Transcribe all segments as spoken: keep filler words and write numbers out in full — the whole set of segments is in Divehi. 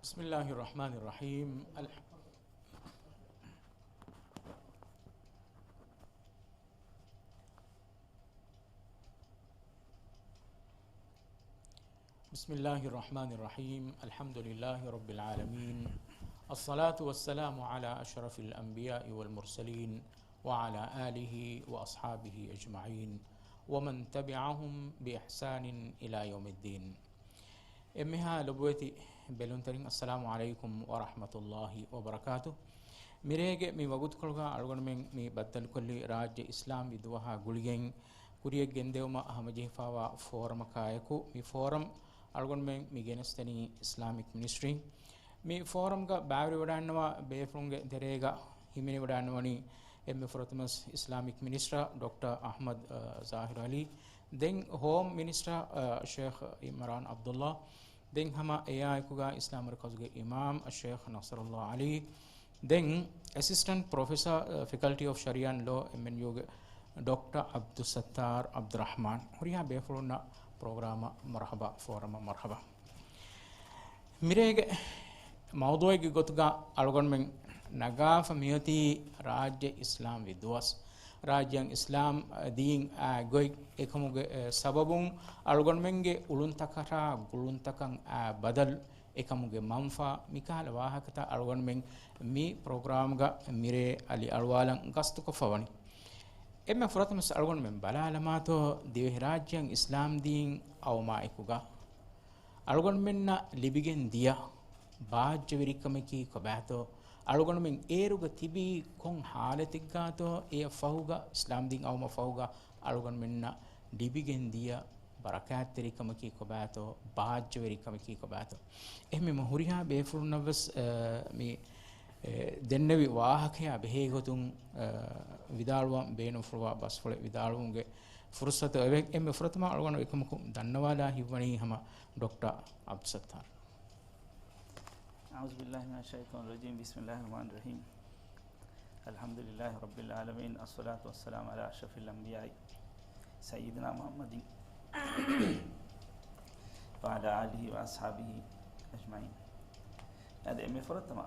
بسم الله الرحمن الرحيم. الح- بسم الله الرحمن الرحيم. الحمد لله رب العالمين. الصلاة والسلام على أشرف الأنبياء والمرسلين وعلى آله وأصحابه أجمعين ومن تبعهم بإحسان إلى يوم الدين. އެންމެހާ ލޮބުވެތި ބެލުންތެރިން، އައްސަލާމު ޢަލައިކުމް ވަރަޙްމަތުﷲި ވަބަރަކާތު. މިރޭގެ މި ވަގުތުކޮޅުގަ އަޅުގަނޑުމެން މި ބައްދަލުކޮށްލީ ރާއްޖެ އިސްލާމްވި ދުވަހާ ގުޅިގެން ކުރިޔަށް ގެންދެވުމަށް ހަމަޖެހިފާވާ ފޯރަމަކާއެކު. މި ފޯރަމް އަޅުގަނޑުމެން މި ގެނެސްދެނީ އިސްލާމިކް މިނިސްޓްރީން. މި ފޯރަމްގަ ބައިވެރިވަޑައިންނަވާ ބޭފުޅުންގެ ތެރޭގަ ހިމެނިވަޑައިންނަވަނީ އެންމެ ފުރަތަމަސް އިސްލާމިކް މިނިސްޓަރ ޑޮކްޓަރ އަޙްމަދު، އަ، ޒާހިރު ޢަލީ، ދެން ހޯމް މިނިސްޓަރ، އަ، ޝޭޚް އިމްރާން ޢަބްދުﷲ، ދެން ހަމަ އެއާއެކުގަ އިސްލާމްވެރި ކައުސުގެ އިމާމް އައްޝޭޚް ނަޞްރުﷲ ޢަލީ، ދެން އެސިސްޓެންޓް ޕްރޮފެސަރ، އަ، ފެކަލްޓީ އޮފް ޝަރީޢާ އެންޑް ލޯ، އެމްއެންޔޫގެ ޑޮކްޓަރ ޢަބްދުއްސައްތާރު ޢަބްދުއްރަޙްމާން. ހުރިހާ ބޭފުޅުންނަށް ޕްރޮގްރާމަށް މަރުޙަބާ، ފޯރަމަށް މަރުޙަބާ. މިރޭގެ މައުޟޫޢެއްގެ ގޮތުގަ އަޅުގަނޑުމެން ނަގާފަ މިއޮތީ ރާއްޖެ އިސްލާމްވި ދުވަސް. ރާއްޖެއަށް އިސްލާމް ދީން އާ ގޮތް އެކަމުގެ، އެ، ސަބަބުން އަޅުގަނޑުމެންގެ އުޅުންތަކަށާ ގުޅުންތަކަށް އާ ބަދަލު އެކަމުގެ މަންފާ މިކަހަލަ ވާހަކަތައް އަޅުގަނޑުމެން މި ޕްރޮގްރާމްގަ މިރޭ އަލި އަޅުވާލަން ގަސްތުކޮށްފަ ވަނީ. އެންމެ ފުރަތަމަސް އަޅުގަނޑުމެން ބަލާލަމާތޯ ދިވެހިރާއްޖެއަށް އިސްލާމް ދީން އައުމާ އެކުގަ އަޅުގަނޑުމެންނަށް ލިބިގެން ދިޔަ ބާއްޖަވެރިކަމަކީ ކޮބާތޯ؟ އަޅުގަނޑުމެން އޭރުގަ ތިބީ ކޮން ޙާލަތެއްގާތޯ؟ އެއަށް ފަހުގަ، އިސްލާމްދީން އައުމަށް ފަހުގަ އަޅުގަނޑުމެންނަށް ލިބިގެން ދިޔަ ބަރަކާތްތެރިކަމަކީ ކޮބާތޯ؟ ބާއްޖަވެރިކަމަކީ ކޮބާތޯ؟ އެހެންވީމަ ހުރިހާ ބޭފުޅުންނަށްވެސް، އަ، މި، އެ، ދެންނެވި ވާހަކަޔާ ބެހޭގޮތުން، އަ، ވިދާޅުވަން ބޭނުންފުޅުވާ ބަސްފުޅެއް ވިދާޅުވުމުގެ ފުރުޞަތު އެވެ. އެންމެ ފުރަތަމަ އަޅުގަނޑު އެކަމަކު ދަންނަވާލާ ހިތްވަނީ ހަމަ ޑޮކްޓަރ ޢަބްދުއްސައްތާރު. أعوذ بالله من الشيطان الرجيم. بسم الله الرحمن الرحيم. الحمد لله رب العالمين. الصلاة والسلام على أشرف الأنبياء سيدنا محمد وعلى آله وأصحابه أجمعين. އަދި އެންމެ ފުރަތަމަ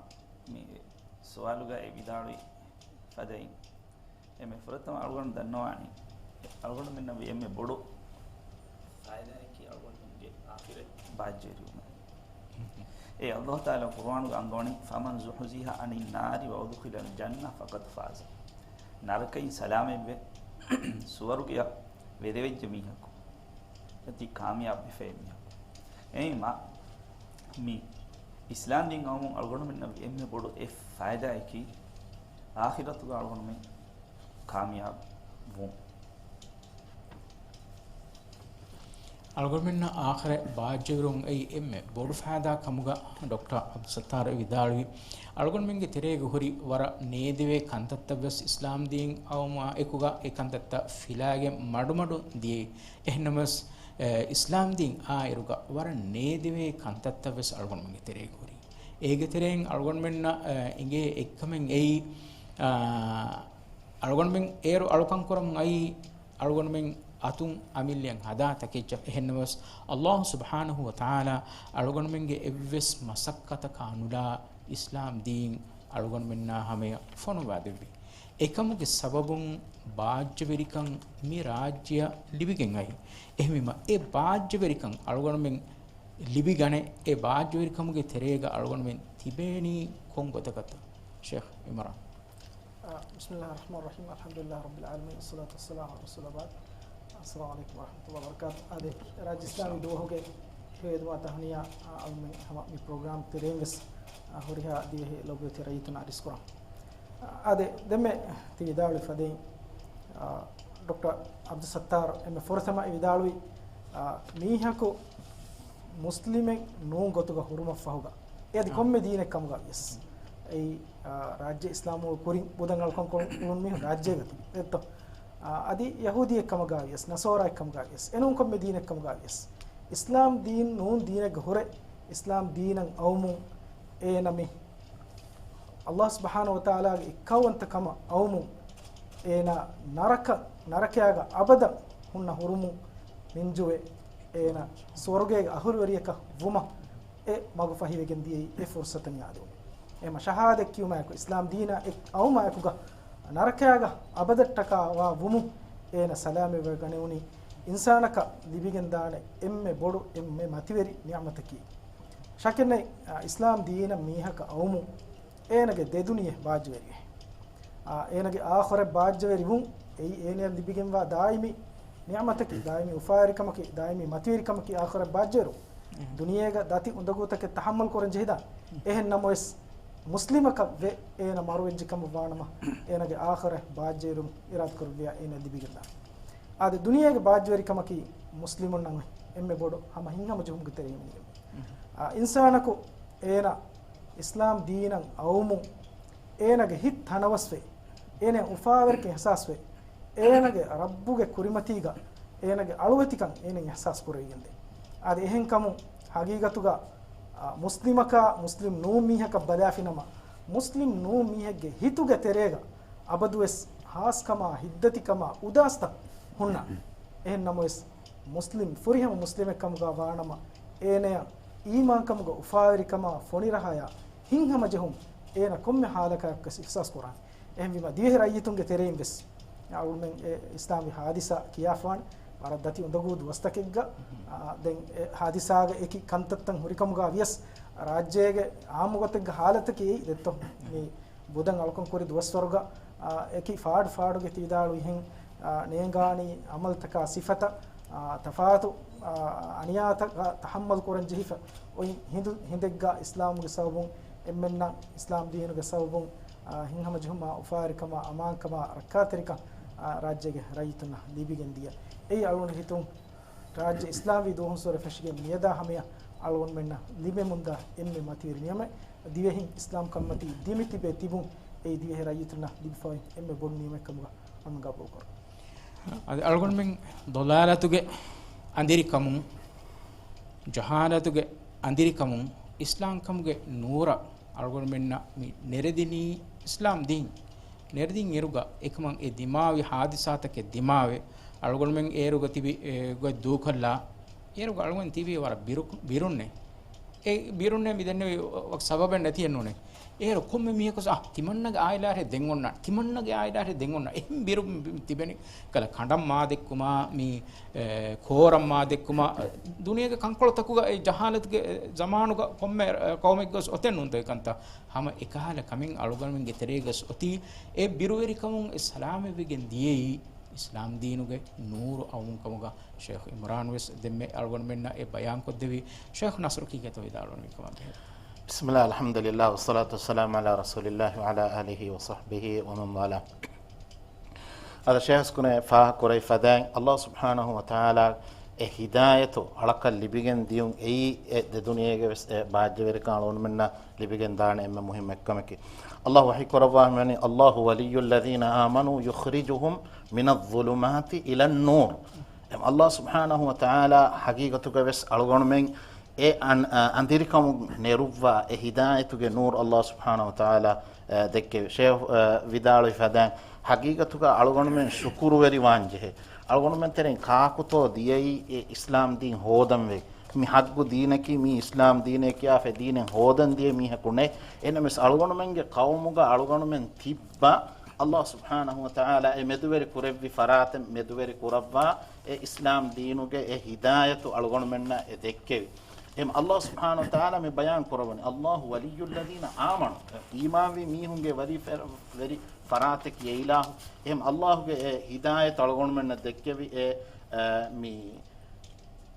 މި ސުވާލުގައި ވިދާޅުވި ފަދައިން، އެންމެ ފުރަތަމަ އަޅުގަނޑު ދަންނަވާނީ، އަޅުގަނޑުމެންނަށް ވި އެންމެ ބޮޑު ފައިދާއަކީ އަޅުގަނޑުމެންގެ އާޚިރަތް ބާއްޖަވެރިވުމެވެ. އެ ﷲ ތަޢާލާ ޤުރުއާނުގަ އަންގަވަނީ، فمن زحزح عن النار وأدخل الجنة فقد فاز. ނަރަކައިން ސަލާމަތްވެ، ސުވަރުގެއަށް ވެދެވެއްޖެ މީހަކު އޮތީ ކާމިޔާބު ވެފައި މީހަކު. އެހެންވީމަ، މި އިސްލާމްދީން އައުމުން އަޅުގަނޑުމެންނަށް ވި އެންމެ ބޮޑު އެއް ފައިދާއަކީ، އާޚިރަތުގަ އަޅުގަނޑުމެން ކާމިޔާބު ވުން. އަޅުގަނޑުމެންނަށް އާޚިރަތް ބާއްޖަވެރިވުން އެއީ އެންމެ ބޮޑު ފައިދާ ކަމުގަ ޑޮކްޓަރ ޢަބްދުއްސައްތާރު ވިދާޅުވި، އަޅުގަނޑުމެންގެ ތެރޭގަ ހުރި ވަރަށް ނޭދެވޭ ކަންތައްތައްވެސް އިސްލާމްދީން އައުމާ އެކުގަ އެ ކަންތައްތައް ފިލާގެން މަޑުމަޑުން ދިޔައީ. އެހެންނަމަވެސް، އެ، އިސްލާމްދީން އާއިރުގަ ވަރަށް ނޭދެވޭ ކަންތައްތައްވެސް އަޅުގަނޑުމެންގެ ތެރޭގަ ހުރި. އޭގެ ތެރެއިން އަޅުގަނޑުމެންނަށް، އަ، އިނގޭ އެއްކަމެއް އެއީ، އަ، އަޅުގަނޑުމެން އޭރު އަޅުކަން ކުރަމުން އައީ، އަޅުގަނޑުމެން އަތުން އަމިއްލައަށް ހަދާ ތަކެއްޗަށް. އެހެންނަމަވެސް، ﷲ ސުބްޙާނަހޫ ވަތަޢާލާ އަޅުގަނޑުމެންގެ އެއްވެސް މަސައްކަތަކާ ނުލާ އިސްލާމް ދީން އަޅުގަނޑުމެންނާ ހަމަޔަށް ފޮނުވާ ދެއްވި. އެކަމުގެ ސަބަބުން ބާއްޖަވެރިކަން މި ރާއްޖެއަށް ލިބިގެން އައީ. އެހެންވީމަ، އެ ބާއްޖަވެރިކަން އަޅުގަނޑުމެން ލިބިގަނެ، އެ ބާއްޖަވެރިކަމުގެ ތެރޭގަ އަޅުގަނޑުމެން ތިބޭނީ ކޮން ގޮތަކަށްތަ؟ ޝޭޚް އިމްރާން. އާ، بسم الله الرحمن الرحيم. الحمد لله رب العالمين. والصلاة والسلام على رسول الله وبعد. السلام عليكم ورحمة الله وبركاته. އާދެ، ރާއްޖެ އިސްލާމީ ދުވަހުގެ ހިތްވަރު ދުވަހު ތަހުނިޔާ، އާ، އަޅުގަނޑުމެން ހަމަ މި ޕްރޮގްރާމް ތެރެއިން ވެސް، އާ، ހުރިހާ ދިވެހި ލޮބުވެތި ރައްޔިތުންނަށް އަރިސްކުރަން. އާދެ، ދެންމެ ތި ވިދާޅުވި ފަދައިން، އާ، ޑޮކްޓަރ ޢަބްދުއްސައްތާރު އެންމެ ފުރަތަމަ ވިދާޅުވި، އާ، މީހަކު މުސްލިމެއް ނޫން ގޮތުގަ ހުރުމަށްފަހުގަ، އެ އަދި އާ. ކޮންމެ ދީނެއް ކަމުގަ ވިޔަސް، އެއީ، އާ، ރާއްޖެ އިސްލާމު ކުރިން ބުދަން އަޅުކަން ކުރުން މީހުން ރާއްޖޭގަ ތިބި އެއްތޯ؟ އާ، އަދި ޔަހޫދީއެއް ކަމުގަ ވިޔަސް، ނަޞާރާއެއް ކަމުގަ ވިޔަސް، އެނޫން ކޮންމެ ދީނެއް ކަމުގަ ވިޔަސް، އިސްލާމް ދީން ނޫން ދީނެއްގަ ހުރެ، އިސްލާމް ދީނަށް އައުމުން އޭނަ މި ﷲ ސުބްޙާނަހޫ ވަތަޢާލާގެ އެއްކައުވަންތަ ކަމަށް އައުމުން، އޭނަ ނަރަކަ، ނަރަކަޔާގަ އަބަދަށް ހުންނަ ހުރުމުން މިންޖުވެ، އޭނަ ސުވަރުގޭގެ އަހުލުވެރިޔަކަށް ވުމަށް، މަގުފަހިވެގެން ދިޔައީ އެ ފުރުސަތަށް އާދެވުނު. އެމަ ޝަހާދަތް ކިޔުމާއެކު އިސްލާމް ދީނާ އެއް އައުމާއެކުގަ ނަރަކަޔާގަ އަބަދަށްޓަކާ ވާ ވުމުން އޭނަ ސަލާމަތްވެގަނެވުނީ އިންސާނަކަށް ލިބިގެންދާނެ އެންމެ ބޮޑު އެންމެ މަތިވެރި ނިޢުމަތަކީ. ޝަކެއްނެތް، އިސްލާމް ދީނަށް މީހަކަށް އައުމުން އޭނަގެ ދެދުނިޔެ ބާއްޖަވެރިވޭ. އާ، އޭނަގެ އާޚިރަތް ބާއްޖަވެރިވުން އެއީ އޭނަޔަށް ލިބިގެންވާ ދާއިމީ ނިޢުމަތަކީ، ދާއިމީ އުފާވެރިކަމަކީ، ދާއިމީ މަތިވެރިކަމަކީ އާޚިރަތް ބާއްޖަވެރިވުން. ދުނިޔޭގަ ދަތި އުނދަގޫތަކެއް ތަޙައްމަލް ކުރަން ޖެހިދާނެ. އެހެން ނަމަވެސް، މުސްލިމަކަށް ވެ އޭނަ މަރުވެއްޖެ ކަމަށް ވާނަމަ، އޭނަގެ އާޚިރަތް ބާއްޖަވެރިވުން އިރާދަކުރެއްވިޔާ އޭނަ ލިބިގެންދާނެ. އާދެ، ދުނިޔޭގެ ބާއްޖަވެރިކަމަކީ މުސްލިމުންނަށް އެންމެ ބޮޑު ހަމަ ހިތްހަމަޖެހުމުގެ ތެރެއިން މިނިގެން. އާ، އިންސާނަކު އޭނަ އިސްލާމް ދީނަށް އައުމުން އޭނަގެ ހިތް ތަނަވަސްވެ، އޭނަ އުފާވެރިކަން އިޙްސާސްވެ، އޭނަގެ ރައްބުގެ ކުރިމަތީގަ އޭނަގެ އަޅުވެތިކަން އޭނަ އިޙްސާސް ކުރެވިގެންދޭ. އާދެ، އެހެންކަމުން ހަގީގަތުގަ، އާ، މުސްލިމަކާ މުސްލިމް ނޫން މީހަކަށް ބަލާފިނަމަ، މުސްލިމް ނޫން މީހެއްގެ ހިތުގެ ތެރޭގަ އަބަދުވެސް ހާސްކަމާ، ހިތްދަތިކަމާ، އުދާސްތައް ހުންނަ. އެހެން ނަމަވެސް، މުސްލިމް، ފުރިހަމަ މުސްލިމެއް ކަމުގަ ވާނަމަ، އޭނަޔަށް އީމާންކަމުގަ އުފާވެރިކަމާ، ފޮނިރަހަޔާ، ހިތްހަމަޖެހުން އޭނަ ކޮންމެ ހާލަކާއެކުވެސް އިޙްސާސް ކުރާނެ. އެހެންވީމަ، ދިވެހި ރައްޔިތުންގެ ތެރެއިން ވެސް އަޅުގަނޑުމެން އެ އިސްލާމީ ހާދިސާ ކިޔާފާނެ، ވަރަށް ދަތި އުނދަގޫ ދުވަސްތަކެއްގަ، އާ، ދެން އެ ހާދިސާގަ އެކި ކަންތައްތައް ހުރިކަމުގަ ވިޔަސް، ރާއްޖޭގެ އާއްމުގޮތެއްގަ ހާލަތަކީ ދެއްތޯ މި ބުދަން އަޅުކަން ކުރި ދުވަސްވަރުގަ، އާ، އެކި ފާޑު ފާޑުގެ ތިވިދާޅުވިހެން، އާ، ނޭނގާނީ އަމަލްތަކާ ސިފަތައް، އާ، ތަފާތު، އާ، އަނިޔާތަކާ ތަޙައްމަލް ކުރަން ޖެހިފަ އޮތް ހިނދު ހިނދެއްގަ އިސްލާމުގެ ސަބަބުން އެންމެންނަށް އިސްލާމް ދީނުގެ ސަބަބުން، އާ، ހިތްހަމަޖެހުމާ، އުފާވެރިކަމާ، އަމާންކަމާ، ރައްކާތެރިކަން، އާ، ރާއްޖޭގެ ރައްޔިތުންނަށް ލިބިގެން ދިޔަ. އެއީ އަޅުގަނޑު ހިތުން ރާއްޖެ އިސްލާމްވީ ދުވަހުން ސުރެ ފެށިގެން މިއަދާ ހަމަޔަށް އަޅުގަނޑުމެންނަށް ލިބެމުންދާ އެންމެ މަތިވެރި ނިޢުމަތް، ދިވެހިން އިސްލާމްކަންމަތީ ދިމިތިބޭ ތިބުން، އެއީ ދިވެހި ރައްޔިތުންނަށް ލިބިފައި އެންމެ ބޮޑު ނިޢުމަތްކަމުގަ އަޅުގަނޑު ގަބޫލުކުރަން. އަދި އަޅުގަނޑުމެން ޟަލާލަތުގެ އަނދިރިކަމުން، ޖަހާލަތުގެ އަނދިރިކަމުން، އިސްލާމްކަމުގެ ނޫރަށް އަޅުގަނޑުމެންނަށް މި ނެރެދިނީ އިސްލާމް ދީން. ނެރެދިން އިރުގަ އެކަމަށް އެ ދިމާވި ހާދިސާތަކެއް ދިމާވެ، އަޅުގަނޑުމެން އޭރުގަ ތިބި، އެ، ގޮތް ދޫކޮށްލާ، އޭރުގަ އަޅުގަނޑު ތިބީ ވަރަށް ބިރު-، ބިރުންނޭ. އެ ބިރުންނޭ މި ދެންނެވި ވަ-، ސަބަބެއް ނެތިއެއް ނޫނޭ. އޭރު ކޮންމެ މީހަކުސް، އާ، ތިމަންނަގެ އާއިލާއެއް ދެން އޮންނާނެ، ތިމަންނަގެ އާއިލާއެއް ދެން އޮންނާނެ. އެހެން ބިރު ތިބެނީ. ކަލަ ކަނޑަށް މާ ދެއްކުމާ، މި، އެ، ކޯރަށް މާ ދެއްކުމާ، ދުނިޔޭގެ ކަންކޮޅުތަކުގަ އެ ޖަހާލަތުގެ، އެ، ޒަމާނުގަ ކޮންމެ، އެ، ޤައުމެއްގަސް އޮތެއް ނޫންތޯ އެކަންތައް. ހަމަ އެކަހަލަ ކަމެއް އަޅުގަނޑުމެންގެ ތެރޭގަ އޮތީ، އެ ބިރުވެރިކަމުން އެ ސަލާމަތްވެގެން ދިޔައީ، އިސްލާމް ދީނުގެ ނޫރު އައުމުން ކަމުގަ ޝޭޚް އިމްރާން ވެސް ދެންމެ އަޅުގަނޑުމެންނަށް އެ ބަޔާންކޮށްދެވި. ޝޭޚް ނަޞްރު ކީކޭތޯ ވިދާޅުވަނީ ކަމަށް ބެހޭ. بسم الله، الحمد لله، والصلاة والسلام على رسول الله وعلى آله وصحبه ومن والاه. އަދި ޝޭޚް ކުރެ ފާހަގަ ކުރެވި ފަދައިން، ﷲ ސުބްޙާނަހޫ ވަތަޢާލާ އެ ހިދާޔަތު އަޅަކަށް ލިބިގެން ދިޔުން އެއީ އެ ދެ ދުނިޔޭގެ ވެސް އެ ބާއްޖަވެރިކަން އަޅުގަނޑުމެންނަށް ލިބިގެން ދާނެ އެންމެ މުހިއްމު އެއްކަމަކީ. ﷲ ވަޙީ ކުރައްވާ ހިމެނި، الله ولي الذين آمنوا يخرجهم من الظلمات إلى النور. އެ ﷲ ސުބްޙާނަހޫ ވަތަޢާލާ ހަގީގަތުގަ ވެސް އަޅުގަނޑުމެން އެ އަން-، އަ، އަނދިރިކަމުން ނެރުއްވާ އެ ހިދާޔަތުގެ ނޫރު ﷲ ސުބްޙާނަހޫ ވަތަޢާލާ، އަ، ދެއްކެވި. ޝޭޚް، އަ، ވިދާޅުވި ފަދައިން، ހަގީގަތުގަ އަޅުގަނޑުމެން ޝުކުރުވެރިވާން ޖެހޭ. އަޅުގަނޑުމެން ތެރެއިން ކާކުތޯ ދިޔައީ އެ އިސްލާމް ދީން ހޯދަން ވެ. މި ޙައްޤު ދީނަކީ، މީ އިސްލާމް ދީނޭ ކިޔާފަ ދީނެއް ހޯދަން ދިޔަ މީހަކު ނެތް. އެހެންނަމަވެސް އަޅުގަނޑުމެންގެ ޤައުމުގަ އަޅުގަނޑުމެން ތިއްބަ، ﷲ ސުބްޙާނަހޫ ވަތަޢާލާ އެ މެދުވެރި ކުރެއްވި ފަރާތެއް މެދުވެރި ކުރައްވާ، އެ އިސްލާމް ދީނުގެ އެ ހިދާޔަތު އަޅުގަނޑުމެންނަށް އެ ދެއްކެވި. އެހެން ﷲ ސުބްޙާނަހޫ ވަތަޢާލާ މި ބަޔާން ކުރައްވަނީ، الله ولي الذين آمنوا، އީމާންވި މީހުންގެ ވެރި ފެ-، ވެރި ފަރާތެކޭ އެ އިލާހު. އެހެން ﷲ ގެ އެ ހިދާޔަތު އަޅުގަނޑުމެންނަށް ދެއްކެވި އެ، އަ، މި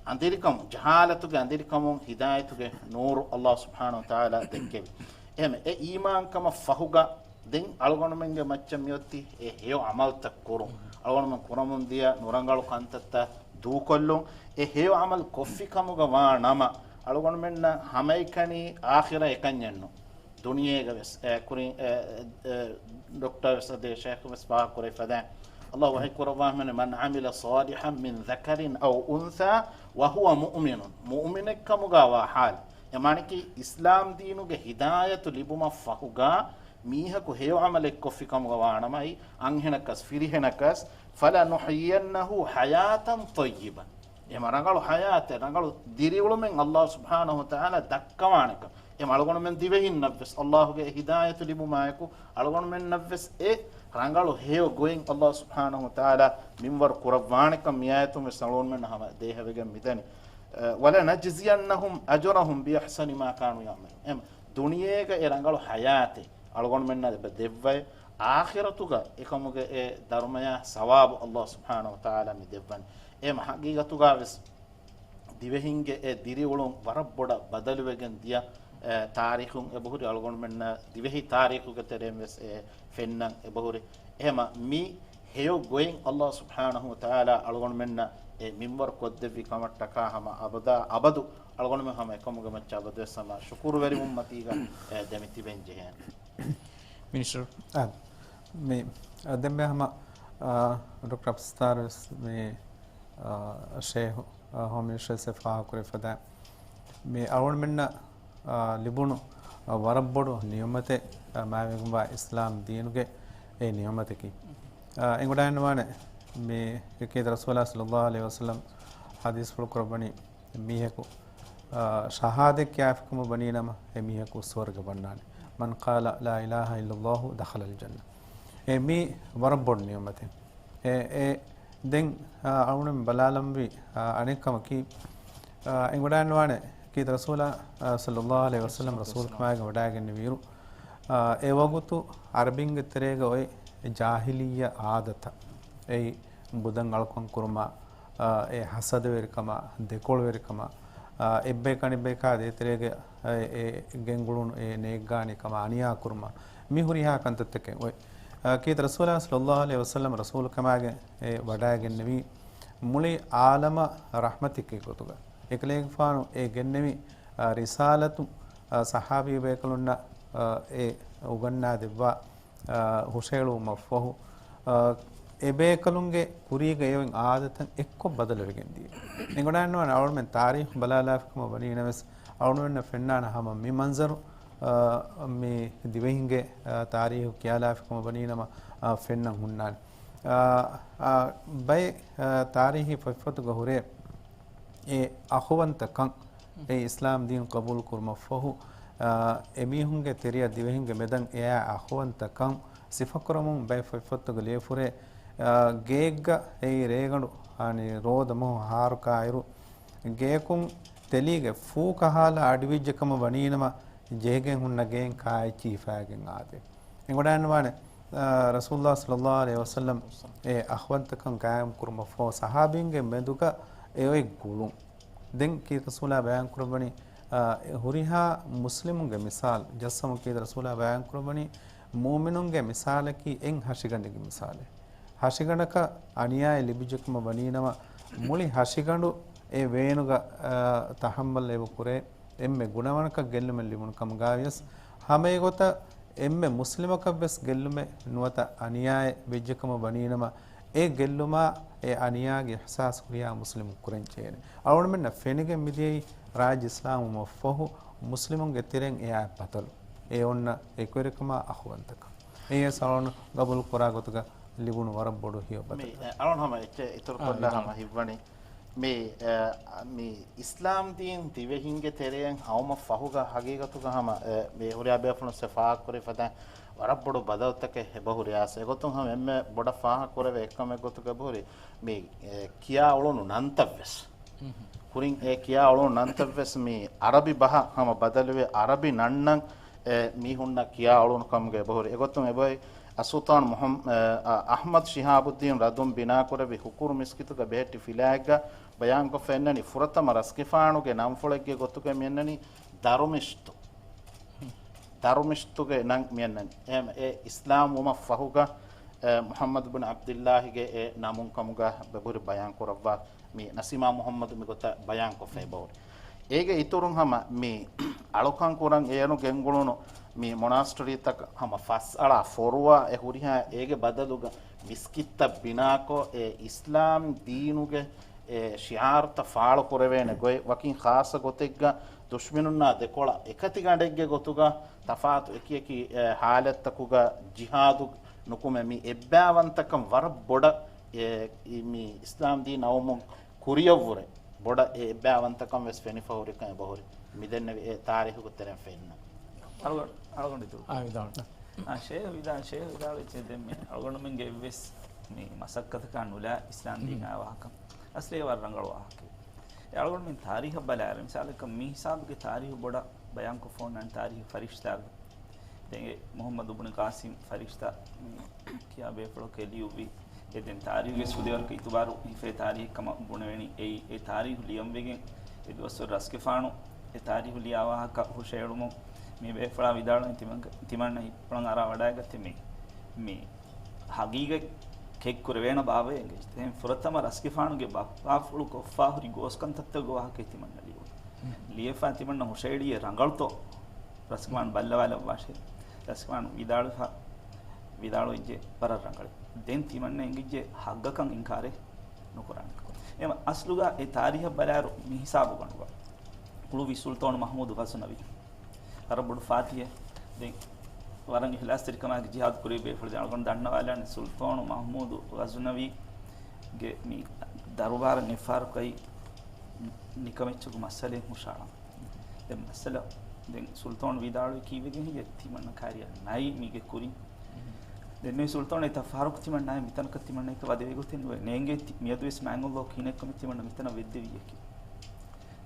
އަނދިރިކަމުން، ޖަހާލަތުގެ އަނދިރިކަމުން ހިދާޔަތުގެ ނޫރު ﷲ ސުބްޙާނަހޫ ވަތަޢާލާ ދެއްކެވި. އެހެން އެ އީމާންކަމަށް ފަހުގަ ދެން އަޅުގަނޑުމެންގެ މައްޗަށް މިއޮތީ އެ ހެޔޮ ޢަމަލުތައް ކުރުން. އަޅުގަނޑުމެން ކުރަމުން ދިޔަ ނުރަނގަޅު ކަންތައްތައް ދޫކޮށްލުން. އެ ހެޔޮ ޢަމަލު ކޮށްފި ކަމުގަ ވާ ނަމަ، އަޅުގަނޑުމެންނަށް ހަމައެކަނި އާޚިރަތް އެކަންޏެއްނު. ދުނިޔޭގަ ވެސް، އެ، ކުރިން، އެ، އެ، ޑޮކްޓަރ ވެސް އަދި ޝޭޚް ވެސް ފާހަގަ ކުރެވި ފަދައިން، ﷲ ވަޙީ ކުރައްވާ ހިމެނި، من عمل صالحا من ذكر أو أنثى وهو مؤمن. މުއުމިނެއްކަމުގަ ވާ ޙާލު. އެ މާނައަކީ، އިސްލާމް ދީނުގެ ހިދާޔަތު ލިބުމަށް ފަހުގަ މީހަކު ހެޔޮ ޢަމަލެއް ކޮށްފި ކަމުގަ ވާނަމަ، އަންހެނަކަސް ފިރިހެނަކަސް، فلنحيينه حياة طيبة. އެމަ ރަނގަޅު ޙަޔާތެއް، ރަނގަޅު ދިރިއުޅުމެއް ﷲ ސުބްޙާނަހޫ ވަތަޢާލާ ދައްކަވާނެކަން. އެމަ އަޅުގަނޑުމެން ދިވެހިންނަށްވެސް ﷲގެ ހިދާޔަތު ލިބުމާއެކު، އަޅުގަނޑުމެންނަށްވެސް އެ ރަނގަޅު ހެޔޮ ގޮތް ﷲ ސުބްޙާނަހޫ ވަތަޢާލާ މިންވަރު ކުރައްވާނެކަން މިއާޔަތުން ވެސް އަޅުގަނޑުމެންނަށް ހަމަ ދޭހަވެގެން މިދަނީ. އަ، وَلَنَجْزِيَنَّهُمْ أَجْرَهُمْ بِأَحْسَنِ مَا كَانُوا يَعْمَلُونَ. އެމަ ދުނިޔޭގަ އެ ރަނގަޅު ޙަޔާތެއް އަޅުގަނޑުމެންނަށް އެބަ ދެއްވައި، އާޚިރަތުގަ އެކަމުގެ އެ ދަރުމަޔާ ސަވާބު ﷲ ސުބްޙާނަހޫ ވަތަޢާލާ މި ދެއްވަނީ. އެމަ ހަގީގަތުގަ ވެސް ދިވެހިންގެ އެ ދިރިއުޅުން ވަރަށް ބޮޑަށް ބަދަލުވެގެން ދިޔަ، އެ، ތާރީޚުން އެބަހުރި. އަޅުގަނޑުމެންނަށް ދިވެހި ތާރީޚުގެ ތެރެއިން ވެސް އެ ފެންނަން އެބަހުރި. އެހެމަ މި ހެޔޮ ގޮތް ﷲ ސުބްޙާނަހޫ ވަތަޢާލާ އަޅުގަނޑުމެންނަށް އެ މިންވަރު ކޮށްދެއްވި ކަމަށްޓަކާ ހަމަ އަބަދާ އަބަދު އަޅުގަނޑުމެން ހަމަ އެކަމުގެ މައްޗަށް އަބަދުވެސް ހަމަ ޝުކުރުވެރިވުން މަތީގަ، އެ، ދެމިތިބެން ޖެހޭނެ. މިނިސްޓަރ. އާ، މި، އާ، ދެންމެ ހަމަ، އާ، ޑޮކްޓަރ އަބްސާރު ވެސް މި، އާ، ޝޭހު، އާ، ހޯމް މިނިސްޓަރ ވެސް ފާހަގަކުރެއްވިފަދަ މި އަޅުގަނޑުމެންނަށް، އާ، ލިބުނު، އާ، ވަރަށް ބޮޑު ނިޢުމަތެއް، އާ، މާތްވެގެންވާ އިސްލާމް ދީނުގެ އެ ނިޢުމަތަކީ. އާ، އެނގުނާންވާނެ މި ކީރިތި ރަސޫލާ ޞައްލައްލާހު ޢަލައިހި ވަސައްލަމް ޙަދީޘްފުޅު ކުރައްވަނީ މީހަކު، އާ، ޝަހާދަތް ކިޔާފިކަމަށް ވަނީނަމަ، އެ މީހަކު ސުވަރުގެ ވަންނާނެ. مَنْ قَالَ لَا إِلَهَ إِلَّا اللَّهُ دَخَلَ الْجَنَّةَ. އެ މީ ވަރަށް ބޮޑު ނިޢުމަތެއް. އެ، އެ، ދެން، އާ، އަޅުގަނޑު ބަލާލަންވީ، އާ، އަނެއް ކަމަކީ، އާ، އެނގުނާންވާނެ ކީރިތި ރަސޫލާ، އާ، ޞައްލައްލާހު ޢަލައިހި ވަސައްލަމް ރަސޫލުކަމާގެ ވަޑައިގެންނެވިއިރު، އާ، އެ ވަގުތު ޢަރަބިންގެ ތެރޭގަ އޮތް ޖާހިލިއްޔަ އާދަތައް، އެއީ ބުދަން އަޅުކަން ކުރުމާ، އާ، އެ ހަސަދަވެރިކަމާ، ދެކޮޅުވެރިކަމާ، އާ، އެއްބަޔަކު އަނެއްބަޔަކާ ދޭތެރޭގަ، އާ، އެ ގެންގުޅުނު އެ ނޭއްގާނެ ކަމާ، އަނިޔާ ކުރުމާ، މި ހުރިހާ ކަންތައްތަކެއް އޮތް. އާ، ކީރިތި ރަސޫލާ ޞައްލައްލާހު ޢަލައިހި ވަސައްލަމް ރަސޫލުކަމާގެ އެ ވަޑައިގެންނެވީ، މުޅި އާލަމަށް ރަޙްމަތެއްގެ ގޮތުގަ. އެކަލޭގެފާނު އެ ގެންނެވި، އާ، ރިސާލަތު، އާ، ޞަޙާބީ ބޭކަލުންނަށް، އާ، އެ އުގަންނާ ދެއްވާ، އާ، ހުށައެޅުވުމަށްފަހު، އާ، އެބޭކަލުންގެ ކުރީގަ އެއޮތް އާދަތައް އެއްކޮށް ބަދަލުވެގެން ދިޔަ. އެނގުނާންވާނެ އަޅުގަނޑުމެން ތާރީޚު ބަލާލާފިކަމަށް ވަނީނަމަވެސް، އަޅުގަނޑުމެންނަށް ފެންނާނެ ހަމަ މި މަންޒަރު، އާ، މި ދިވެހިންގެ، އާ، ތާރީޚު ކިޔާލާފިކަމަށް ވަނީނަމަ، އާ، ފެންނަން ހުންނާނެ. އާ، އާ، ބައެއް، އާ، ތާރީޚީ ފޮތްފޮތުގަ ހުރޭ، އެ އަޚުވަންތަކަން، އެ އިސްލާމް ދީން ޤަބޫލު ކުރުމަށްފަހު، އާ، އެމީހުންގެ ތެރެއަށް ދިވެހިންގެ މެދަށް އެއާ އަޚުވަންތަކަން ސިފަކުރަމުން ބައެއް ފޮތްފޮތުގަ ލިޔެފުރޭ، އާ، ގެއެއްގަ އެއީ ރޭގަނޑު، އަނި، ރޯދަ މަހު ހާރުކާއިރު، ގެޔަކުން ތެލީގެ ފޫ ކަހާލާ އަޑިވިއްޖެ ކަމަށް ވަނީނަމަ، ޖެހިގެން ހުންނަ ގެއިން ކާއެއްޗި ހިފާގެން އާދޭ. އެނގުނާންވާނެ، އާ، ރަސޫލުﷲ ޞައްލައްލާހު ޢަލައިހި ވަސައްލަމް އެ އަޚުވަންތަކަން ޤާއިމް ކުރުމަށްފަހު، ޞަޙާބީންގެ މެދުގަ އެ އޮތް ގުޅުން. ދެން ކީރިތި ރަސޫލާ ބަޔާން ކުރައްވަނީ، އާ، ހުރިހާ މުސްލިމުންގެ މިސާލް ޖައްސަމުން ކީރިތި ރަސޫލާ ބަޔާން ކުރައްވަނީ، މުއުމިނުންގެ މިސާލަކީ އެއް ހަށިގަނޑެއްގެ މިސާލެއް. ހަށިގަނޑަކަށް އަނިޔާއެއް ލިބިއްޖެކަމަށް ވަނީނަމަ، މުޅި ހަށިގަނޑު އެ ވޭނުގަ، އާ، ތަޙައްމަލް އެބަ ކުރޭ، އެންމެ ގުނަވަނަކަށް ގެއްލުމެއް ލިބުނު ކަމުގައިވިޔަސް، ހަމައެގޮތަށް އެންމެ މުސްލިމަކަށްވެސް ގެއްލުމެއް ނުވަތަ އަނިޔާއެއް ވެއްޖެކަމަށް ވަނީނަމަ، އެ ގެއްލުމާ އެ އަނިޔާގެ އިޙްސާސް ހުރިހާ މުސްލިމުން ކުރަން ޖެހޭނެ. އަޅުގަނޑުމެންނަށް ފެނިގެން މިދިޔައީ ރާއްޖެ އިސްލާމްވުމަށްފަހު މުސްލިމުންގެ ތެރެއިން އެއާ ބަދަލު. އެ އޮންނަ އެކުވެރިކަމާ އަޚުވަންތަކަން. އެއީ ވެސް އަޅުގަނޑު ގަބޫލު ކުރާ ގޮތުގަ ލިބުނު ވަރަށް ބޮޑު ހެޔޮ ބަދަލެއް. މި، އެ، އަޅުން ހަމަ އެއްޗެއް އިތުރު ކޮށްލާ ހަމަ ހިތްވަނީ. މި، އެ، މި އިސްލާމް ދީން ދިވެހިންގެ ތެރެއިން އައުމަށް ފަހުގަ ހަގީގަތުގަ ހަމަ، އެ، މި ހުރިހާ ބޭފުޅުން ފާހަގަ ކުރި ފަދައިން ވަރަށް ބޮޑު ބަދަލުތަކެއް އެބަހުރި އާސް. އެގޮތުން ހަމަ އެންމެ ބޮޑަށް ފާހަގަ ކުރެވޭ އެއްކަމެއް ގޮތުގަ އެބަހުރި މި، އެ، ކިޔާ އުޅުނު ނަންތައްވެސް. ކުރިން އެ ކިޔާ އުޅުނު ނަންތައްވެސް މި އަރަބި ބަހަށް ހަމަ ބަދަލުވެ، އަރަބި ނަންނަން އެ މީހުންނަށް ކިޔާ އުޅުނު ކަމުގަ އެބަހުރި. އެގޮތުން އެބައޮތް އައްސުލްޠާން މުޙައް-، އަ، އަޙްމަދު ޝިހާބުއްދީން ރަދުން ބިނާކުރެއްވި ހުކުރު މިސްކިތުގަ ބެހެއްޓި ފިލާއެއްގަ ބަޔާންކޮށްފަ އިންނަނީ، ފުރަތަމަ ރަސްގެފާނުގެ ނަންފުޅެއްގެ ގޮތުގަ މިއަންނަނީ ދަރުމިޝްތު. ދަރުމިޝްތުގެ ނަން މިއަންނަނީ. އެހެން އެ އިސްލާމް ވުމަށް ފަހުގަ، އެ، މުޙައްމަދު ބިން ޢަބްދިއްލާހިގެ އެ ނަމުން ކަމުގަ އެބަހުރި ބަޔާން ކުރައްވާ. މި ނަސީމާ މުޙައްމަދު މިގޮތަށް ބަޔާންކޮށްފަ އެބަހުރި. އޭގެ އިތުރުން ހަމަ މި އަޅުކަން ކުރަން އޭރު ގެންގުޅުނު މި މޮނާސްޓަރީތަކަށް ހަމަ ފަސްއަޅާ ފޮރުވާ އެ ހުރިހާ އޭގެ ބަދަލުގަ މިސްކިތްތައް ބިނާކޮށް، އެ އިސްލާމް ދީނުގެ އެ ޝިޢާރުތައް ފާޅު ކުރެވޭނެ ގޮތް، ވަކިން ޚާއްޞަ ގޮތެއްގަ ދުޝްމިނުންނާ ދެކޮޅަށް އެކަތި ގަނޑެއްގެ ގޮތުގަ ތަފާތު އެކިއެކި، އެ، ޙާލަތްތަކުގަ ޖިހާދު ނުކުމެ މި އެއްބައިވަންތަކަން ވަރަށް ބޮޑަށް، އެ، މި އިސްލާމް ދީން އައުމުން ކުރިޔަށްވުރެ ބޮޑަށް އެ އެއްބައިވަންތަކަން ވެސް ފެނިފަ ހުރިކަން އެބަހުރި. މިދެންނެވި އެ ތާރީހުގެ ތެރެއިން ފެންނަ. އަޅުގަނޑު، އަޅުގަނޑު އިތުރު. އާ، ވިދާޅު. އާ، ޝޭހް ވިދާ-، ޝޭހް ވިދާޅުވެއްޖެ ދެން މި އަޅުގަނޑުމެންގެ އެއްވެސް މި މަސައްކަތަކާ ނުލާ އިސްލާމް ދީނާ ވާހަކަ. އަސްލޭ ވަރަށް ރަނގަޅު ވާހަކައެއް. އެ އަޅުގަނޑުމެން ތާރީހަށް ބަލާއިރު، މިސާލަކަށް މި ހިސާބުގެ ތާރީހު ބޮޑަށް ބަޔާންކޮށްފަ އޮންނާނެ ތާރީހު ފަރިޝްތާގެ. ދެން އެ މުޙައްމަދު ބުނު ޤާސިމް ފަރިޝްތާ މި ކިޔާ ބޭފުޅަކަށް ލިޔުއްވި. އެ ދެން ތާރީހުގެ ސުދެވަރަކަށް އިތުބާރު ހިފޭ ތާރީހެއް ކަމަށް ބުނެވެނީ. އެއީ އެ ތާރީހު ލިޔަންވެގެން އެ ދުވަސްވަރު ރަސްގެފާނު އެ ތާރީހު ލިޔާ ވާހަކަ ހުށައެޅުމުން މި ބޭފުޅާ ވިދާޅުވި ތިމަން-، ތިމަންނަ ހިތްޕުޅަށް އަރާ ވަޑައިގަތެ މި، މި ހަގީގަތް ކެތް ކުރެވޭނަ ބާވައޭ އެނގޭ. އެހެން ފުރަތަމަ ރަސްގެފާނުގެ ބައްޕާފުޅު ކޮށްފާ ހުރި ގޯސްކަންތައްތަކުގެ ވާހަކައެއް ތިމަންނަ ލިޔުން. ލިޔެފާ ތިމަންނަ ހުށައެޅިއޭ ރަނގަޅުތޯ ރަސްގެފާނު ބައްލަވާލައްވާށޭ. ރަސްގެފާނު ވިދާޅުވެފަ، ވިދާޅުވެއްޖެ ވަރަށް ރަނގަޅޭ. ދެން ތިމަންނަ އެނގިއްޖެ ހައްގަކަށް އިންކާރެއް ނުކުރާނެ. އެމަ އަސްލުގަ އެ ތާރީހަށް ބަލާއިރު މި ހިސާބުގަނޑުގަ ހުޅުވި ސުލްޠާނު މަޙްމޫދު ޣަޒުނަވީ. ވަރަށް ބޮޑު ފާތިހެއް. ދެން ވަރަށް އިޚްލާޞްތެރިކަމާގެ ޖިހާދު ކުރި ބޭފުޅު ދެން އަޅުގަނޑު ދަންނަވާލާނެ ސުލްޠާނު މަޙްމޫދު ޣަޒުނަވީގެ މި ދަރުބާރަށް އެއްފަހަރަކު އައި ނިކަމެއްޗަކު މައްސަލައެއް ހުށައަޅާ. ދެން މައްސަލަ، ދެން ސުލްޠާނު ވިދާޅުވި ކީއްވެގެން ހެއްޔޭ ތިމަންނަ ކާރިއަށް ނައި މީގެ ކުރިން. ދެން މި ސުލްޠާނު އެތައް ފަހަރަކު ތިމަންނައަށް މިތަނަކަށް ތިމަންނަ އެކަ ވަދެވި ގޮތެއް ނުވޭ. ނޭނގޭ ތި-، މިއަދުވެސް މާތް ﷲ ކިހިނެއްކަމެއް ތިމަންނަ މިތަނަށް ވެއްދެވިއްޔަކީ.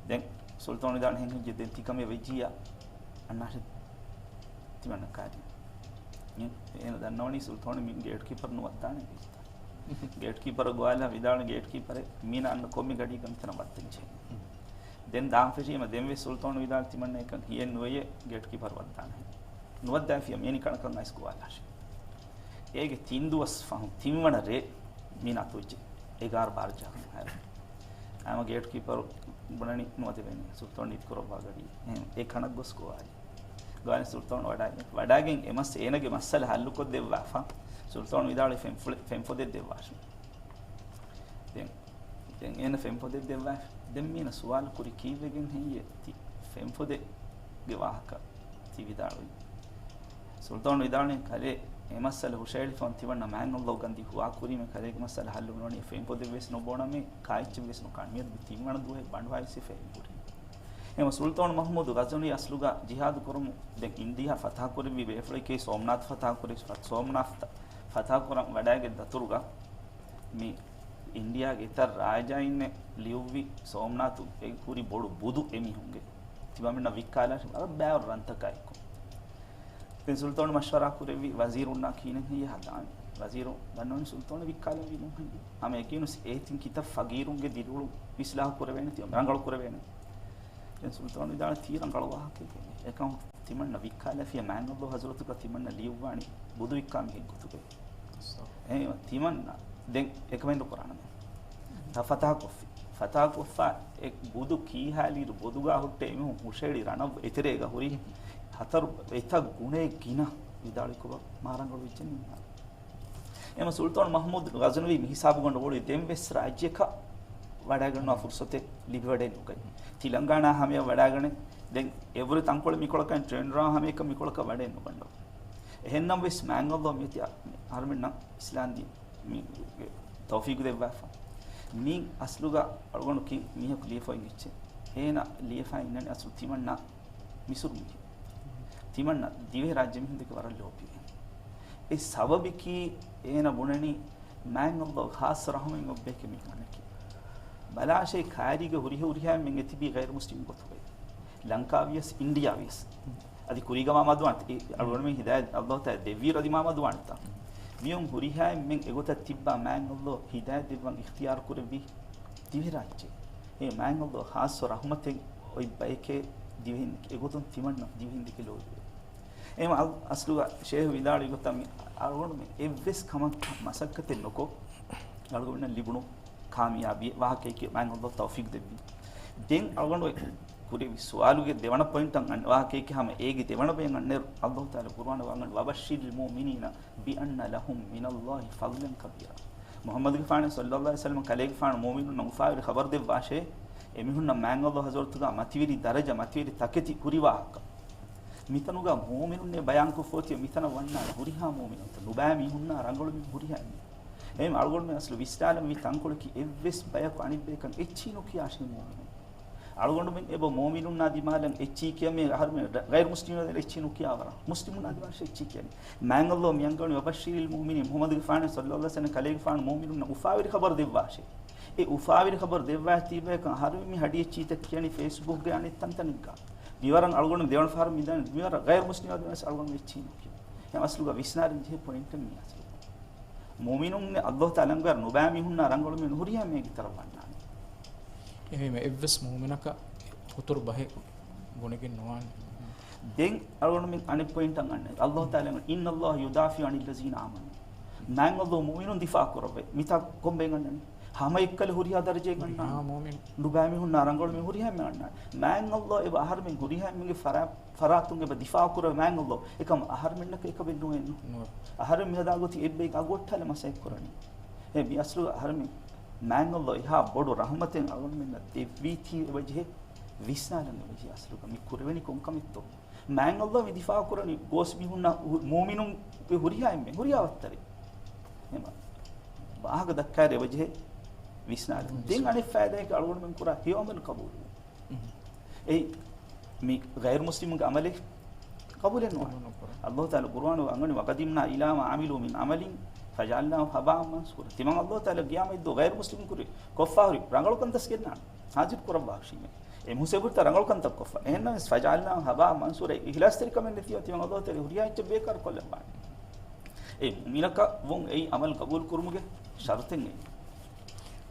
ދެން ސުލްޠާނު ވިދާޅުވި ހެން ހެއްޔޭ ދެން ތިކަމެއް ވެއްޖިއްޔާ އަންނާށޭ ތިމަންނަ ކާރި. އެ-، އޭނަ ދަންނަވަނީ ސުލްޠާނު މި ގޭޓް ކީޕަރު ނުވައްދާނެ ގޭޓް ކީޕަރަށް ގޮވާލާ ވިދާޅުވި ގޭޓް ކީޕަރެއް މީނަ އަންނަ ކޮންމެ ގަޑީގަ މިތަނަށް ވައްދަންޖެހޭ. ދެން ދާން ފެށީމަ ދެންވެސް ސުލްޠާނު ވިދާޅުވި ތިމަންނަ އެކަން ހިޔެއް ނުވެޔޭ ގޭޓް ކީޕަރު ވައްދާނެ. ނުވައްދާފިޔަ މިއަނި ކަނަކަށް އައިސް ގޮވާލާށޭ. އޭގެ ތިން ދުވަސް ފަހުން ތިންވަނަ ރޭ މީނަ އަތުވެއްޖެ. އެގާރަ ބާރަ ޖަހަފަ ހައިރު. އައިމަ ގޭޓް ކީޕަރު ބުނަނީ ނުވަދެވޭނެ. ސުލްޠާނު ނިތިކުރައްވާ ގަޑީ. އެހެން އެ ކަނަށް ގޮސް ގޮވާލި. ގޮވާލި ސުލްޠާނު ވަޑާގެން. ވަޑާގެން އެ މަސް އޭނަގެ މައްސަލަ ހައްލުކޮށްދެއްވާފަ. ސުލްޠާނު ވިދާޅުވި ފެންފުޅެ-، ފެންފޮދެއް ދެއްވާށޭ. ދެން، ދެން އޭނަ ފެންފޮދެއް ދެއްވާ. ދެން މީނަ ސުވާލު ކުރި ކީއްވެގެން ހެއްޔޭ ތި ފެންފޮދެއްގެ ވާހަކަ ތި ވިދާޅުވީ؟ ސުލްޠާނު ވިދާޅުވީ ކަލޭ އެ މައްސަލަ ހުށައެޅިފަ ތިމަންނަ މާތް ﷲ ގަންދީ ހުވާ ކުރީމަ ކަލޭގެ މައްސަލަ ހައްލު ނުވަނީ ފެންފޮދެއް ވެސް ނުބޯނަމޭ ކާއެއްޗެއް ވެސް ނުކާން. މިއަދު މި ތިންވަނަ ދުވަހެއް ބަނޑުހައިސިފައި ހުރީ. އެމަ ސުލްޠާނު މަޙްމޫދު ޣަޒުނީ އަސްލުގަ ޖިހާދު ކުރަމު ދެން އިންޑިއާ ފަތާ ކުރެއްވި ބޭފުޅެކޭ ސޯމްނާތު ފަތާ ކުރެ-، ސޯމްނާތު ފަތާ ކުރަން ވަޑައިގެން ދަތުރުގަ މި އިންޑިއާގެ އެތައް ރާއްޖައިންނެއް ލިޔުއްވި ސޯމްނާތު އެ ހުރި ބޮޑު ބުދު އެމީހުންގެ. ތިމާމެންނަށް ވިއްކާލާށޭ ވަރަށް ބައިވަރު ރަންތަކާ އެއްކޮށް. ދެން ސުލްޠާނު މަޝްވަރާ ކުރެއްވި ވަޒީރުންނާ ކިހިނެއް ހެއްޔޭ ހަދާނީ؟ ވަޒީރު ދަންނަވަނީ ސުލްޠާނު ވިއްކާލަންވީ ނޫން ހެއްޔޭ؟ ހަމަ އެކީނުސް އޭތިން ކިތައް ފަގީރުންގެ ދިރިއުޅުން އިސްލާހު ކުރެވޭނެ ތި ރަނގަޅު ކުރެވޭނެ. ދެން ސުލްޠާނު ވިދާޅުވީ ތީ ރަނގަޅު ވާހަކައެއް ހެއްޔޭ؟ އެކަމަކު ތިމަންނަ ވިއްކާލަފިޔަ މާތް ﷲ ޙަޟްރަތުގަ ތިމަންނަ ލިޔުއްވާނީ ބުދު ވިއްކާ މީހެއް ގޮތުގައި. އެހެންވީމަ ތިމަންނަ ދެން އެކަމެއް ނުކުރާނަމޭ. ތަ ފަތާ ކޮށްފި. ފަތާ ކޮށްފަ އެ ބުދު ކީހާލިއިރު ބޮދުގާ ހުއްޓޭ އެމީހުން ހުށައެޅި ރަނަށް އެތެރޭގަ ހުރި ހަތަރު އެތައް ގުނައެއް ގިނަ ވިދާޅުވިކޮބާ މާ ރަނގަޅު ވެއްޖެ ނިންމާ. އެމަ ސުލްޠާނު މަޙްމޫދު ޣަޒުނަވީ މި ހިސާބުގަނޑު އޮޅުވި ދެން ވެސް ރާއްޖެއަކަށް ވަޑައިގަންނަވާ ފުރުޞަތެއް ލިބިވަޑައެއް ނުގަތް. ތިލަންގާނާ ހަމަޔަށް ވަޑައިގަނެ، ދެން އެވުރެ ތަންކޮޅެއް މިކޮޅަކަށް ޓްރެންޑް ރާ ހަމަޔަކަށް މިކޮޅަކަށް ވަޑައެއް ނުގަންނަވާ. އެހެންނަމަވެސް މާތް ﷲ މިއޮތީ އަހަރުމެންނަށް އިސްލާމް ދީން މި ތައުފީގު ދެއްވާފަ. މީ އަސްލުގަ އަޅުގަނޑު ކި މީހަކު ލިޔެފަ އިނގިއްޗެއް. އޭނަ ލިޔެފަ އިންނަނީ އަސްލު ތިމަންނަ މިސުރު މީހެއް. ތިމަންނަ ދިވެހި ރާއްޖެ މީހުން ދެކެ ވަރަށް ލޯބިވޭ. އެ ސަބަބަކީ އޭނަ ބުނަނީ މާތް ﷲ ޚާއްޞަ ރަޙުމެއް އޮއްބޭކެ މީހުންނަކީ. ބަލާށޭ ކާރީގެ ހުރިހާ ހުރިހާ އެންމެން އެތިބީ ޣައިރު މުސްލިމް ގޮތުގައި. ލަންކާ ވިޔަސް، އިންޑިއާ ވިޔަސް. އަދި ކުރީގަ މާ މަދުވާނެތަ؟ އެ އަޅުގަނޑުމެން ހިދާޔަތް ﷲ ތާ ދެއްވީ ރަދި މާ މަދުވާނެތަ؟ މިއޮން ހުރިހާ އެންމެން އެގޮތަށް ތިއްބާ މާތް ﷲ ހިދާޔަތް ދެއްވަން އިޚްތިޔާރު ކުރެއްވީ ދިވެހިރާއްޖެ. އެ މާތް ﷲ ޚާއްޞަ ރަޙުމަތެއް އޮތް ބަޔެކޭ ދިވެހިން އެގޮތުން ތިމަންނަ ދިވެހިން ދެކެ ލޯބިވޭ. އެމަ އަސްލުގަ ޝޭހު ވިދާޅުވި ގޮތަށް މި އަޅުގަނޑުމެން އެއްވެސް ކަމަކަށް މަސައްކަތެއް ނުކޮށް، އަޅުގަނޑުމެންނަށް ލިބުނު ކާމިޔާބީ ވާހަކައެކޭ މާތް ﷲ ތައުފީގު ދެއްވީ. ދެން އަޅުގަނޑު ކުރެއްވި ސުވާލުގެ ދެވަނަ ޕޮއިންޓަށް އަން ވާހަކައެކޭ ހަމަ އޭގެ ދެވަނަ ބަޔަށް އަންނައިރު ﷲ ތަޢާލާ ޤުރުއާނަށް ވާން ވަބައްޝިރިލް މުއުމިނީނަ ބިއަންނަ ލަހުމް މިނައްލާހި ފަޟްލަން ކަބީރާ. މުޙައްމަދުގެފާނު ޞައްލައްލާހު ޢަލައިހި ވަސައްލަމަ ކަލޭގެފާނު މުއުމިނުންނަށް އުފާވެރި ޚަބަރު ދެއްވާށޭ، އެމީހުންނަށް މާތް ﷲ ޙަޟްރަތުގަ މަތިވެރި ދަރަޖަ، މަތިވެރި ތަކެތި ހުރި ވާހަކަ. މިތަނުގަ މުއުމިނުންނޭ ބަޔާންކޮށްފަ އޮތީ، މިތަނަށް ވަންނާނެ ހުރިހާ މުއުމިނުންތައް، ނުބައި މީހުންނާ ރަނގަޅު މީހުން ހުރިހާ އެއްމީހުން. އެހެން އަޅުގަނޑުމެން އަސްލު ވިސްނާލަން މި ތަންކޮޅަކީ އެއްވެސް ބަޔަކު އަނެއް ބަޔަކަށް އެއްޗިހި ނުކިޔާށޭ މުއުމިނުން. އަޅުގަނޑުމެން އެބަ މުއުމިނުންނާ ދިމާލަށް އެއްޗިހި ކިޔަމޭ އަހަރުމެން ޣައިރު މުސްލިމުންނާ ދިމާލަށް އެއްޗިހި ނުކިޔާވަރަށް މުސްލިމުންނާ ދިމާލަށް އެއްޗިހި ކިޔަނީ. މާތް ﷲ މި އަންގަނީ ވަބައްޝިރިލް މުއުމިނީން، މުޙައްމަދުގެފާނު ޞައްލަﷲ ޢަލައިހި ވަސައްލަމް ކަލޭގެފާނު މުއުމިނުންނަށް އުފާވެރި ޚަބަރު ދެއްވާށޭ. އެ އުފާވެރި ޚަބަރު ދެއްވާތީ ބަޔަކަށް އަހަރުމެން މި ހަޑި އެއްޗިހިތައް ކިޔަނީ ފޭސްބުކްގެ އަނެއް ތަންތަނެއްގަ. މިވަރަށް އަޅުގަނޑު ދެވަނަ ފަހަރު މިދަނީ މިވަރަށް ޣައިރު މުސްލިމާ ދިމާލަށް އަޅުގަނޑު އެއްޗިހި ނުކިޔަނީ. އަސްލުގަ ވިސްނާލަން ޖެހޭ ޕޮއިންޓެއް މީ އަސްލު. މުއުމިނުން ﷲ ތަޢާލާ އަންގަވާ ނުބައި މީހުންނާ ރަނގަޅު މީހުން ހުރިހާ މީހެއްގެ ތެރެއަށް ވަންނާނެ. އެހެންވީމަ އެއްވެސް މުއުމިނަކަށް ހުތުރު ބަހެއް ބުނެގެން ނުވާނެ. ދެން އަޅުގަނޑުމެން އަނެއް ޕޮއިންޓަށް އަންނަނީ. ﷲ ތަޢާލާ، "إن الله يدافع عن الذين آمنوا." މާތް ﷲ މުއުމިނުން ދިފާޢު ކުރައްވައޭ. މިތާ ކޮންބައެއް އަންނަނީ؟ ހަމައެއްކަލަ ހުރިހާ ދަރަޖައެއް އަންނާނެ. ހުރިހާ މުއުމިނު. ނުބައި މީހުންނާ ރަނގަޅު މީހުން ހުރިހާ އެންމެން އަންނާނެ. މާތް ﷲ އެބަ އަހަރުމެން ހުރިހާ އެންމެންގެ ފަރާ-، ފަރާތުން އެބަ ދިފާޢު ކުރައްވައޭ މާތް ﷲ. އެކަމަކު އަހަރުމެންނަކަށް އެކަމެއް ނުވޭ. ނުވޭ. އަހަރެން މިހަދާ ގޮތީ އެއްބައި އަގު އޮއްޓާލަން މަސައްކަތް ކުރަނީ. އެ މި އަސްލު އަހަރެން މާތް ﷲ އެހާ ބޮޑު ރަޙުމަތެއް އަޅުގަނޑުމެންނަށް ދެއްވީތީ އެބަޖެހޭ ވިސްނާލަން އެބަޖެހޭ އަސްލުގަ މި ކުރެވެނީ ކޮން ކަމެއްތޯ؟ މާތް ﷲ މި ދިފާޢު ކުރަނީ ގޯސް މީހުންނާ ހު-، މުއުމިނުން ހުރިހާ އެންމެ ހުރިހާ ވައްތަރެއް. އެހެން ވާހަކަ ދައްކާއިރު އެބަޖެހޭ ވިސްނާލަން. ދެން އަނެއް ފައިދާއަކީ އަޅުގަނޑުމެން ކުރާ ހެޔޮ ޢަމަލު ޤަބޫލުވުން. އެއީ މި ޣައިރު މުސްލިމުންގެ ޢަމަލެއް ޤަބޫލެއް ނުވާނެ. ޤަބޫލު ނުކުރާނެ. ﷲ ތަޢާލާ ޤުރުއާނުގަ އަންގަނީ، "وقدمنا إلى ما عملوا من عمل فجعلناه هباء منثورا." ތިމަން ﷲ ތަޢާލާ ޤިޔާމަތްދުވަހު ޣައިރު މުސްލިމުން ކުރި ކޮށްފާ ހުރި ރަނގަޅު ކަންތައް ގެންނާނެ. ޙާޟިރު ކުރައްވާ ހުށީމޭ. އެ މުސޭބުރިތަ ރަނގަޅު ކަންތައް ކޮށްފަ. އެހެންނަމަވެސް، "فجعلناه هباء منثورا." އިޚްލާޞްތެރިކަމެއް ނެތިވާ ތިމަން ﷲ ތަޢާލާ ހުރިހާ އެއްޗެއް ބޭކާރު ކޮށްލައްވާނެ. އެ މުއުމިނަކަށް ވުން އެއީ ޢަމަލު ޤަބޫލު ކުރުމުގެ ޝަރުޠެއް ނެތް.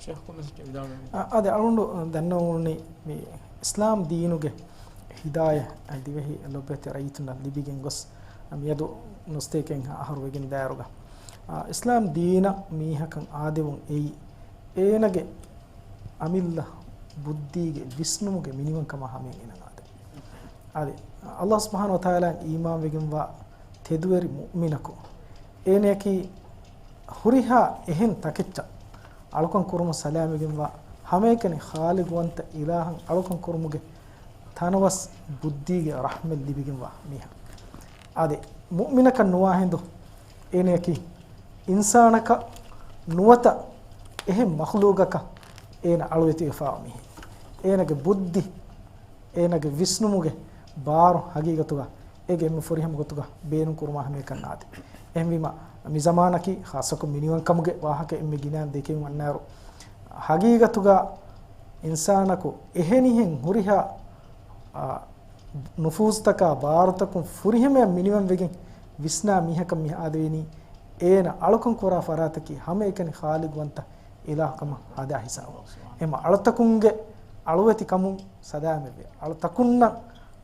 ޝޭޚް ކޮންމެސް ވިދާޅުވެ. އަ، އާދެ، އަޅުގަނޑު ދަންނަވަނީ މި އިސްލާމް ދީނުގެ ހިދާޔަތް ދިވެހި ލޮބުވެތި ރައްޔިތުންނަށް ލިބިގެން ގޮސް، މިއަދު ނުސްތޭކަ އަހަރު ވެގެން ދާއިރުގަ، އ، އިސްލާމް ދީނަށް މީހަކަށް އާދެވުން އެއީ، އޭނަގެ އަމިއްލަ ބުއްދީގެ ވިސްނުމުގެ މިނިވަންކަމާ ހަމަޔަށް އޭނަ އާދެވުން. އާދެ، ﷲ ސުބްޙާނަހޫ ވަތަޢާލާއަށް އީމާންވެގެންވާ ތެދުވެރި މުއުމިނަކު، އޭނަޔަކީ ހުރިހާ އެހެން ތަކެއްޗަށް އަޅުކަން ކުރުމުން ސަލާމަތްވެގެންވާ ހަމައެކަނި ޚާލިޤުވަންތަ އިލާހަށް އަޅުކަން ކުރުމުގެ ތަނަވަސް ބުއްދީގެ ރަޙްމަތް ލިބިގެންވާ މީހާ. އާދެ، މުއުމިނަކަށް ނުވާ ހިނދު އޭނަޔަކީ އިންސާނަކަށް ނުވަތަ އެހެން މަޚްލޫޤަކަށް އޭނަ އަޅުވެތިވެފާވާ މީހެއް. އޭނަގެ ބުއްދި، އޭނަގެ ވިސްނުމުގެ ބާރު ހަގީގަތުގަ އޭގެ އެންމެ ފުރިހަމަ ގޮތުގަ ބޭނުން ކުރުމާ ހަމައެކަނި އާދެ. އެހެންވީމަ، މި ޒަމާނަކީ ޚާއްޞަކޮށް މިނިވަންކަމުގެ ވާހަކަ އެންމެ ގިނައިން ދެކެވުން އަންނައިރު، ހަގީގަތުގަ އިންސާނަކު އެހެނިހެން ހުރިހާ، އާ، ނުފޫޒުތަކާ ބާރުތަކުން ފުރިހަމަޔަށް މިނިވަންވެގެން ވިސްނާ މީހަކަށް މި އާދެވެނީ، އޭނަ އަޅުކަން ކުރާ ފަރާތަކީ ހަމައެކަނި ޚާލިޤުވަންތަ އިލާހު ކަމަށް ހަދާ ހިސާބު. އެމަ އަޅުތަކުންގެ އަޅުވެތި ކަމުން ސަލާމަތްވެ، އަޅުތަކުންނަށް،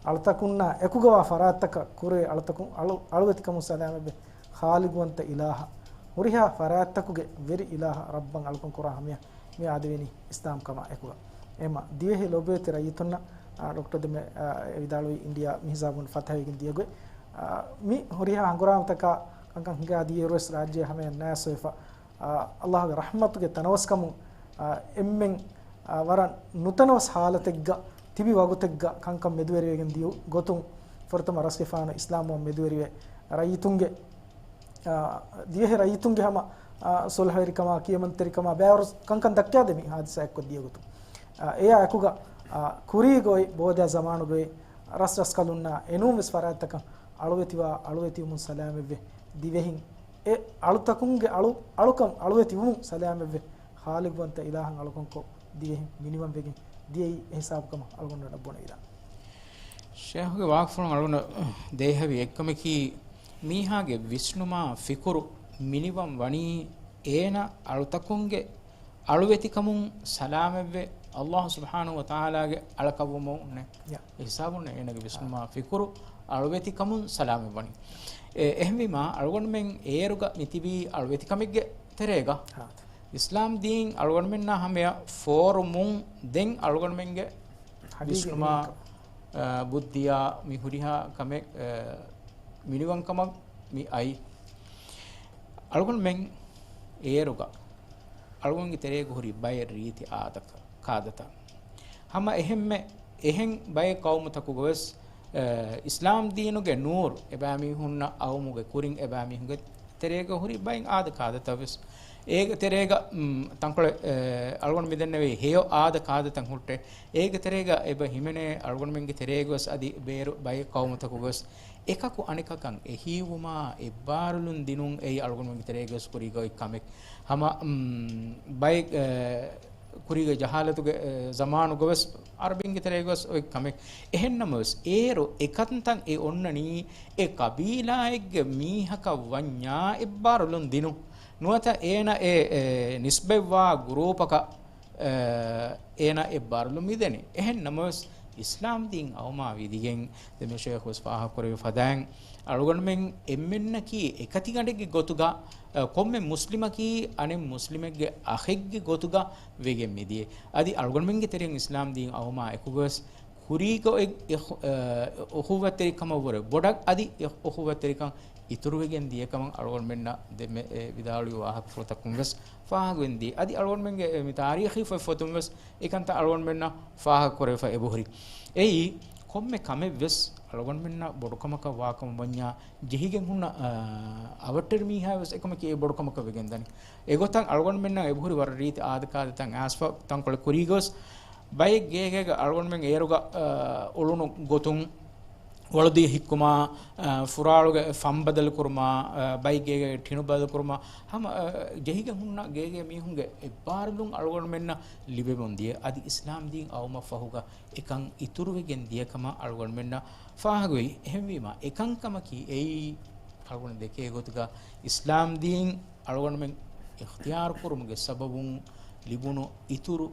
އަޅުތަކުންނާ އެކުގަވާ ފަރާތްތަކަށް ކުރެވޭ އަޅުތަކުން އަޅު-، އަޅުވެތި ކަމުން ސަލާމަތްވެ، ޚާލިޤުވަންތަ އިލާހަށް، ހުރިހާ ފަރާތްތަކުގެ ވެރި އިލާހަށް ރައްބަށް އަޅުކަން ކުރާ ހަމަޔަށް މި އާދެވެނީ އިސްލާމް ކަމާ އެކުގަ. އެމަ ދިވެހި ލޮބުވެތި ރައްޔިތުންނަށް، އާ، ޑޮކްޓަރ ދެމެ، އާ، އެ ވިދާޅުވި އިންޑިއާ މި ހިސާބުން ފަތަހަވެގެން ދިޔަ ގޮތް، އާ، މި ހުރިހާ ހަނގުރާމަތަކާ ކަންކަން ހިނގާ ދިޔައިރުވެސް ރާއްޖެ ހަމަޔަށް ނާސްވެފަ، އާ، ﷲގެ ރަޙްމަތުގެ ތަނަވަސްކަމުން، އާ، އެންމެން، އާ، ވަރަށް ނުތަނަވަސް ހާލަތެއްގަ ތިބި ވަގުތެއްގަ ކަންކަން މެދުވެރިވެގެން ދިޔު ގޮތުން ފުރަތަމަ ރަސްގެފާނު އިސްލާމްވުމަށް މެދުވެރިވެ ރައްޔިތުންގެ، އާ، ދިވެހި ރައްޔިތުންގެ ހަމަ، އާ، ސުލްހަވެރިކަމާ، ކިޔަމަންތެރިކަމާ ބައިވަރު ކަންކަން ދައްކާދެމި ހާދިސާއެއްކޮށް ދިޔަ ގޮތުން، އާ، އެއާ އެކުގަ، އާ، ކުރީގައި ބޯދާ ޒަމާނުގައި ރަސްރަސްކަލުންނާ އެނޫންވެސް ފަރާތްތަކަށް އަޅުވެތިވާ، އަޅުވެތިވުމުން ސަލާމަތްވެ ދިވެހިން އެ އަޅުތަކުންގެ އަޅު، އަޅުކަން އަޅުވެތިވުމުން ސަލާމަތްވެ، ޚާލިޤުވަންތަ އިލާހަށް އަޅުކަންކޮށް ދިވެހިން މިނިވަންވެގެން ދިޔައީ އެހިސާބު ކަމަށް އަޅުގަނޑުމެންނަށް ބުނެވިދާނެ. ޝޭޚުގެ ވާހަކަފުޅުން އަޅުގަނޑަށް ދޭހަވި އެއްކަމަކީ، މީހާގެ ވިސްނުމާ ފިކުރު މިނިވަން ވަނީ އޭނަ އަޅުތަކުންގެ އަޅުވެތިކަމުން ސަލާމަތްވެ، ﷲ ސުބްޙާނަހޫ ވަތަޢާލާގެ އަޅަކަށްވުމުންނޭ. ޔާ. އެހިސާބުން އޭނަގެ ވިސްނުމާ ފިކުރު އަޅުވެތިކަމުން ސަލާމަތްވަނީ. އެ، އެހެންވީމާ، އަޅުގަނޑުމެން އޭރުގަ މިތިބީ އަޅުވެތިކަމެއްގެ ތެރޭގަ. އާ. އިސްލާމް ދީން އަޅުގަނޑުމެންނާ ހަމަޔަށް ފޯރުމުން ދެން އަޅުގަނޑުމެންގެ ހަގީގީ ވިސްނުމާ، މީހަކަށް. އަ، ބުއްދިޔާ މި ހުރިހާ ކަމެއް، އަ، މިނިވަންކަމަށް މި އައީ. އަޅުގަނޑުމެން އޭރުގަ އަޅުގަނޑުގެ ތެރޭގަ ހުރި ބައެއް ރީތި އާދަކަ-، ކާދަތައް. ހަމަ އެހެންމެ އެހެން ބައެއް ޤައުމުތަކުގަވެސް، އަ، އިސްލާމް ދީނުގެ ނޫރު އެބައިމީހުންނަށް އައުމުގެ ކުރިން އެބައިމީހުންގެ ތެރޭގަ ހުރި ބައެއް އާދަ ކާދަތައްވެސް އޭގެ ތެރޭގަ، މް، ތަންކޮޅެއް، އެ، އަޅުގަނޑު މިދެންނެވީ ހެޔޮ އާދަ ކާދަތައް ހުއްޓޭ. އޭގެ ތެރޭގަ އެބަ ހިމެނޭ އަޅުގަނޑުމެންގެ ތެރޭގަވެސް އަދި ބޭރު ބައެއް ޤައުމުތަކުގަވެސް އެކަކު އަނެކަކަށް އެހީވުމާ އެއްބާރުލުން ދިނުން އެއީ އަޅުގަނޑުމެންގެ ތެރޭގަވެސް ކުރީގަ އޮތް ކަމެއް. ހަމަ، މް، ބައެއް، އެ، ކުރީގެ ޖަހާލަތުގެ، އެ، ޒަމާނުގަވެސް އަރަބިންގެ ތެރޭގަވެސް އޮތް ކަމެއް. އެހެންނަމަވެސް އޭރު އެކަންތައް އެ އޮންނަނީ އެ ޤަބީލާއެއްގެ މީހަކަށް ވަންޏާ އެއްބާރުލުން ދިނުން. ނުވަތަ އޭނަ އެ، އެ، ނިސްބަތްވާ ގުރޫޕަކަށް، އެ، އޭނަ އެއްބާރުލުން މިދެނީ. އެހެން ނަމަވެސް، އިސްލާމް ދީން އައުމާ ވިދިގެން، ދެން މި ޝޭޚުވެސް ފާހަގަކުރެއްވި ފަދައިން، އަޅުގަނޑުމެން އެންމެންނަކީ އެކަތިގަނޑެއްގެ ގޮތުގަ، އެ، ކޮންމެ މުސްލިމަކީ އަނެއް މުސްލިމެއްގެ އަޚެއްގެ ގޮތުގަ ވެގެން މިދިޔަ. އަދި އަޅުގަނޑުމެންގެ ތެރެއިން އިސްލާމް ދީން އައުމާ އެކުގަވެސް، ކުރީގަ އޮތް އެ، އެ، އުޚުވަތްތެރިކަމަށްވުރެ ބޮޑަށް އަދި އެ އުޚުވަތްތެރިކަން އިތުރުވެގެން ދިޔަކަމަށް އަޅުގަނޑުމެންނަށް ދެންމެ، އެ، ވިދާޅުވި ވާހަކަފުޅުތަކުން ވެސް ފާހަގަވެން ދިޔަ. އަދި އަޅުގަނޑުމެންގެ، އެ، މި ތާރީޚީ ފޮތްފޮތުން ވެސް އެކަންތައް އަޅުގަނޑުމެންނަށް ފާހަގަކުރެވިފަ އެބަހުރި. އެއީ، ކޮންމެ ކަމެއް ވެސް އަޅުގަނޑުމެންނަށް ބޮޑުކަމަކަށް ވާކަމަށް ވަންޏާ، ޖެހިގެން ހުންނަ، އާ، އަވަށްޓެރި މީހާ ވެސް އެކަމަކީ އެ ބޮޑުކަމަކަށް ވެގެން ދަނީ. އެގޮތަށް އަޅުގަނޑުމެންނަށް އެބަހުރި ވަރަށް ރީތި އާދަކާދަތައް އައިސްފަ ތަންކޮޅެއް ކުރީގަވެސް، ބައެއް ގޭގޭގަ އަޅުގަނޑުމެން އޭރުގަ، އާ، އުޅުނު ގޮތުން ވަޅުދީ ހިއްކުމާ، އާ، ފުރާޅުގެ ފަން ބަދަލުކުރުމާ، އާ، ބައެއް ގޭގޭގެ ޓިނު ބަދަލުކުރުމާ، ހަމަ، އާ، ޖެހިގެން ހުންނަ ގޭގޭ މީހުންގެ އެއްބާރުލުން އަޅުގަނޑުމެންނަށް ލިބެމުން ދިޔަ. އަދި އިސްލާމް ދީން އައުމަށް ފަހުގަ އެކަން އިތުރުވެގެން ދިޔަކަމަށް އަޅުގަނޑުމެންނަށް ފާހަގަވެ. އެހެންވީމަ، އެކަންކަމަކީ އެއީ އަޅުގަނޑު ދެކޭ ގޮތުގަ އިސްލާމް ދީން އަޅުގަނޑުމެން އިޚްތިޔާރު ކުރުމުގެ ސަބަބުން ލިބުނު އިތުރު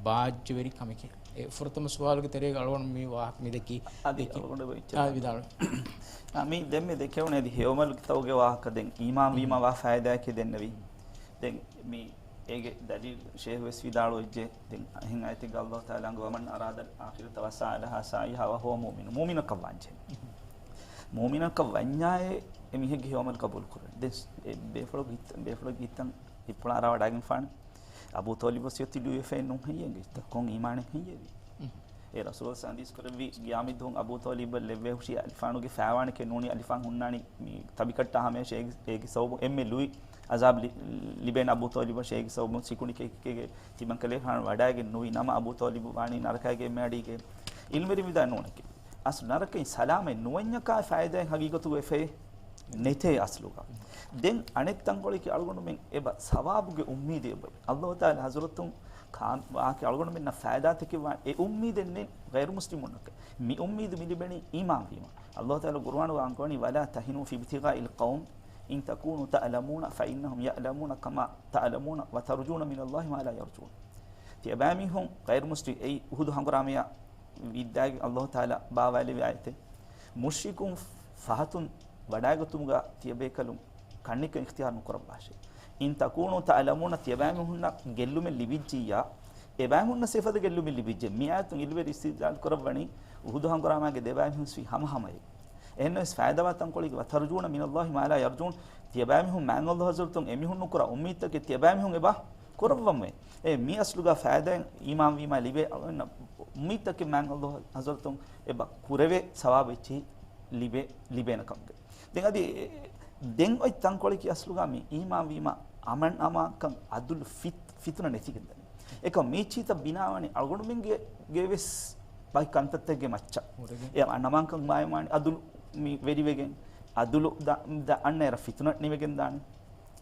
ބާއްޖަވެރި ކަމެކޭ. އެ ފުރަތަމަ ސުވާލުގެ ތެރޭގަ އަޅުގަނޑު މި ވާހަކަ މި ދެކީ، އަދި ދެކީ. އަޅުގަނޑު އާ، ވިދާޅުވި. އާ، މި ދެންމެ ދެކެވުނެ އަދި ހެޔޮމަލުގެ ތައުގެ ވާހަކަ ދެން އީމާން ވީމަ ވާ ފައިދާއެކޭ ދެންނެވީ. ދެން މި އޭގެ ދަލީލު ޝޭހް ވެސް ވިދާޅުވެއްޖެ. ދެން އެހެން އާޔަތެއްގަ ﷲ ތަޢާލާ އަންގަ، "وَمَنْ أَرَادَ الْآخِرَةَ وَسَعَىٰ لَهَا سَعْيَهَا وَهُوَ مُؤْمِنٌ." މުއުމިނަކަށް ވާންޖެހޭ. މުއުމިނަކަށް ވަންޏާއޭ އެ މީހެއްގެ ހެޔޮމަލަކަށް ގަބޫލު ކުރެވޭ. ދެން އެ ބޭފުޅަކު ގިތަން، ބޭފުޅަކު ގިތަން ހިއްޕުޅާ ރާވަޑާގެންފާނެ. އަބޫ ޠާލިބު ވަސިއްޔަތު ލިޔެފައެއް ނޫން ހެއްޔޭ ގިތަ؟ ކޮން އީމާނެއް ހެއްޔޭވީ؟ އެ ރަސޫލު ޙަދީޘް ކުރެއްވި ގިޔާމި ދުވަހު އަބޫ ޠާލިބަށް ލެއްވޭ ހުށި އަލިފާނުގެ ފާވާނެކޭ ނޫނީ އަލިފާން ހުންނާނީ މި ތަބިކައްޓާ ހަމަޔަށް އޭގެ، އޭގެ ސަބަބުން އެންމެ ލުއި އަޒާބް ލި-، ލިބޭނެ އަބޫ ޠާލިބަށް އޭގެ ސަބަބުން ސިކުނޑި ކެކި ކެކި ތިމަންކަލޭފާނު ވަޑާގެން ނުވި ނަމަ އަބޫ ޠާލިބު ވާނީ ނަރަކައިގެ އެންމެ އަޑީގަ. ޢިލްމުވެރިން ވިދާޅުވި ނޫނެކޭ. އަސްލު ނަރަކައިން ސަލާމަތް ނުވަންޏަކާ ފައިދާއެއް ހަގީގަތުގަ އެފައެއް ނެތޭ އަސްލުގަ. ދެން އަނެއް ތަންކޮޅެކޭ އަޅުގަނޑުމެން އެބަ ސަވާބުގެ އުއްމީދެއް އެބަ. ﷲ ތަޢާލާ ޙަޟްރަތުން ކާ-، ވާހަކަ އަޅުގަނޑުމެންނަށް ފައިދާތަކެއް ވާނެ އެ އުއްމީދެއް ނެތް ޣައިރު މުސްލިމުންނަކަށް. މި އުއްމީދު މި ލިބެނީ އީމާން ވީމަ. ﷲ ތަޢާލާ ޤުރުއާނުގަ އަންގަވަނީ، "وَلَا تَهِنُوا فِي ابْتِغَاءِ الْقَوْمِ إِنْ تَكُونُوا تَعْلَمُونَ فَإِنَّهُمْ يَعْلَمُونَ كَمَا تَعْلَمُونَ وَتَرْجُونَ مِنَ اللَّهِ مَا لَا يَرْجُونَ." ތިޔަބައިމީހުން ޣައިރު މުސްލިމް އެއީ އުޙުދު ހަނގުރާމަޔާ ވިއްދާގެން ﷲ ތަޢާލާ ބާވާލެއްވި އާޔަތެއް. މުޝްރިކުން ފަހަތުން ވަޑާގަތުމުގަ ތިޔަބޭކަލުން ކަންނިކަން އިޚްތިޔާރު ނުކުރައްވާށޭ. "إِنْ تَكُونُوا تَعْلَمُونَ" ތިޔަބައިމީހުންނަށް ގެއްލުމެއް ލިބިއްޖިއްޔާ، އެބައިމީހުންނަށް އެފަދަ ގެއްލުމެއް ލިބިއްޖެ. މި އާޔަތުން ޢިލްމުވެރި އިސްތިދްލާލު ކުރައްވަނީ އުޙުދު ހަނގުރާމާގެ ދެބައިމީހުން ވީ ހަމަހަމަޔަށް. އެހެންނަމަވެސް ފައިދާވާ ތަންކޮޅެއްގެ "وَتَرْجُونَ مِنَ اللَّهِ مَا لَا يَرْجُونَ" ތިޔަބައިމީހުން މާތް ﷲ ޙަޟްރަތުން އެމީހުން ނުކުރާ އުއްމީދުތަކެއް ތިޔަބައިމީހުން އެބަ ކުރައްވަމޭ. އެ މި އަސްލުގަ ފައިދާއިން އީމާން ވީމާ ލިބޭ އުއްމީދުތަކެއް މާތް ﷲ ޙަޟްރަތުން އެބަ ކުރެވޭ ސަވާބު އެއްޗެހި ލިބޭ، ލިބޭނެ ކަމުގެ. ދެން އަދި ދެން އޮތް ތަންކޮޅަކީ އަސްލުގަ މި އީމާން ވީމާ އަމަން އަމާންކަން އަދުލު ފިތް-، ފިތުނަ ނެތިގެން ދަނީ. އެކަމް މީ އެއްޗިހިތައް ބިނާވަނީ އަޅުގަނޑުމެންގެ ގެ ވެސް ބައި ކަންތައްތަކެއްގެ މައްޗަށް. އެ އަންނަމާންކަން މާޔަމާނި އަދުލު މި ވެރިވެގެން، އަދުލު ދަ-، ދަ-، އަންނަ އެރަށް ފިތުނަ ނިމިގެން ދާނެ.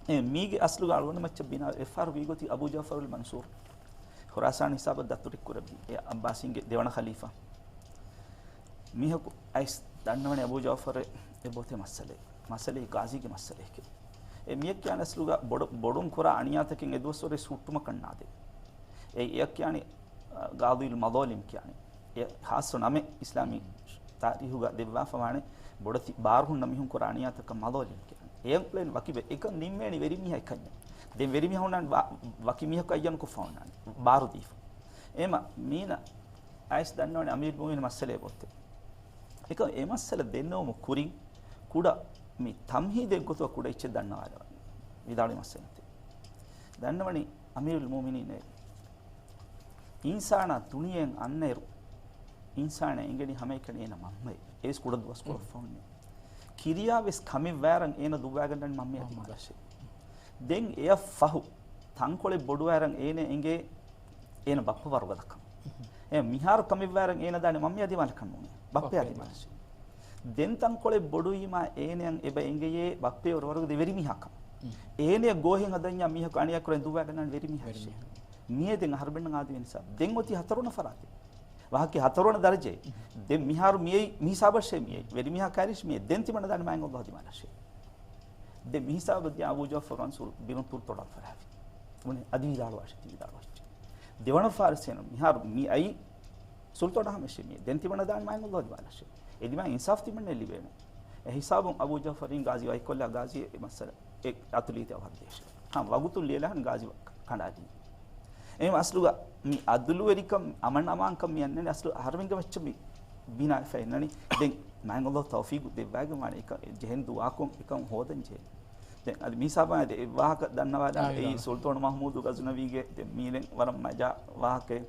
އެ މީގެ އަސްލުގަ އަޅުގަނޑު މައްޗަށް ބިނާ އެއްފަހަރު ވީގޮތީ އަބޫ ޖަޢުފަރުލް މަންޞޫރު. ޚުރާސާން ހިސާބަށް ދަތުރެއް ކުރެއްވި އެ ޢައްބާސީންގެ ދެވަނަ ޚަލީފާ. މީހަކު އައިސް ދަންނަވަނީ އަބޫ ޖަޢުފަރެއް އެބައޮތޭ މައްސަލައެއް. މައްސަލައީ ޣާޒީގެ މައްސަލައެކޭ. އެ މިޔަށް ކިޔާނެ އަސްލުގަ ބޮޑު-، ބޮޑުން ކުރާ އަނިޔާތަކެއް އެދުވަސްވަރު ވެސް ހުއްޓުމަކަށް ނާދޭ. އެ އެޔަށް ކިޔާނީ، އަ، ޣާޟީލް މަޟާލިމް ކިޔާނީ. އެ ޚާއްޞަ ނަމެއް އިސްލާމީ ތާރީޚުގަ ދެއްވާފަ ވާނެ ބޮޑެތި ބާރު ހުންނަ މީހުން ކުރާ އަނިޔާތަކަށް މަޟާލިމް ކިޔާނީ. އެޔަށް އުޅެން ވަކި ވެ-، އެކަން ނިންމޭނީ ވެރިމީހާ އެކަންޏެއް. ދެން ވެރިމީހާ ހުންނާނީ ވަ-، ވަކި މީހަކު އައްޔަން ކޮށްފަ ހުންނާނީ. ބާރު ދީފަ. އެމަ މީނަ އައިސް ދަންނަވަނީ އަމީރުލް މުއުމިނީން މައްސަލައެއް އެބައޮތޭ. އެކަމް އެ މައްސަލަ ދެންނެވުމުގެ ކުރިން ކުޑަ މި ތަމްހީދެއް ގޮތުގަ ކުޑަ އެއްޗެއް ދަންނަވާލަވަނީ. ވިދާޅުވި މައްސަލައެއް. ދަންނަވަނީ އަމީރުލް މުއުމިނީން އެ އިންސާނާ ދުނިޔެއިން އަންނައިރު، އިންސާނާ އެނގެނީ ހަމައެކަނި އޭނަ މަންމައެއް. އެއީސް ކުޑަދުވަސްކޮޅަށް ފަހުން. ކިރިޔާވެސް ކަމެއް ވާއިރަށް އޭނަ ދުއްވާގަންނަނީ މަންމައަށް ދިމާލަށޭ. ދެން އެއަށް ފަހު ތަންކޮޅެއް ބޮޑުވާއިރަށް އޭނަ އެނގޭ އޭނަ ބައްޕަ ވަރުގަދަކަން. އެ މިހާރު ކަމެއްވާއިރަށް އޭނަ ދާނެ މަންމި އަދި މާލަކަން ނޫނޭ. ބައްޕަ ބައްޕަ އަދި އަދި މާލަށޭ. ދެން ތަންކޮޅެއް ބޮޑުވީމާ އޭނައަށް އެބަ އެނގެޔޭ ބައްޕަޔަށް ވަރުގަދަ ވެރިމީހާކަން. އޭނައަށް ގޯހެއް ހަދަންޏާ މީހަކު އަނިޔާ ކުރަން ދުއްވާގަންނާނެ ވެރިމީހާއަށޭ. ވެރިމީހާ. މިއޭ ދެން އަހަރުމެންނަށް އާދެވޭ ހިސާބު. ދެން އޮތީ ހަތަރުވަނަ ފަރާތެއް. ވާހަކަ ހަތަރުވަނަ ދަރަޖައެއް. ދެން މިހާރު މިއައީ، މި ހިސާބަށޭ މިއައީ. ވެރިމީހާ ކައިރިއަށް މިއައީ. ދެން ތިމަންނަ ދާނެ މާތް ﷲ އަދި މާލަށޭ. ދެން މި ހިސާބަށް ދިޔަ އަބޫ ޖަޢުފަރު އަންސުރު ބިރުން ތުރުތޯޑާ ފަރާވި. އުނި އަދި ވިދާޅުވާށޭ، ތި ވިދާޅުވާށޭ. ދެވަނަ ފާރިސޭނު މިހާރު މި އައީ ސުލްތޯނާ ހަމަށޭ މިއައީ. ދެން ތިމަންނަ ދާނެ މާތް ﷲ އަދި މާލަށޭ. އެ ދިމާ އިންސާފް ތިމަންނަ ލިބޭނެ. އެ ހިސާބުން އަބޫ ޖަޢުފަރު ގާޒީ ވަކީލް ގާޒީ އެ މައްސަލަ އެ އަތުލީތެ އަވަހަށް ދޭށޭ. ހަމަ ވަގުތު ލިޔެލާން ގާޒީ ކަނޑާލީ. އެހެން އަސްލުގަ މި އަދުލުވެރިކަން، އަމަން އަމާންކަން މި އަންނަނީ އަސްލު އަހަރެމެންގެ މައްޗަށް މި ބިނާވެފަ އިންނަނީ. ދެން މާތް ﷲ ތައުފީގު ދެއްވާގެން ވާނެ އެކަން ޖެހެން ދުޢާކޮށް އެކަން ހޯދަން ޖެހޭ. ދެން އަދި މި ހިސާބަށް އަދި އެއް ވާހަކަ ދަންނަވާލާނެ. އާ، އެއީ ވިދާޅު. ސުލްތޯނު މަހްމޫދު ޣަޒުނަވީގެ ދެން މީރެން ވަރަށް މަޖާ ވާހަކައެއް.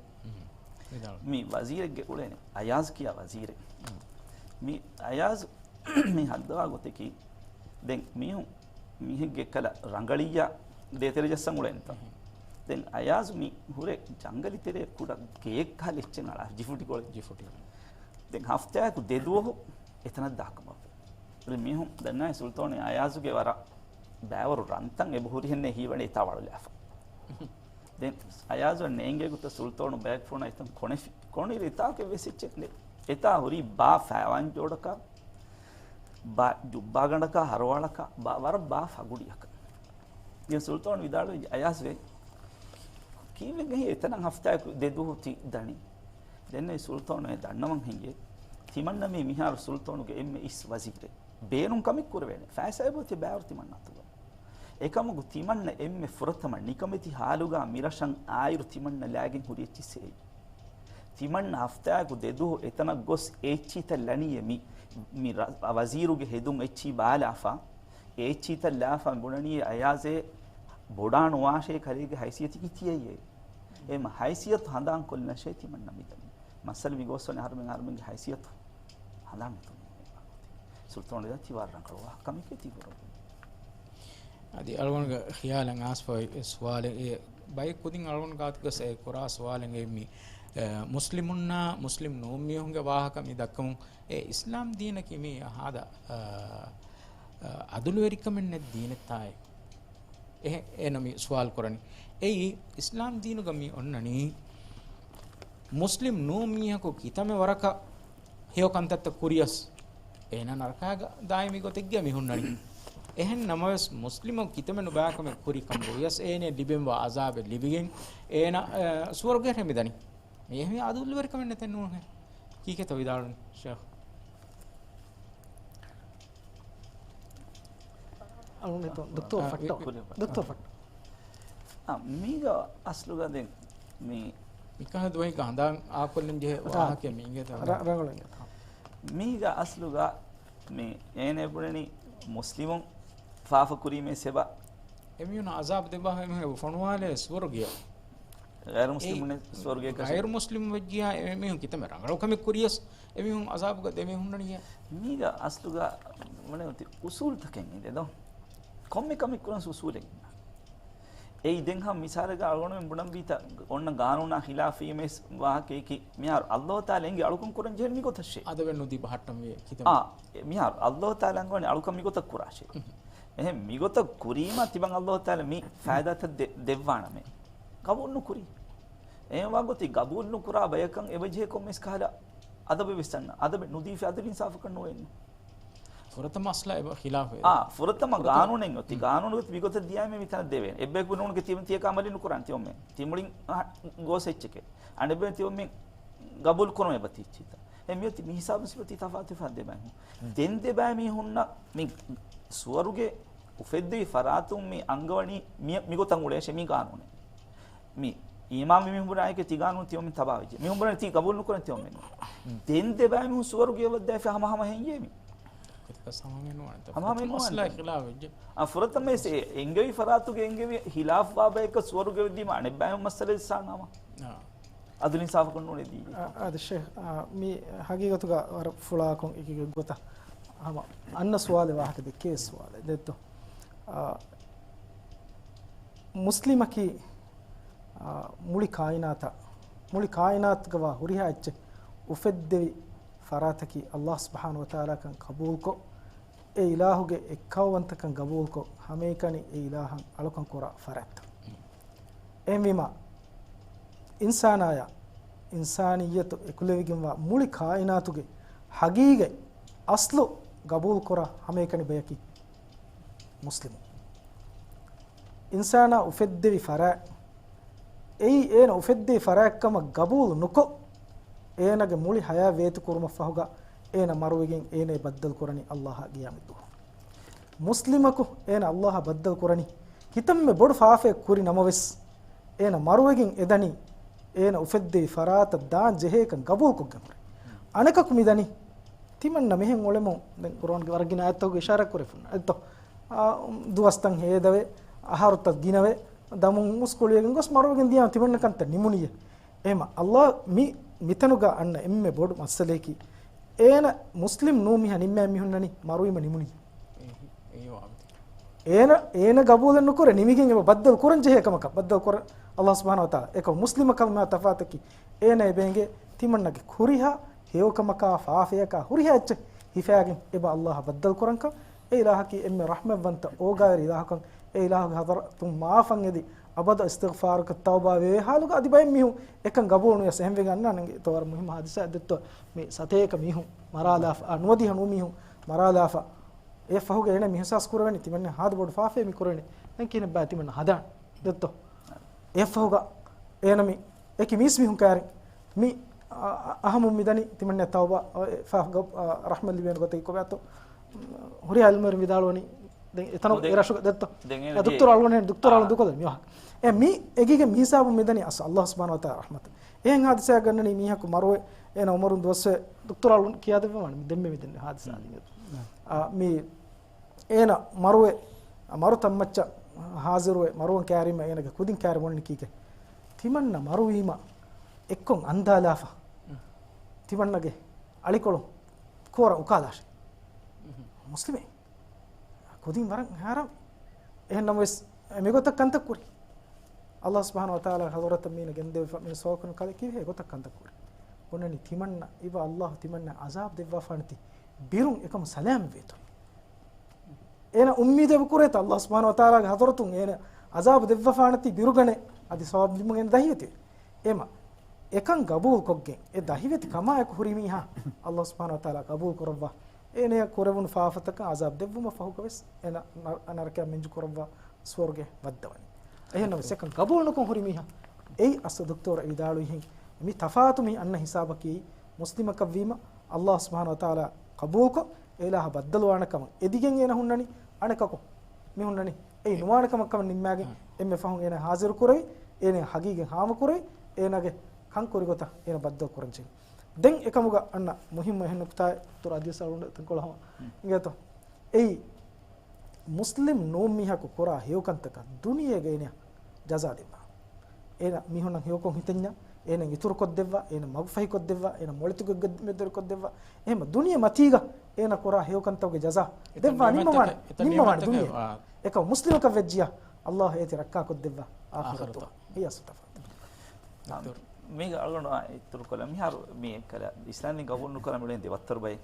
މި ވަޒީރެއްގެ އުޅޭނެ އަޔާޒް ކިޔާ ވަޒީރެއް. މި އަޔާޒް މި ހައްދަވާ ގޮތަކީ، ދެން މީހުން މީހެއްގެ ކަލަ ރަނގަޅިއްޔާ ދޭތެރެ ޖައްސަން އުޅޭނެތަ؟ ދެން އަޔާޒް މި ހުރެ ޖަންގަލި ތެރޭ ކުޑަ ގެއެއް ކަހަލަ އެއްޗެއް އަޅާ ޖިފުޓިކޮޅެއް. ޖިފުޓި. ދެން ހަފްތާއަކު ދެ ދުވަހު އެތަނަށް ދާކަމަށްވޭ. ދެން މީހުން ދަންނާނެ ސުލްތޯނު އަޔާޒުގެ ވަރަށް ބައިވަރު ރަންތައް އެބަ ހުރިހެންނޭ ހީވަނީ އެތާ ވަޅުލާފަ. ދެން އަޔާޒު ނޭނގޭ ގޮތަށް ސުލްތޯނު ބަޔަކު ފޮނުވާ އެތަން ކޮނެފި. ކޮނުއިރު އެތާކެއް ވެސް އެއްޗެއް ނެތް. އެތާ ހުރީ ބާ ފައިވާން ޖޯޑަކާ، ބާ ޖުއްބާގަނޑަކާ، ހަރުވާޅަކާ، ބާ ވަރަށް ބާ ފަގުޑިއަކަށް. ދެން ސުލްތޯނު ވިދާޅުވި އަޔާޒް ވެ، ކީއްވެގެން އެތަނަށް ހަފްތާއަކު ދެ ދުވަހު ތި ދަނީ؟ ދެން އެ ސުލްތޯނު އެ ދަންނަވަން ހިނގޭ. ތިމަންނަ މީ މިހާރު ސުލްތޯނުގެ އެންމެ އިސް ވަޒީރެއް. ބޭނުން ކަމެއް ކުރެވޭނެ. ފައިސާ އެބައޮތީ ބައިވަރު ތިމަންނަ އަތުގަ. އެކަމަކު ތިމަންނަ އެންމެ ފުރަތަމަ ނިކަމެތި ހާލުގަ މިރަށަށް އާއިރު ތިމަންނަ ލާގެން ހުރި އެއްޗިއްސޭ. ތިމަންނަ ހަފްތާއަކު ދެ ދުވަހު އެތަނަށް ގޮސް އެ އެއްޗިތައް ލަނީއޭ މި، މި ރަ-، ވަޒީރުގެ ހެދުން އެއްޗި ބާލާފަ، އެ އެއްޗިތައް ލާފަ ބުނަނީ އަޔާޒޭ ބޮޑާނުވާށޭ ކަލޭގެ ހައިސިއްޔަތު ކިތިއައީ. އެ މަ-، ހައިސިއްޔަތު ހަނދާން ކޮށްލަންށޭ ތިމަންނަ މިދަނީ. މައްސަލަ މި ގޯސްވަނީ އަހަރުމެން އަހަރުމެންގެ ހައިސިއްޔަތު ހަނދާން ނެތުން. ސުލްތޯނު ދަތި ވަރަށް ރަނގަޅު ވާހަކަ ކަމެކޭ ތި ކުރައްވަނީ. އަދި އަޅުގަނޑުގެ ޚިޔާލަށް އާސްފަވި ސުވާލެއް އެ ބައެއް ކުދިން އަޅުގަނޑު ގާތުގަ އެ ކުރާ ސުވާލެއް އެ މި، އެ، މުސްލިމުންނާ މުސްލިމް ނޫން މީހުންގެ ވާހަކަ މި ދައްކަމުން އެ އިސްލާމް ދީނަކީ މި ހާދަ، އަ، އަ، އަދުލުވެރިކަމެއް ނެތް ދީނެއްތާއޭ؟ އެހެ-، އޭނަ މި ސުވާލު ކުރަނީ. އެއީ، އިސްލާމް ދީނުގަ މި އޮންނަނީ، މުސްލިމް ނޫން މީހަކު ކިތަންމެ ވަރަކަށް ހެޔޮ ކަންތައްތައް ކުރިޔަސް، އޭނާ ނަރަކާގަ ދާއިމީ ގޮތެއްގަ މި ހުންނަނީ. އެހެން ނަމަވެސް، މުސްލިމަކު ކިތަންމެ ނުބައި ކަމެއް ކުރި ކަމަށް ވިޔަސް، އޭނައަށް ލިބެންވާ އަޒާބެއް ލިބިގެން، އޭނާ، އަ، ސުވަރުގެ މިދަނީ. މީ އެހެން އަދުލުވެރިކަމެއް ނެތެއް ނޫންހޭ. ކީކޭތޯ ވިދާޅުވަނީ، ޝޭޚް؟ އަޅުގަނޑު ދޮކްތޯރު އާ، ފައްޓަ. ވި-، ވި-، ދޮކްތޯރު އާ. ފައްޓަ. އާ، މީގަ އަސްލުގަ ދެން މި މިކަހަލަ ދުވަހެއްގަ ހަނދާން އާކޮށްލަން ޖެހޭ ރާ-، ވާހަކައެއް މި އިނގޭތޯ؟ ރަ-، ރަނގަޅު އިނގޭތޯ. މީގަ އަސްލުގަ މި އޭނަ ބުނަނީ މުސްލިމުން ފާފަ ކުރީމޭ ސެބަ. އެމީހުން އަޒާބު ދެއްވާ އެމީހުން ފޮނުވާލޭ ސުވަރުގެ. ޣައިރު މުސްލިމުން އެއީ ސުވަރުގެ ކަށެއް. ޣައިރު މުސްލިމު ވެއްޖިޔާ އެމީހުން ކިތަންމެ ރަނގަޅު ކަމެއް ކުރިޔަސް، އެމީހުން އަޒާބުގަ ދެމީހުންނަނީ. މީގަ އަސްލުގަ މަނެ އޮތީ އުސޫލްތަކެއް އިނދެ ދޯ. ކޮންމެ ކަމެއް ކުރަން އުސޫލެއް އިންނާ. އެއީ ދެން ހަމަ މިސާލެއްގަ އަޅުގަނޑުމެން ބުނަންވީތަ އޮންނަ ގާނޫނާ ޚިލާފީ މެސް ވާހަކައަކީ މިހާރު އައްލޯ ތާލާ އެނގި އަޅުކަން ކުރަން ޖެހެން މިގޮތަށޭ. އަދަބެއް ނުދީ ބަހައްޓަން ވޭ ކިތަންމެ. އާ، އެ މިހާރު އައްލޯ ތާލާ އަންގަވަނީ އަޅުކަން މިގޮތަށް ކުރާށޭ. އެހެން މިގޮތަށް ކުރީމާ ތިމަން އައްލޯ ތާލާ މި ފައިދާތައް ދެ-، ދެއްވާނަމޭ. ގަބޫލު ނުކުރީ. އެހެންވާ ގޮތީ ގަބޫލު ނުކުރާ ބަޔަކަށް އެބަޖެހޭ ކޮންމެސް ކަހަލަ އަދަބެއް ވެސް އަންނަ. އަދަބެއް ނުދީފި އަދުލު އިންސާފަކަށް ނުވޭނު. ފުރަތަމަ އަސްލާ އެބަ ޚިލާފު އެ. އާ، ފުރަތަމަ ފުރަތަމަ ގާނޫނެއް އޮތީ. މް. ގާނޫނުގަ މިގޮތަށް ދިޔާމެ މިތަނަށް ދެވޭނެ. އެއްބަޔަކު ނޫނުގެ ތި-، ތިޔަކަށް އަމަލެއް ނުކުރާނެ ތި އޮންމެ. ތިމުޅިން އަހަ-، ގޯސް އެއްޗެކޭ. އަނެއްބަޔަކު ތި އޮންމެ ގަބޫލު ކުރުމެއް އެބަތި އެއްޗިތަ. އެ މިއޮތީ މި ހިސާބުން ސިފަތީ ތަފާތު ފަހަ ދެބައި ހުން. ދެން ދެބައި މީހުންނަށް މި ސުވަރުގެ އުފެއްދެވި ފަރާތުން މި އަންގަވަނީ މި-، މިގޮތަށް އުޅޭށޭ މި ގާނޫނެއް. މި އީމާންވި މީހުން ބުނާއެކޭ ތި ގާނޫނު ތި އޮންމެން ތަބާވެއްޖެ. މީހުން ބުނާ ތި ގަބޫލު ނުކުރަން ތި އޮންމެން. ދެން ދެބައި މީހުން ސުވަރުގެ އެބަ ދެއްވާފަ ހަމަ ހަމަ ހެން އެ މީ. ހަމަ ހަމަ ހެން ނުވާނެ. އަސްލާ ޚިލާފު ވެއްޖެ. އާ، ފުރަތަމަ އެ އެނގެވި ފަރާތުގެ އެނގެވި ޚިލާފުވާ ބަޔަކަށް ސުވަރުގެ ދީމަ އަނެއްބައި މައްސަލަ އިސާނާމަ. އާ. އަދުލު އިންސާފަކުން ނޫނޭ ދީ. އަ، އަދި ޝޭޚް، އަ، މި ހަގީގަތުގަ ވަރަށް ފުޅާކޮށް އެކި ގޮތަށް ހަމަ އަންނަ ސުވާލެއް ވާހަކަ ދެއްކޭ ސުވާލެއް ދެއްތޯ. އަ، މުސްލިމަކީ، އާ، މުޅި ކާއިނާތަށް، މުޅި ކާއިނާތުގަވާ ހުރިހާ އެއްޗެއް އުފެއްދެވި ފަރާތަކީ އައްލާހު ސުބްޙާނަހު ވަތަޢާލާ ކަން ގަބޫލުކޮށް، އެ އިލާހުގެ އެއްކައުވަންތަކަން ގަބޫލުކޮށް، ހަމައެކަނި އެ އިލާހަށް އަޅުކަން ކުރާ ފަރާތްތައް. އެހެންވީމާ، އިންސާނާޔަށް، އިންސާނިއްޔަތު އެކުލެވިގެންވާ މުޅި ކާއިނާތުގެ ހަގީގަތް އަސްލު ގަބޫލުކުރާ ހަމައެކަނި ބަޔަކީ މުސްލިމު. އިންސާނާ އުފެއްދެވި ފަރާތް، އެއީ އޭނަ އުފެއްދެވި ފަރާތްކަމަށް ގަބޫލު ނުކޮށް، އޭނަގެ މުޅި ހަޔާތް ވޭތުކުރުމަށްފަހުގަ އޭނަ މަރުވެގެން އޭނަ ބައްދަލު ކުރަނީ އައްލާހާ ގިޔާމަތްދުވަހު. މުސްލިމަކު އޭނަ އައްލާހާ ބައްދަލު ކުރަނީ ކިތަންމެ ބޮޑު ފާފައެއް ކުރި ނަމަވެސް، އޭނަ މަރުވެގެން އެދަނީ އޭނަ އުފެއްދެވި ފަރާތަށް ދާން ޖެހޭކަން ގަބޫލުކޮށްގެން ހުރެ. އަނެކަކު މިދަނީ ތިމަންނަ މިހެން އުޅެމުން، ދެން ޤުރުއާންގެ ވަރަށް ގިނަ އާޔަތްތަކުގަ އިޝާރާތް ކުރެފުން އެއްތޯ؟ އާ، ދުވަސްތައް ހޭދަވެ، އަހަރުތައް ގިނަވެ، ދަމުން މުސްކުޅިވެގެން ގޮސް މަރުވެގެން ދިޔާ ތިމަންނަ ކަންތައް ނިމުނިއްޔޭ. އެހެމަ އައްލާ މި، މިތަނުގަ އަންނަ އެންމެ ބޮޑު މައްސަލަޔަކީ، އޭނަ މުސްލިމް ނޫން މީހާ ނިންމައި މީހުންނަނީ މަރުވީމަ ނިމުނީ. އެހި، އެހި ވާހަކަ. އޭނަ، އޭނަ ގަބޫލެއް ނުކުރެ ނިމިގެން އެބަ ބައްދަލު ކުރަން ޖެހޭ ކަމަކަށް ބައްދަލު ކުރަން އައްލާހު ސުބްޙާނަހު ވަތަޢާލާ. އެކަމަ މުސްލިމަކަށް މާ ތަފާތަކީ، އޭނަ އެބޭނގޭ ތިމަންނަގެ ކުރިހާ ހެޔޮކަމަކާ ފާފަޔަކާ ހުރިހާ އެއްޗެއް ހިފާގެން އެބަ އައްލާހަށް ބައްދަލު ކުރަންކަން. އެ އިލާހަކީ އެންމެ ރަޙްމަތްވަންތަ އޯގާވެރި އިލާހަކަން. އެ އިލާހުގެ ޙަޟްރަތުން މާފަށް އެދި، އަބަދު އިސްތިޣްފާރަކަށް ތައުބާ ވޭ ޙާލުގަ އަދި ބައެއް މީހުން އެކަން ގަބޫލު ނުވިޔަސް. އެހެންވެގެން އަންނާނެ އިތުރު ވަރަށް މުހިއްމު ޙާދިސާއެއް ދެއްތޯ، މި ސަތޭކަ މީހުން މަރާލާފަ، އާ، ނުވަދިހަ ނޫން މީހުން މަރާލާފަ. އެ ފަހުގަ އޭނަ މި އިޙްސާސް ކުރެވެނީ ތިމަންނަ ހާދަ ބޮޑު ފާފައެއް މި ކުރެވެނީ. ދެން ކިހިނެއްބާ ތިމަންނަ ހަދާން ދެއްތޯ؟ އެ ފަހުގަ އޭނަ މި އެކި މީސް މީހުން ކައިރިން މި، އަ، އަ، އަހަމުން މިދަނީ ތިމަންނަ ތައުބާ، އެ ފަހުގަ، އަ، ރަޙްމަތް ލިބޭނެ ގޮތަކީ ކޮބާތޯ؟ ހުރިހާ ޢިލްމުވެރިން ވިދާޅުވަނީ ދެން އެތަނު އެ ރަށުގަ ދެއްތޯ؟ ދެން އޭނަ ދުކްތުރު އަޅުގަނޑު، ދުކްތުރު އަޅުގަނޑު ދުކޮލެ މި ވާހަކަ. އެ މި އެގީގެ މި ހިސާބުން މިދަނީ އަސް އައްލާހު ސުބްޙާނަހު ވަތަޢާލާ ރަޙްމަތަށް. އެހެން ހާދިސާއެއް ގަންނަނީ މީހަކު މަރުވެ، އޭނަ ޢުމަރުން ދުވަސްވެ ދުކްތުރު އަޅުން ކިޔާދެއްވަވާނެ ދެންމެ މިދެންނެ ހާދިސާ އަދި. އާ، މި އޭނަ މަރުވެ، މަރު ތަންމައްޗަށް ހާޒިރުވެ، މަރުވަން ކައިރީމަ އޭނަގެ ކުދިން ކައިރި ބުނަނީ ކީކޭ؟ ތިމަންނަ މަރުވީމަ އެއްކޮށް އަންދާލާފަ، ތިމަންނަގެ އަޅިކޮޅު ކޯރަ އުކާލާށޭ. މުސްލިމެއް. ކުދިން ވަރަށް ހައިރާން. އެހެން ނަމަވެސް، އެ މިގޮތަށް ކަންތައް ކުރި. އައްލާހު ސުބްޙާނަހު ވަތަޢާލާ ޙަޟްރަތަށް މީނަ ގެންދެވިފަ، މީނަ ސުވާލު ކުރި ކަލޭ ކީއްވެ އެގޮތަށް ކަންތައް ކުރީ؟ ބުނަނީ ތިމަންނަ އިބަ އައްލާހު ތިމަންނަ ޢަޒާބު ދެއްވާފާނެތީ ބިރުން އެކަމު ސަލާމަތްވޭތޯ. އޭނަ އުއްމީދެއް ކުރޭތަ އައްލާހު ސުބްޙާނަހު ވަތަޢާލާގެ ޙަޟްރަތުން އޭނަ ޢަޒާބު ދެއްވާފާނެތީ ބިރުގަނެ އަދި ސަވާބު ލިބުމުގެ ދަހިވެތި. އެމަ އެކަން ގަބޫލުކޮށްގެން އެ ދަހިވެތި ކަމާއެކު ހުރި މީހާ އައްލާހު ސުބްޙާނަހު ވަތަޢާލާ ގަބޫލު ކުރައްވާ. އޭނަޔަށް ކުރެވުނު ފާފަތަކަށް ޢަޒާބު ދެއްވުމަށް ފަހުގަވެސް އޭނަ ނަ-، ނަރަކަޔަށް މިންޖު ކުރައްވާ ސުވަރުގެ ވައްދަވަނީ. އެހެންނަމަވެސް އެކަން ގަބޫލުނުކޮށް ހުރި މީހާ އެއީ އަސްލު ދޮކްތޯރަށް ވިދާޅުވިހެން މި ތަފާތު މި އަންނަ ހިސާބަކީ މުސްލިމަކަށްވީމަ އައްލާހު ސުބްޙާނަހު ވަތަޢާލާ ޤަބޫލުކޮށް އެ އިލާހަށް ބައްދަލުވާނެ ކަމަށް އެދިގެން އޭނަ ހުންނަނީ. އަނެކަކު މި ހުންނަނީ އެއީ ނުވާނެ ކަމަށް ކަމަށް ނިންމާގެން އެންމެ ފަހުން އޭނަ ޙާޒިރު ކުރެވި، އޭނަ ހަގީގަތް ހާމަކުރެވި، އޭނަގެ ކަން ކުރި ގޮތަށް އޭނަ ބައްދަލު ކުރަން ޖެހި. ދެން އެކަމުގަ އަންނަ މުހިއްމު އެހެން ނުކުތާއެއް ތުރު އަދިވެސް އަޅުގަނޑު ތަންކޮޅު ހަމަ އިނގޭތޯ. އެއީ މުސްލިމް ނޫން މީހަކު ކުރާ ހެޔޮކަންތަކަށް ދުނިޔޭގަ އޭނަ ޖަޒާ ދެއްވާ. އޭނަ މީހުންނަށް ހެޔޮކޮށް ހިތަންޏާ، އޭނަ އިތުރުކޮށްދެއްވާ، އޭނަ މަގުފަހިކޮށްދެއްވާ، އޭނަ މޮޅިތުގެ މެދުވެރިކޮށްދެއްވާ. އެހެން ދުނިޔެ މަތީގަ އޭނަ ކުރާ ހެޔޮކަންތަކުގެ ޖަޒާ ދެއްވާ ނިންމަވާނެ، ނިންމަވާނެ ދުނިޔޭ. އެކަމަ މުސްލިމަކަށް ވެއްޖިޔާ، އައްލާހު އޭތި ރައްކާކޮށްދެއްވާ އާޚިރަތު. އެއީ އަސްލު ތަފާތު. މީގަ އަޅުގަނޑު އިތުރުކޮށްލަން. މިހާރު މި ކަލަ އިސްލާމް ދީން ގަބޫލު ނުކުރާ މިއުޅެން ދެ ވައްތަރު ބައެއް.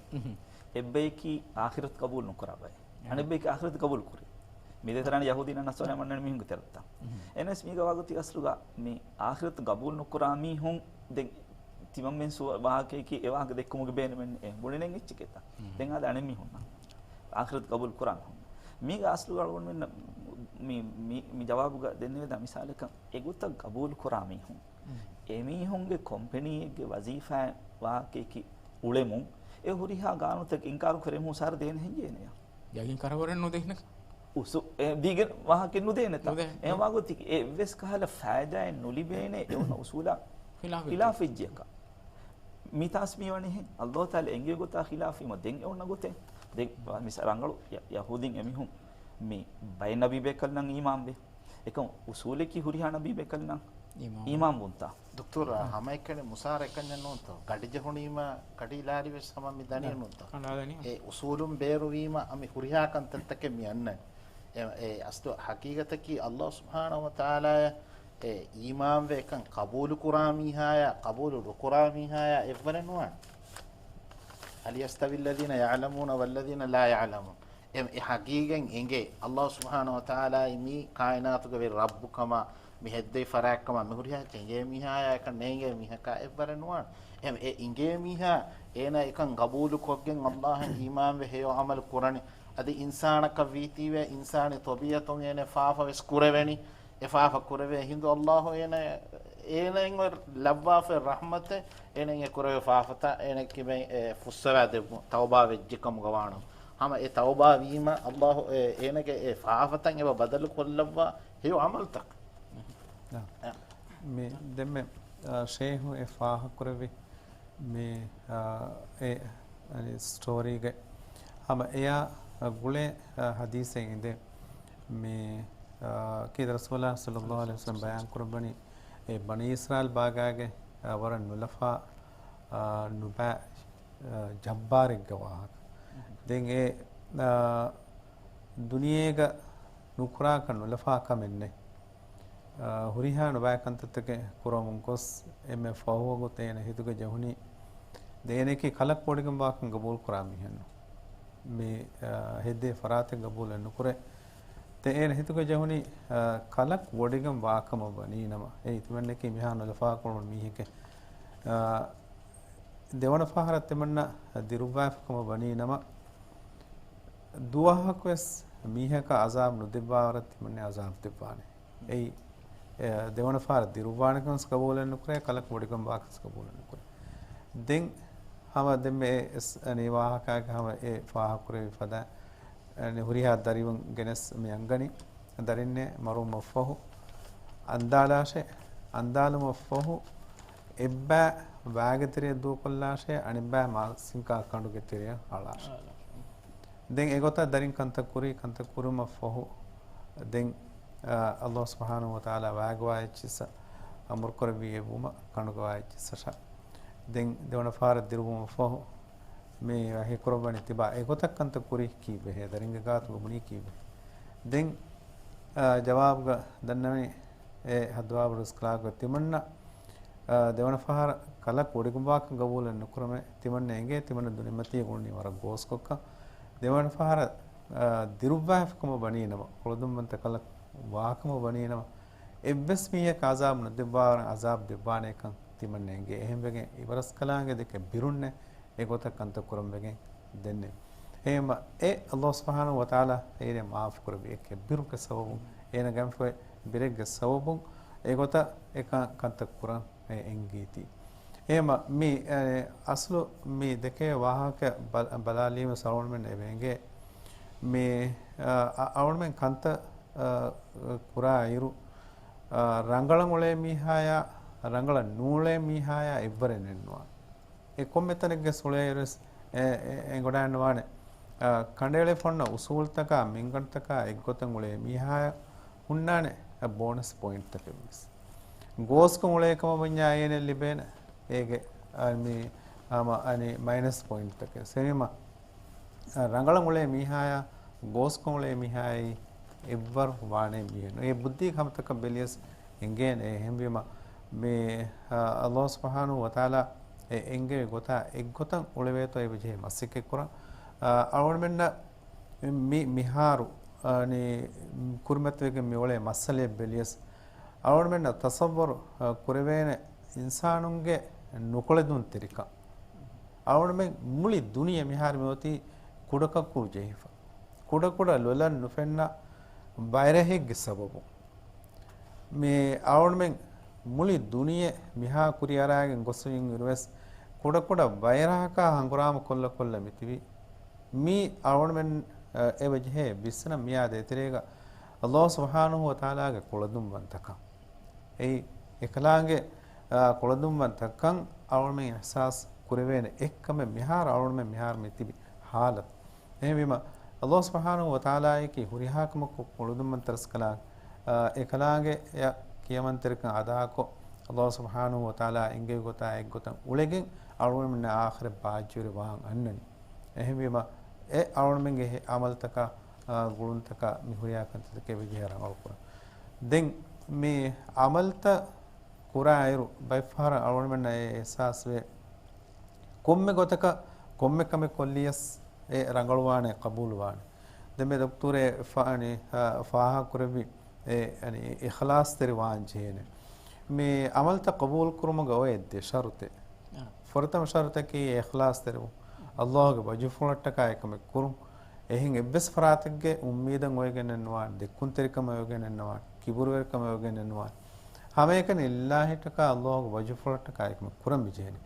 އެއްބައެކީ އާޚިރަތު ގަބޫލު ނުކުރާ ބައެއް. އަނެއްބަޔަކީ އާޚިރަތު ގަބޫލު ކުރި. މި ދޭތެރޭ ޔަހޫދީން ނަޞާރާ މަންނަން މީހުންގެ ތެރެއަށްތަ؟ އެހެނަސް މީގަ ވާގޮތީ އަސްލުގަ މި އާޚިރަތު ގަބޫލު ނުކުރާ މީހުން ދެން ތިމަންމެން ސުވަ-، ވާހަކައަކީ އެ ވާހަކަ ދެއްކުމުގެ ބޭނުމެއް ނެތް. އެ ބުނެނެން އެއްޗެކޭތަ؟ ދެން އާދެ އަނެއް މީހުންނަށް. އާޚިރަތު ގަބޫލު ކުރާ މީހުން. މީގަ އަސްލުގަ އަޅުގަނޑުމެންނަށް މި، މި، މި ޖަވާބުގަ ދެންނެވިދާ މިސާލަކަށް އެގޮތަށް ގަބޫލު ކުރާ މީހުން. އެމީހުންގެ ކޮމްޕެނީއެއްގެ ވަޒީފާއެއް ވާހަކައަކީ އުޅެމުން، އެ ހުރިހާ ގާނޫނުތަކެއް އިންކާރު ކުރެވުމުން ހުސާރަ ދޭނެ ހެން ޖޭނެޔާ؟ ޔަގީން ކަރަވަރެއް ނުދޭނެ. އުސު-، އެ ދީގެން ވާހަކައެއް ނުދޭނެތާ؟ ނުދޭ. އެ ވާގޮތި އެއްވެސް ކަހަލަ ފައިދާއެއް ނުލިބޭނެ އެ އޮންނަ އުސޫލާ ޚިލާފެއް ޚިލާފެއްޖެއަކަށް. މިތާސް މިވަނީ ހެން. އައްލާހު ތަޢާލާ އެންގެވި ގޮތާ ޚިލާފީމަ ދެން އެ އޮންނަ ގޮތެއް. ދެން މިސާ ރަނގަޅު ޔަ-، ޔަހޫދީން އެމީހުން މި ބައެއް ނަބީބޭކަލުންނަށް އީމާންވޭ. އެކަމު އުސޫލެކީ ހުރިހާ ނަބީބޭކަލުންނަށް އީމާން. އީމާންވުންތާ؟ ދޮކްތަރ، ހަމައެކަނި މުސާރަ އެކަންޏެއް ނޫންތޯ؟ ގަޑި ޖެހުނީމަ ގަޑި ލާރި ވެސް ހަމަ މި ދަނީ ނޫންތޯ؟ އެ އުސޫލުން ބޭރުވީމަ އަމި ހުރިހާ ކަންތައްތަކެއް މި އަންނަނީ. އެ، އެ އަސްލު ޙަޤީޤަތަކީ ﷲ ސުބްޙާނަހޫ ވަތަޢާލާއަށް އެ އީމާންވެ އެކަން ޤަބޫލު ކުރާ މީހާޔާ، ޤަބޫލު ނުކުރާ މީހާޔާ އެއްވަރެއް ނުވާނެ. هل يستوي الذين يعلمون والذين لا يعلمون؟ އެ، އެ ޙަޤީޤަތް އެނގޭ، ﷲ ސުބްޙާނަހޫ ވަތަޢާލާއީ މި ކާއިނާތުގެ ވެރި ރައްބުކަމާ، މި ހެއްދެވި ފަރާތްކަމާ، މި ހުރިހާ އެއްޗެއް އިނގޭ މީހާޔާ އެކަން ނޭނގޭ މީހަކާ އެއްވަރެއް ނުވާނެ. އެ، އެ އިނގޭ މީހާ އޭނާ އެކަން ޤަބޫލު ކޮށްގެން ﷲ އަށް އީމާންވެ ހެޔޮ ޢަމަލު ކުރަނީ. އަދި އިންސާނަކަށް ވީތީވެ އިންސާނީ ޠަބީޢަތުން އޭނަ ފާފަ ވެސް ކުރެވެނީ. އެ ފާފަ ކުރެވޭ ހިނދު ﷲ އޭނަ، އޭނައިން އޮތް ލައްވާފައި ރަޙްމަތެއް އޭނައިން އެ ކުރެވޭ ފާފަތައް އޭނަ ކިބައިން އެ ފުއްސަވާ ދެއްވުން، ތައުބާ ވެއްޖެ ކަމުގަ ވާނަމަ. ހަމަ އެ ތައުބާ ވީމަ ﷲ އެ، އޭނަގެ އެ ފާފަތައް އެބަ ބަދަލު ކޮށްލައްވާ ހެޔޮ ޢަމަލުތަކަށް. އާ. އެ. މި ދެންމެ، އާ، ޝޭހު އެ ފާހަގަކުރެއްވި މި، އާ، އެ، އަނި، ސްޓޯރީގެ ހަމަ އެޔާ ގުޅޭ، އާ، ޙަދީޘެއް އިނދެ މި، އާ، ކީދަ ރަސޫލާ ޞައްލައްލާހު ޢަލައިހި ވަސައްލަމް ބަޔާން ކުރައްވަނީ އެ ބަނީ އިސްރާއީލް ބާގާގެ، އާ، ވަރަށް ނުލަފާ، އާ، ނުބައި، އާ، ޖައްބާރެއްގެ ވާހަކަ. ދެން އެ، އާ، ދުނިޔޭގަ ނުކުރާކަށް ނުލަފާ ކަމެއް ނެތް. އާ، ހުރިހާ ނުބައި ކަންތައްތަކެއް ކުރަމުން ގޮސް، އެންމެ ފަހު ވަގުތު އޭނަ ހިތުގަ ޖެހުނީ، ދެން އޭނައަކީ ކަލަކު ބޮޑިގެން ވާކަން ގަބޫލު ކުރާ މީހެއް ނޫން. މި، އާ، ހެއްދޭ ފަރާތެއް ގަބޫލެއް ނުކުރޭ. ދެން އޭނަ ހިތުގަ ޖެހުނީ، އާ، ކަލަކު ބޮޑިގެން ވާކަމަށް ވަނީ ނަމަ، އެއީ ތިމަންނައަކީ މިހާ ނުލަފާކުރުނު މީހެކޭ. އާ، ދެވަނަ ފަހަރަށް ތިމަންނަ ދިރުއްވާފަކަމަށް ވަނީ ނަމަ، ދުވަހަކުވެސް މީހަކަށް ޢަޒާބު ނުދެއްވާވަރަށް ތިމަންނަ ޢަޒާބު ދެއްވާނެ. އެއީ، އެ، ދެވަނަ ފަހަރަށް ދިރުއްވާނެކަން ވެސް ޤަބޫލެއް ނުކުރޭ، ކަލަކު ބޮޑިގެން ވާކަން ވެސް ޤަބޫލެއް ނުކުރޭ. ދެން ހަމަ ދެންމެ އެ އެސް، އަނި ވާހަކައިގެ ހަމަ އެ ފާހަގަކުރެވި ފަދަ، އަނި ހުރިހާ ދަރިވަރުން ގެނެސް މި އަންގަނީ. ދަރިންނޭ މަރުވުމަށްފަހު އަންދާލާށޭ، އަންދާލުމަށްފަހު އެއްބައި ވައިގެ ތެރެއަށް ދޫކޮށްލާށޭ، އަނެއްބައި މާސިންކާ ކަނޑުގެ ތެރެއަށް އަޅާށޭ. ދެން އެގޮތަށް ދަރިން ކަންތައް ކުރީ، ކަންތައް ކުރުމަށްފަހު ދެން، އާ، ﷲ ސުބްޙާނަހޫ ވަތަޢާލާ ވައިގެ ވާ އެއްޗިއްސަށް އަމުރުކުރެއްވި އެއްވުމަށް ކަނޑުގެ ވާ އެއްޗިއްސަށާ. ދެން ދެވަނަ ފަހަރަށް ދިރުއްވުމަށްފަހު މި ވަޙީކުރައްވަނީ ތިބާ އެގޮތަށް ކަންތައް ކުރީ ކީއްވެހޭ؟ ދަރިންގެ ގާތުގަ ބުނީ ކީއްވެ؟ ދެން، އާ، ޖަވާބުގަ ދަންނަވަނީ އެ ހައްދުވާވަރު ރިޒްކް ކްލާކް ތިމަންނަ، އާ، ދެވަނަ ފަހަރަށް ކަލަކު ބޮޑިގެން ވާކަން ގަބޫލެއް ނުކުރަމޭ، ތިމަންނަ އެނގޭ ތިމަންނަ ދުނިމަތީ ގުޅުނީ ވަރަށް ގޯސްކޮށްކަން. ދެވަނަ ފަހަރަށް، އާ، ދިރުއްވާފަކަމަށް ވަނީ ނަމަ، ކުޅަދުންވަންތަ ކަލަކު ވާކަމަށް ވަނީ ނަމަ، އެއްވެސް މީހަކަށް ޢަޒާބު ނުދެއްވާވަރަށް ޢަޒާބު ދެއްވާނޭކަން ތިމަންނަ އެނގޭ. އެހެންވެގެން އިބަރަސްކަލާނގެ ދެކެ ބިރުންނެ އެގޮތަށް ކަންތައް ކުރަން ވެގެން ދެންނެވި. އެހެންވީމަ އެ ﷲ ސުބްޙާނަހޫ ވަތަޢާލާ އޭރޭ މާފު ކުރެއްވި އެކެއް ބިރުގެ ސަބަބުން، އޭނަ ގަންފަވެ ބިރެއްގެ ސަބަބުން އެގޮތަށް އެކަން ކަންތައް ކުރަން އެ އެނގީތީ. އެހެންވީމަ މި، އެ، އަސްލު މި ދެކޭ ވާހަކަ ބަ-، ބަލާލީމަ އަޅުގަނޑުމެން އެބަ އެނގޭ މި، އަ، އަ-، އަޅުގަނޑުމެން ކަންތައް، އަ، ކުރާ އިރު، އަ، ރަނގަޅަށް އުޅޭ މީހާޔާ، ރަނގަޅަށް ނޫޅޭ މީހާޔާ އެއްވަރެއް ނެއްނުވާނެ. އެ ކޮންމެ ތަނެއްގެ ސުޅޭއިރުވެސް އެ، އެ، އެނގޮޑާންނުވާނެ. އަ، ކަނޑައެޅިފަ އޮންނަ އުސޫލުތަކާ، މިންގަނޑުތަކާ އެއްގޮތަށް އުޅޭ މީހާޔަށް ހުންނާނެ، އަ، ބޯނަސް ޕޮއިންޓްތަކެއްވެސް. ގޯސްކޮށް އުޅޭ ކަމަށް ވަންޏާ އޭނަ ލިބޭނެ އޭގެ، އަ، މި، ހަމަ އަނި މައިނަސް ޕޮއިންޓްތަކެއް. އެހެންވީމަ، އަ، ރަނގަޅަށް އުޅޭ މީހާޔާ، ގޯސްކޮށް އުޅޭ މީހާޔާއި އެއްވަރު ވާނޭ މީހެއް ނޫން. އެ ބުއްދީގެ ހަމަތަކަށް ބެލިޔަސް އެނގޭނެ. އެހެންވީމަ، މި، އަ، ﷲ ސުބްޙާނަހޫ ވަތަޢާލާ އެ އެންގެވި ގޮތާ އެއްގޮތަށް އުޅެވޭތޯ އެބަޖެހޭ މަސައްކަތްކުރަން. އަ، އަޅުގަނޑުމެންނަށް މި، މިހާރު، އަ، ނީ، ކުރިމަތިވެގެން މި އުޅޭ މައްސަލައެއް ބެލިޔަސް، އަޅުގަނޑުމެންނަށް ތަޞައްވަރު، އަ، ކުރެވޭނެ އިންސާނުންގެ ނުކުޅެދުންތެރިކަން. އަޅުގަނޑުމެން މުޅި ދުނިޔެ މިހާރު މިއޮތީ ކުޑަކަކު ޖެހިފަ. ކުޑަކުޑަ ލޮލަށް ނުފެންނަ ބައިރަށެއްގެ ސަބަބުން. މި އަޅުގަނޑުމެން މުޅި ދުނިޔެ މިހާ ކުރިއަރާގެން ގޮސްފައި އިރުވެސް، ކުޑަކުޑަ ބައިރަށަކާ ހަނގުރާމަ ކޮށްލަ ކޮށްލަ މިތިބީ. މީ އަޅުގަނޑުމެން، އަ، އެބަ ޖެހޭ ވިސްނަން މިއާ ދޭތެރޭގަ ﷲ ސުބްޙާނަހޫ ވަތަޢާލާގެ ކުޅަދުންވަންތަކަން. އެއީ އެކަލާނގެ، އާ، ކުޅަދުންވަންތަކަން އަޅުގަނޑުމެން އިޙްސާސް ކުރެވޭނެ އެއްކަމެއް މިހާރު އަޅުގަނޑުމެން މިހާރު މިތިބި ޙާލަތު. އެހެންވީމަ، ﷲ ސުބްޙާނަހޫ ވަތަޢާލާއަކީ ހުރިހާ ކަމަކު ކުޅަދުންވަންތަ ރަސްކަލާނގެ، އާ، އެކަލާނގެއަށް ކިޔަމަންތެރިކަން އަދާކޮށް، ﷲ ސުބްޙާނަހޫ ވަތަޢާލާ އެންގެވި ގޮތާ އެއްގޮތަށް އުޅެގެން އަޅުގަނޑުމެންނަށް އާޚިރަތް ބާއްޖަވެރި ވާން އަންނަނީ. އެހެންވީމަ، އެ އަޅުގަނޑުމެންގެ ހެ-، ޢަމަލުތަކަށް ގުޅުންތަކާ މި ހުރިހާ ކަންތައްތަކެއް އެބަޖެހޭ ރަނގަޅުކުރަން. ދެން މި ޢަމަލްތައް ކުރާއިރު ބައެއްފަހަރަށް އަޅުގަނޑުމެންނަށް އެ އިޙްސާސްވޭ، ކޮންމެ ގޮތަކަށް ކޮންމެ ކަމެއް ކޮށްލިޔަސް އެ ރަނގަޅުވާނެ، ޤަބޫލުވާނެ. ދެން މި ދޮކްތުރެ ފާ-، އަނި، އާ، ފާހަގަކުރެއްވި އެ، އަނި، އިޚްލާޞްތެރި ވާން ޖެހޭނެ. މި ޢަމަލްތައް ޤަބޫލުކުރުމުގަ އޮވޭ ދެ ޝަރުޠެއް. އާ. ފުރަތަމަ ޝަރުޠަކީ އިޚްލާޞްތެރިވުން. އަﷲގެ ވަޖުހުފުޅަށްޓަކާ އެކަމެއް ކުރުން. އެހެން އެއްވެސް ފަރާތެއްގެ އުއްމީދަށް އޮވެގެނެއްނުވާނެ، ދެއްކުންތެރިކަމަށް އޮވެގެނެއްނުވާނެ، ކިބުރުވެރިކަމަށް އޮވެގެނެއްނުވާނެ. ހަމައެކަނި ލިއްލާހިއްޓަކާ އަﷲގެ ވަޖުހުފުޅަށްޓަކާ އެކަމެއް ކުރަން މިޖެހެނީ.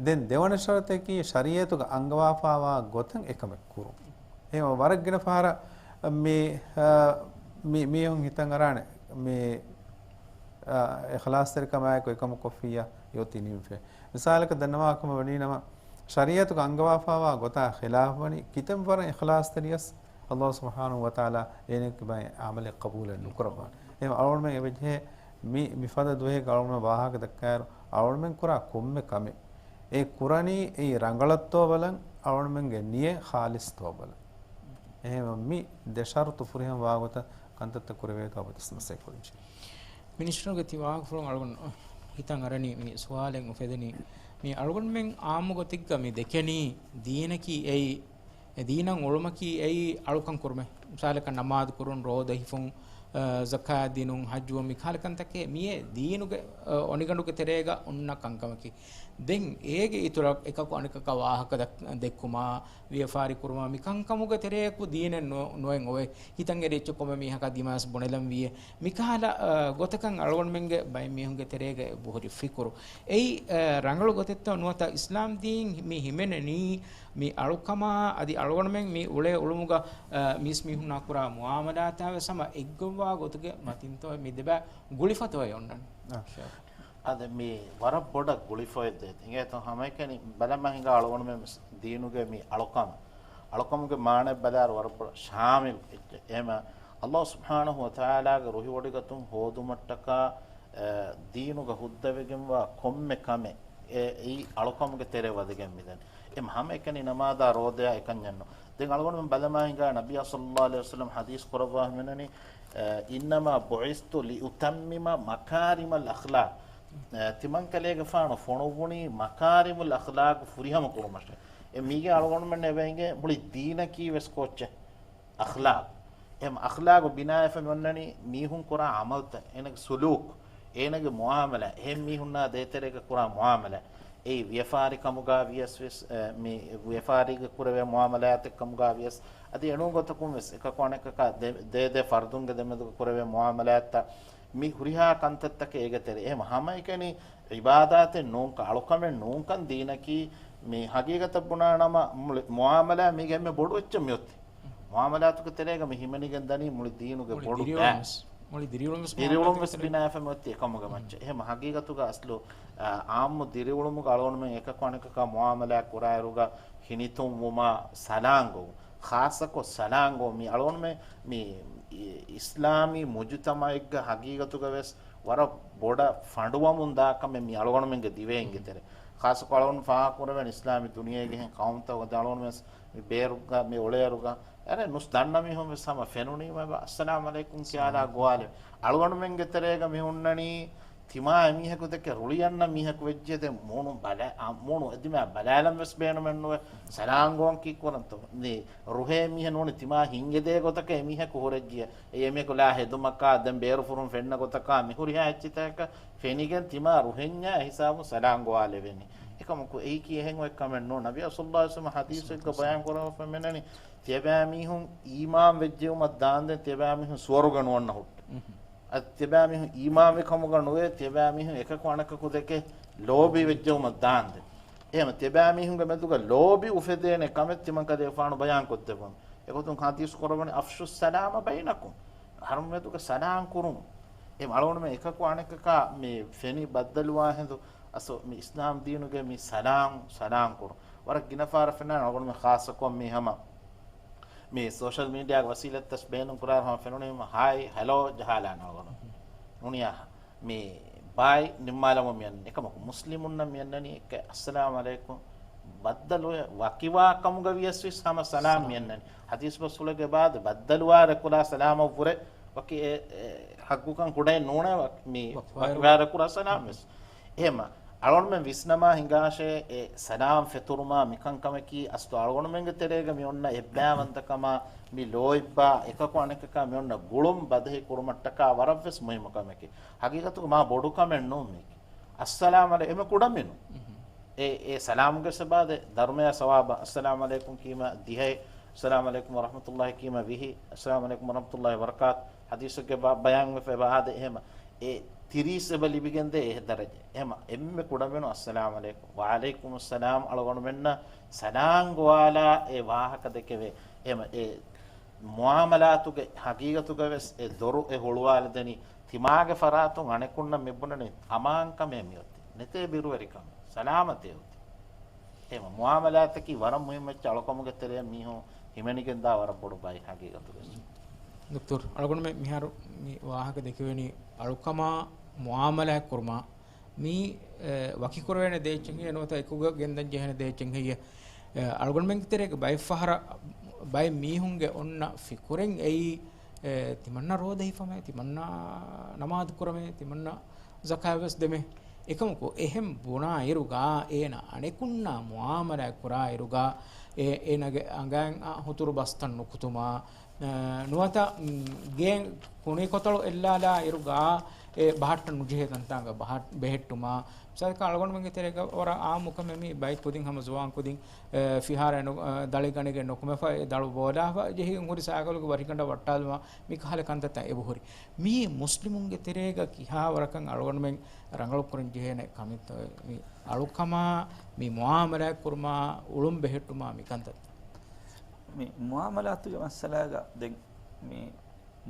ދެން ދެވަނަ ޝަރުޠަކީ ޝަރީޢަތުގަ އަންގަވާފާވާ ގޮތަށް އެކަމެއް ކުރުން. އެހެން ވަރަށް ގިނަ ފަހަރަށް މި، އާ، މި، މީހުން ހިތަށް އަރާނެ މި، އާ، އިޚްލާޞްތެރިކަމާއެކު އެކަމަށް ކޮށްފިއްޔާ އެއޮތީ ނިމިފަ. މިސާލަކަށް ދަންނަވާކަމަށް ވަނީނަމަ، ޝަރީޢަތުގަ އަންގަވާފާވާ ގޮތާ ޚިލާފުވަނީ ކިތަން ވަރަށް އިޚްލާޞްތެރިޔަސް އަﷲ ސުބްޙާނަހޫ ވަތަޢާލާ އޭނައަށް ކިބައިން ޢަމަލެއް ޤަބޫލެއް ނުކުރައްވާނެ. އެހެން އަޅުގަނޑުމެން އެބަޖެހޭ މި، މިފަދަ ދުވަހެއްގަ އަޅުގަނޑުމެން ވާހަކަ ދައްކާއިރު، އަޅުގަނޑުމެން ކުރާ ކޮންމެ ކަމެއް އެ ކުރަނީ އެއީ ރަނގަޅަށްތޯ ބަލަން، އަޅުގަނޑުމެންގެ ނިޔަތް ޚާލިޞްތޯ ބަލަން. އެހެންވެ މި ދެ ޝަރުޠު ފުރިހަމަ ވާގޮތަށް ކަންތައްތައް ކުރެވޭތޯ އަބަދުވެސް މަސައްކަތް ކުރަންޖެހޭ. މިނިސްޓަރުގެ ތި ވާހަކަފުޅުން އަޅުގަނޑު ހިތަށް އަރަނީ މި ސުވާލެއް އުފެދެނީ، މި އަޅުގަނޑުމެން ޢާއްމު ގޮތެއްގަ މި ދެކެނީ ދީނަކީ އެއީ، އެ ދީނަށް އުޅުމަކީ އެއީ އަޅުކަން ކުރުމެއް. މިސާލަކަށް ނަމާދު ކުރުން، ރޯދަ ހިފުން، އަ، ޒަކާތް ދިނުން، ޙައްޖުވުން، މި ކަހަލަ ކަންތަކެއް މިއޭ ދީނުގެ، އަ، އޮނިގަނޑުގެ ތެރޭގަ އޮންނަ ކަންކަމަކީ. ދެން އޭގެ އިތުރަށް އެކަކު އަނެކަކަށް ވާހަކަ ދައް-، ދެއްކުމާ، ވިޔަފާރި ކުރުމާ، މި ކަންކަމުގެ ތެރެއަކު ދީނެއް ނު-، ނުއެއް އޮވޭ. ހިތަށް އެރި އެއްޗެއް ކޮންމެ މީހަކާ ދިމާސް ބުނެލަން ވީއޭ. މިކަހަލަ، އަ، ގޮތަކަށް އަޅުގަނޑުމެންގެ ބައެއް މީހުންގެ ތެރޭގަ އެބަހުރި ފިކުރު. އެއީ، އަ، ރަނގަޅު ގޮތެއްތޯ ނުވަތަ އިސްލާމް ދީން މި ހިމެނެނީ މި އަޅުކަމާ އަދި އަޅުގަނޑުމެން މި އުޅޭ އުޅުމުގަ، އަ، މީސްމީހުންނާ ކުރާ މުޢާމަލާތާ ވެސް ހަމަ އެއްގޮތްވާ ގޮތުގެ މަތިންތޯ މި ދެބައި ގުޅިފަތޯއެ އޮންނަނީ. އާ. އާ. އަދި މި ވަރަށް ބޮޑަށް ގުޅިފައެއް ދޭ. އިނގޭތޯ ހަމައެކަނި ބަލަމާ ހިނގާ އަޅުގަނޑުމެން ވެސް ދީނުގެ މި އަޅުކަމަށް، އަޅުކަމުގެ މާނައަށް ބަލާއިރު ވަރަށް ބޮޑަށް ޝާމިލު އެއްޗެއް. އެހެމަ އަﷲ ސުބްޙާނަހޫ ވަތަޢާލާގެ ރުހިވޮޑިގަތުން ހޯދުމަށްޓަކާ، އެ، ދީނުގަ ހުއްދަވެގެންވާ ކޮންމެ ކަމެއް އެ، އެއީ އަޅުކަމުގެ ތެރެއަށް ވަދެގެން މިދަނީ. އެ ހަމައެކަނި ނަމާދާ ރޯދަޔާ އެކަންޏެއްނު. ދެން އަޅުގަނޑުމެން ބަލަމާ ހިނގާ ނަބިއްޔާ ޞައްލައްލާހު ޢަލައިހި ވަސައްލަމަ ޙަދީޘް ކުރައްވާ ހިމެނެނީ، އެ، إنما بعثت لأتمم مكارم الأخلاق. އެ، ތިމަންކަލޭގެފާނު ފޮނުއްވުނީ މަކާރިމުލް އަޚްލާޤު ފުރިހަމަ ކުރުމަށޭ. އެ މީގެ އަޅުގަނޑުމެން އެބަ އިނގޭ މުޅި ދީނަކީ ވެސް ކޯއްޗެއް؟ އަޚްލާޤު. އެހެމަ އަޚްލާޤު ބިނާވެފަ މި އޮންނަނީ މީހުން ކުރާ ޢަމަލުތައް، އޭނަގެ ސުލޫކު، އޭނަގެ މުޢާމަލާ، އެހެން މީހުންނާ ދޭތެރޭގަ ކުރާ މުޢާމަލާ. އެއީ ވިޔަފާރި ކަމުގާ ވިޔަސް ވެސް، އެ، މި ވިޔަފާރީގަ ކުރެވޭ މުޢާމަލާތެއް ކަމުގާ ވިޔަސް، އަދި އެނޫން ގޮތަކުން ވެސް އެކަކު އަނެކަކާ ދެ، ދޭ ދޭ ފަރުދުންގެ ދެމެދުގަ ކުރެވޭ މުޢާމަލާތްތައް، މި ހުރިހާ ކަންތައްތަކެއް އޭގެ ތެރޭ. އެހެމަ ހަމައެކަނި ޢިބާދާތެއް ނޫންކަން، އަޅުކަމެއް ނޫންކަން ދީނަކީ މި ޙަޤީޤަތަށް ބުނާ ނަމަ، މުޅި މުޢާމަލާ މީގެ އެންމެ ބޮޑު އެއްޗެއް މިއޮތީ. މުޢާމަލާތުގެ ތެރޭގަ މި ހިމެނިގެން ދަނީ މުޅި ދީނުގެ މުޅި ބޮޑު ދިރިއުޅުން ބައި. ވެސް، މުޅި ދިރިއުޅުން ވެސް ދިރިއުޅުން ވެސް މުޢާމަލާތުގެ ބިނާވެފަ މިއޮތީ އެކަމުގެ މައްޗަށް. އެހެމަ ޙަޤީޤަތުގަ އަސްލު، އާ، ޢާއްމު ދިރިއުޅުމުގަ އަޅުގަނޑުމެން އެކަކު އަނެކަކާ މުޢާމަލާތް ކުރާއިރުގަ ހިނިތުންވުމާ ސަލާން ގޮވުން. ޚާއްޞަކޮށް ސަލާން ގޮވުން. މި އަޅުގަނޑުމެން މި އި-، އިސްލާމީ މުޖުތަމަޢެއްގަ ޙަޤީޤަތުގަ ވެސް ވަރަށް ބޮޑަށް ފަނޑުވަމުން ދާ ކަމެއް މި އަޅުގަނޑުމެންގެ ދިވެހިންގެ ތެރޭ. ޚާއްޞަކޮށް އަޅުގަނޑު ފާހަގަކުރެވެން އިސްލާމީ ދުނިޔޭގެ އެހެން ޤައުމުތަކުގަ އަޅުގަނޑު ވެސް މި ބޭރުގަ މި އުޅޭއިރުގަ، އަރެ ނުސް ދަންނަ މީހުން ވެސް ހަމަ ފެނުނީމަ އެބަ އައްސަލާމް ޢަލައިކުމް ކިޔާލާ ގޮވާލެވެ. އަޅުގަނޑުމެންގެ ތެރޭގަ މި ހުންނަނީ ތިމާ އެމީހަކު ދެކެ ރުޅިއަންނަ މީހަކު ވެއްޖެ ދެން މޫނު ބަލަ-، އާ، މޫނު އެދިމާ ބަލާލަން ވެސް ބޭނުމެއްނުވެ. ސަލާން ގޮވަން ކީއްކުރަންތޯ؟ މި ރުހޭ މީހެއް ނޫނީ ތިމާ ހިންގެދޭ ގޮތަކަށް އެމީހަކު ހުރެއްޖިޔަ. އެ އެމީހަކު ލާ ހެދުމަކާ، ދެން ބޭރު ފުރުން ފެންނަ ގޮތަކާ، މި ހުރިހާ އެއްޗިތަކަކަށް ފެނިގެން ތިމާ ރުހެންޏާ ހިސާބުން ސަލާން ގޮވާލެވެނީ. އެކަމަކު އެއީކީ އެހެން އޮތް ކަމެއް ނޫން. ނަބީ ޞައްލައްލާހު ޢަލައިހި ވަސައްލަމަ ޙަދީޘެއްގަ ބަޔާން ކުރައްވާފަ މިނަނީ، ތިޔަބައިމީހުން އީމާން ވެއްޖެއުމަށް ދާންދެން ތިޔަބައިމީހުން ސުވަރުގެ ނުވަންނަ ހުއްޓު. އަދި ތިޔަބައިމީހުން އީމާންވި ކަމުގަ ނުވެ، ތިޔަބައިމީހުން އެކަކު އަނެކަކު ދެކެ ލޯބި ވެއްޖެއުމަށް ދާންދެން. އެހެމަ ތިޔަބައިމީހުންގެ މެދުގަ ލޯބި އުފެދޭނެ ކަމެއް ތިމަންކަލޭގެފާނު ބަޔާން ކޮށްދެއްވަމު. އެގޮތުން ޙަދީޘް ކުރައްވަނީ، "أفشوا السلام بينكم." އަހަރުމެން މެދުގަ ސަލާން ކުރުން. އެ އަޅުގަނޑުމެން އެކަކު އަނެކަކާ މި ފެނި ބައްދަލުވާ ހިނދު، އަސް މި އިސްލާމް ދީނުގެ މި ސަލާން، ސަލާން ކުރުން. ވަރަށް ގިނަ ފަހަރަށް ފެންނާނެ އަޅުގަނޑުމެން ޚާއްޞަކޮށް މި ހަމަ މި ސޯޝަލް މީޑިއާގެ ވަސީލަތްތައް ބޭނުން ކުރާއިރު ހަމަ ފެނުނީމަ ހާއި، ހެލޯ ޖަހާލާނެ އަޅުގަނޑު. ނޫނިޔާ މި ބާއި ނިންމާލަމުން މިއަންނަނީ. އެކަމަކު މުސްލިމުންނަށް މިއަންނަނީ އެކެ، "އައްސަލާމް ޢަލައިކުމް، ބައްދަލުވެ ވަކިވާ ކަމުގަ ވިޔަސް ވިސް ހަމަ ސަލާމް ސަލާމް. މިއަންނަނީ. ޙަދީޘް ބަސްފުޅެއްގެ ބާދެ ބައްދަލުވާ ރެކުލާ ސަލާމަށްވުރެ ވަކި އެ، އެ، ޙައްޤުކަން ކުޑައެއް ނޫނޭ ވަ-، މި ވަކިވާ ވަކިވާ ރެކުލާ ސަލާމް ވެސް. އެހެމަ، އަޅުގަނޑުމެން ވިސްނަމާ ހިނގާށޭ، އެ ސަލާމް ފެތުރުމާ މިކަންކަމަކީ އަސްލު އަޅުގަނޑުމެންގެ ތެރޭގަ މި އޮންނަ އެއްބައިވަންތަކަމާ، މި ލޯތްބާ އެކަކު އަނެކަކާ މި އޮންނަ ގުޅުން ބަދަހި ކުރުމަށްޓަކާ ވަރަށްވެސް މުހިއްމު ކަމެކޭ. ހަގީގަތުގަ މާ ބޮޑު ކަމެއް ނޫން މީކީ. އައްސަލާމް ޢަލައި-، އެމެ ކުޑަމިނު. އެ، އެ ސަލާމުގެ ސަބާދެ ދަރުމަޔާ ސަވާބަށް، އައްސަލާމް ޢަލައިކުމް ކީމަ ދިހައެއް، އައްސަލާމް ޢަލައިކުމް ވަރަޙްމަތުﷲ ކީމަ ވިހި، އައްސަލާމް ޢަލައިކުމް ވަރަޙްމަތުﷲ ވަބަރަކާތު، ޙަދީޘެއްގެ ބަ-، ބަޔާންވެފަ އެބަ އާދެ އެހެމަ. އެ ތިރީސް އެބަ ލިބިގެންދޭ އެ ދަރަޖަ. އެހެމަ އެންމެ ކުޑަމިނު އައްސަލާމް ޢަލައިކުމް، ވަޢަލައިކުމުއްސަލާމް އަޅުގަނޑުމެންނަށް ސަލާމް ގޮވާލާ އެ ވާހަކަ ދެކެވޭ. އެހެމަ އެ މުޢާމަލާތުގެ ހަގީގަތުގަވެސް އެ ދޮރު އެ ހުޅުވާލަދެނީ ތިމާގެ ފަރާތުން އަނެކުންނަށް މި ބުނަނީ އަމާންކަމޭ މިއޮތީ. ނެތޭ ބިރުވެރިކަމެއް. ސަލާމަތޭ އޮތީ. އެހެމަ މުޢާމަލާތަކީ ވަރަށް މުހިއްމު އެއްޗެއް އަޅުކަމުގެ ތެރެއަށް މީހުން ހިމެނިގެންދާ ވަރަށް ބޮޑު ބައެއް ހަގީގަތުގަ. ދޮކްޓަރު، އަޅުގަނޑުމެން މިހާރު މި ވާހަކަ ދެކެވެނީ އަޅުކަމާ މުޢާމަލާތް ކުރުމާ މީ، އެ، ވަކިކުރެވޭނެ ދޭއްޗެއް ހެއްޔެ ނުވަތަ އެކުގަ ގެންދަން ޖެހޭނެ ދޭއްޗެއް ހެއްޔެ؟ އެ، އަޅުގަނޑުމެންގެ ތެރޭގަ ބައެއް ފަހަރަށް ބައެއް މީހުންގެ އޮންނަ ފިކުރެއް އެއީ، އެ، ތިމަންނަ ރޯދަ ހިފަމޭ، ތިމަންނަ ނަމާދު ކުރަމޭ، ތިމަންނަ ޒަކާތް ވެސް ދެމޭ. އެކަމަކު އެހެން ބުނާ އިރުގަ އޭނަ އަނެކުންނާ މުޢާމަލާތް ކުރާ އިރުގަ އެ، އޭނަގެ އަނގައިން އަ، ހުތުރު ބަސްތައް ނުކުތުމާ، އަ، ނުވަތަ، މް، ގޭން ކުނިކޮތަޅު އެއްލާލާ އިރުގަ އެ ބަހައްޓަން ނުޖެހޭ ތަންތާނގަ ބަހައް-، ބެހެއްޓުމާ. މިސާލަކަށް އަޅުގަނޑުމެންގެ ތެރޭގަ ވަރަށް އާއްމު ކަމެއް މީ ބައެއް ކުދިން ހަމަ ޒުވާން ކުދިން، އަ، ފިހާރައެއް ނު-، އަ، ދަޅި ގަނެގެން ނުކުމެފަ އެ ދަޅު ބޯލާފަ ޖެހިގެން ހުރި ސައިކަލުގެ ވަށިގަނޑަށް ވައްޓާލުމާ މި ކަހަލަ ކަންތައްތައް އެބަހުރި. މީ މުސްލިމުންގެ ތެރޭގަ ކިހާވަރަކަށް އަޅުގަނޑުމެން ރަނގަޅު ކުރަން ޖެހޭނެ ކަމެއްތޯ؟ މި އަޅުކަމާ، މި މުޢާމަލާތް ކުރުމާ، އުޅުން ބެހެއްޓުމާ މި ކަންތައް. މި މުޢާމަލާތުގެ މައްސަލާގަ ދެން މި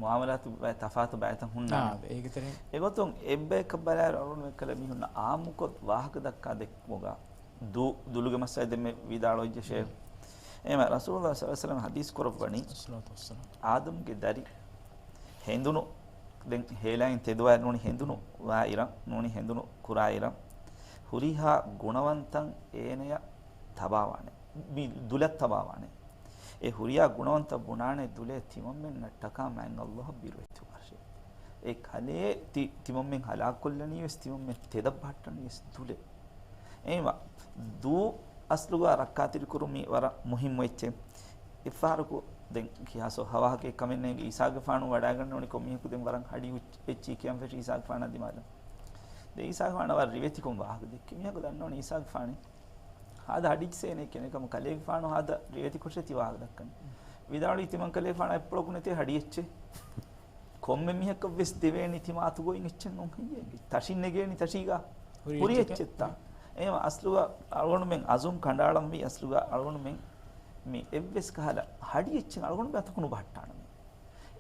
މުޢާމަލާތު ބައެއް ތަފާތު ބައިތައް ހުންނާނެ. އާ، އޭގެ ތެރެއިން. އެގޮތުން އެއްބަޔަކަށް ބަލާއިރު އަޅުގަނޑުމެން ކަލޭ މީހުންނަށް އާއްމުކޮށް ވާހަކަ ދައްކާ ދެއްކުމުގަ ދޫ-، ދުލުގެ މައްސަލަ ދެންމެ ވިދާޅުވެއްޖެށޭ. އެހެމަ ރަސޫލުﷲ ޞައްލަﷲ ޢަލައިހި ވަސައްލަމަ ޙަދީޘް ކުރައްވަނީ، އާދަމްގެ ދަރި ހެނދުނު، ދެން ހޭލާއިން ތެދުވާ ނޫނީ ހެނދުނު ވާއިރަށް، ނޫނީ ހެނދުނު ކުރާއިރަށް، ހުރިހާ ގުނަވަންތައް އޭނަޔަށް ތަބާވާނެ. މި ދުލަށް ތަބާވާނެ. އެ ހުރިހާ ގުނަވަންތައް ބުނާނެ ދުލޭ ތިމަންމެންނަށްޓަކާ މާތް ﷲ އަށް ބިރުވެތިވާށޭ. އެ ކަލޭ ތި-، ތިމަންމެން ހަލާކުކޮށްލަނީ ވެސް ތިމަންމެން ތެދަށް ބަހައްޓަނީ ވެސް ދުލޭ. އެހެންވީމަ ދޫ އަސްލުގަ ރައްކާތެރިކުރުން މީ ވަރަށް މުހިއްމު އެއްޗެއް. އެއްފަހަރަކު ދެން ކިހާ ސޯ ހަވާހަކައެއް ކަމެއް ނޭނގެ އީސާގެފާނު ވަޑައިގަންނަވަނީ ކޮން މީހަކު ދެން ވަރަށް ހަޑި އެއްޗި ކިޔަން ފެށި އީސާގެފާނާ ދިމާލަށް. ދެން އީސާގެފާނަށް ވަރަށް ރިވެތިކޮށް ވާހަކަ ދެއްކި. މީހަކު ދަންނަވަނީ އީސާގެފާނޭ ހާދަ ހަޑިއެއްޗެއް ނެތް ކަމަށް ކަލޭގެފާނު ހާދަ ރިވެތިކޮށޭ ތި ވާހަކަ ދައްކަނީ. ވިދާޅުވީ ތިމަން ކަލޭގެފާނާ އެއްޕުޅަކު ނެތޭ ހަޑިއެއްޗެއް. ކޮންމެ މީހަކަށް ވެސް ދެވޭނީ ތިމާ އަތުގައި އެއްޗެއް ނޫން ހެއްޔޭ؟ ތަށިން ނެގޭނީ ތަށީގަ ހުރި ހުރި އެއްޗެއްތަ؟ އެއްޗެއްތަ؟ އެހެންވީމަ އަސްލުގަ އަޅުގަނޑުމެން އަޒުމް ކަނޑައަޅަންވީ އަސްލުގަ އަޅުގަނޑުމެން މި އެއްވެސް ކަހަލަ ހަޑިއެއްޗެއް އަޅުގަނޑުމެން އަތަކު ނުބަހައްޓާނަމޭ.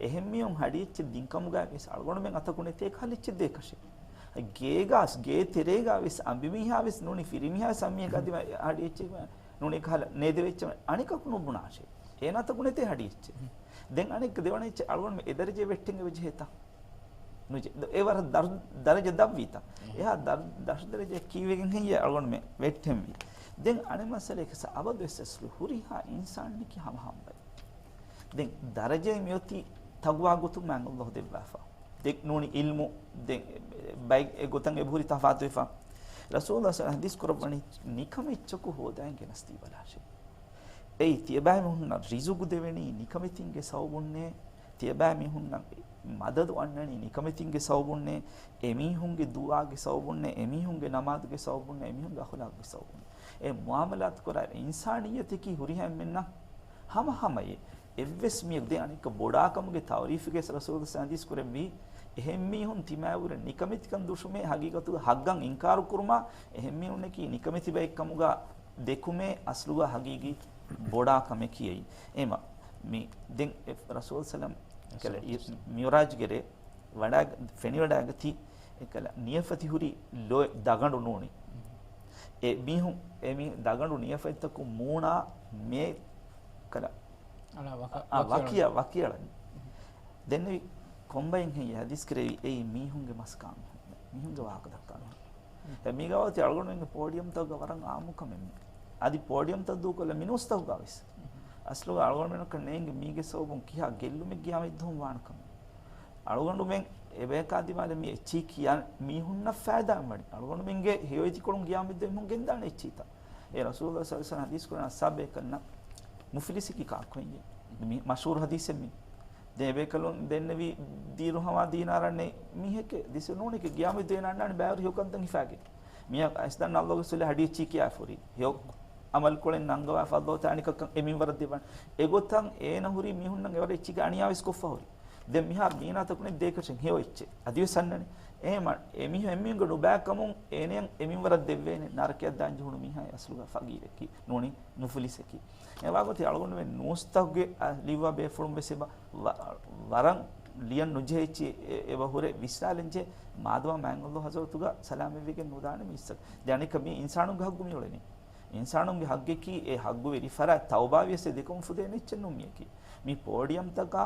އެހެންމީހުން ހަޑިއެއްޗެއް ދިންކަމުގައި ވެސް އަޅުގަނޑުމެން އަތަކު ނެތޭ ކަހަލަ އެއްޗެއް ދޭކަށެއް. ގޭގަ، ގޭ ތެރޭގަ ވެސް އަނބިމީހާ ވެސް ނޫނީ ފިރިމީހާ ވެސް އަނބިމީހަކާ ދިމާ ހަޑިއެއްޗެއް ނޫނީ ކަހަލަ ނޭދެވޭ އެއްޗެއް އަނެކަކު ނުބުނާށޭ. އޭނާ އަތަކު ނެތޭ ހަޑިއެއްޗެއް. ދެން އަނެއްކަ ދެވަނަ އެއްޗެއް އަޅުގަނޑުމެން އެ ދަރަޖައަށް ވެއްޓެން އެބަ ޖެހޭތަ؟ ނުޖެ-، އެ ވަރަށް ދަރު-، ދަރަޖަ ދަށްވީތަ؟ އެހާ ދަރު-، ދަށު ދަރަޖައަށް ކީއްވެގެން ހެއްޔޭ އަޅުގަނޑުމެން ވެއްޓެންވީ؟ ދެން އަނެއް މައްސަލައަކަށް އަބަދުވެސް އަސްލު ހުރިހާ އިންސާނެއްގެ ހަމަހަމަވެ. ދެން ދަރަޖައެއް މިއޮތީ ތަގުވާ ގޮތުން މާތް ﷲ ދެއްވާފަ. ދެން ނޫނީ އިލްމު، ދެން ބައެއް ގޮތަށް އެބަހުރި ތަފާތުވެފަ. ރަސޫލުﷲ ޙަދީޘް ކުރައްވަނީ ނިކަމެއްޗަކު ހޯދައިގެން ގެނަސްދީބަލާށޭ. އެއީ ތިޔަބައިމީހުންނަށް ރިޒުގު ދެވެނީ ނިކަމެތިންގެ ސަބަބުންނޭ، ތިޔަބައިމީހުންނަށް މަދަދު އަންނަނީ ނިކަމެތިންގެ ސަބަބުންނޭ، އެމީހުންގެ ދުޢާގެ ސަބަބުންނޭ، އެމީހުންގެ ނަމާދުގެ ސަބަބުންނޭ، އެމީހުންގެ އަޚުލާގުގެ ސަބަބުންނޭ. އެ މުޢާމަލާތު ކުރާ އިންސާނިއްޔަތަކީ ހުރިހާ އެންމެންނަށް ހަމަހަމަޔޭ. އެއްވެސް މީހަކު ދެން އަނެއްކަ ބޮޑާކަމުގެ ތަޢުރީފުގެ ރަސޫލު ޙަދީޘް ކުރެއްވީ، އެހެންމީހުން ތިމާވުރެ ނިކަމެތިކަން ދުށުމޭ، ހަގީގަތުގަ ޙައްޤަށް އިންކާރު ކުރުމާ، އެހެންމީހުންނަކީ ނިކަމެތި ބައެއްކަމުގަ ދެކުމޭ އަސްލުގަ ހަގީގީ ބޮޑާ ކަމެކިޔައީ. އެހެމަ މި ދެން އެ ރަސޫލު ސަލަމް ކަލަ މިޢުރާޖްގެ ރޭ ވަޑާ ފެނިވަޑާގަތީ، އެކަލަ ނިޔަފަތި ހުރި ލޯ ދަގަނޑު ނޫނީ. އެ މީހުން، އެ މީ ދަގަނޑު ނިޔަފަތިތަކުން މޫނާ މޭ ކަލަ އަޅާ ވަކަ-، އާ، ވަކި ވަކިއަ-، ވަކިއަޅަން. ދެންނެވި ކޮންބައިން ހެއްޔެ ޙަދީޘް ކުރެވި އެއީ މީހުންގެ މަސް ކާން މީހުންގެ ވާހަކަ ދައްކާ މީހުން. އެ މީގާ އޮތީ އަޅުގަނޑުމެންގެ ޕޯޑިއަމްތަކުގަ ވަރަށް އާއްމު ކަމެއް މީ. އަދި ޕޯޑިއަމްތައް ދޫކޮށްލަ މި ނޫސްތަކުގަ ވެސް. އަސްލުގަ އަޅުގަނޑުމެންނަކަށް ނޭނގެ މީގެ ސަބަބުން ކިހާ ގެއްލުމެއް ގިޔާމަތްދުވަހުން ވާނެ ކަމެއް. އަޅުގަނޑުމެން އެބަޔަކާ ދިމާލަށް މި އެއްޗިހި ކިޔާ މީހުންނަށް ފައިދާއެއް ވަނީ. އަޅުގަނޑުމެންގެ ހެޔޮއެތިކޮޅުން ގިޔާމަތްދުވަހުން ގެންދާނެ އެއްޗިހިތައް. އޭ ރަސޫލުﷲ ޞައްލަﷲު ޢަލައިހި ވަސައްލަމަ ޙަދީޘް ކުރަން އަސްޙާބޭކަންނަށް މުފްލިސަކީ ކާކު އިނގޭ. މި މަޝްހޫރު ޙަދީޘެއް މީ. ދެން އެބޭކަލުން ދެންނެވި ދީރުހަމާ ދީނާރަށް ނެތް މީހެކޭ. ދިސް ނޫނެކޭ ގިޔާމަތްދުވަހު އަންނާނެ ބައިވަރު ހެޔޮކަންތައް ހިފާގެން. މިޔަ އައިސްދަން ﷲ ގެ ރަސޫލާ ޙަދީޘް ކިޔާފަ ހުރީ. ހެޔޮ ޢަމަލުކޮޅެއް ނަންގަވާފަ ﷲ ތާނިކަކަށް އެ މިންވަރަށް ދެއްވާނެ. އެގޮތަށް އޭނަ ހުރީ މީހުންނަށް އެވަރަށް އެއްޗެއްގެ އަނިޔާވެސް ކޮށްފަ ހުރީ. ދެން މިހާރު މީނާތަކުން ދޭކަށެއް ހެޔޮ އެއްޗެއް. އަދިވެސް އަންނަނީ. އެހެމަ އެމީހުން އެމީހުންގެ ނުބައިކަމުން އޭނަޔަށް އެ މިންވަރަށް ދެއްވޭނެ. ނަރަކަޔަށް ދާން ޖެހުނު މީހާ އަސްލުގަ ފަގީރަކީ. ނޫނީ މުފްލިސަކީ. އެ ވާގޮތީ އަޅުގަނޑުމެން ނޫސްތަކުގެ އަ، ލިޔުއްވާ ބޭފުޅުން ވެސް އެބަ ވަ-، ވަރަށް ލިޔަން ނުޖެހޭ އެއްޗެއް އެ-، އެބަ ހުރެ ވިސްނާލަންޖެހޭ. މާދަމާ މާތް ﷲ ޙަޟްރަތުގަ ސަލާމަތްވެގެން ނުދާނެ މީސްތަކަށް. ދެން އަނެއްކާ މީ އިންސާނުންގެ ހައްގު މިއުޅެނީ. އިންސާނުންގެ ހައްގަކީ އެ ހައްގުވެރި ފަރާތް ތައުބާވިޔަސް އެ ދެކެވުން ފުދޭނެ އެއްޗެއް ނޫން މިޔަކީ. މި ޕޯޑިއަމްތަކާ،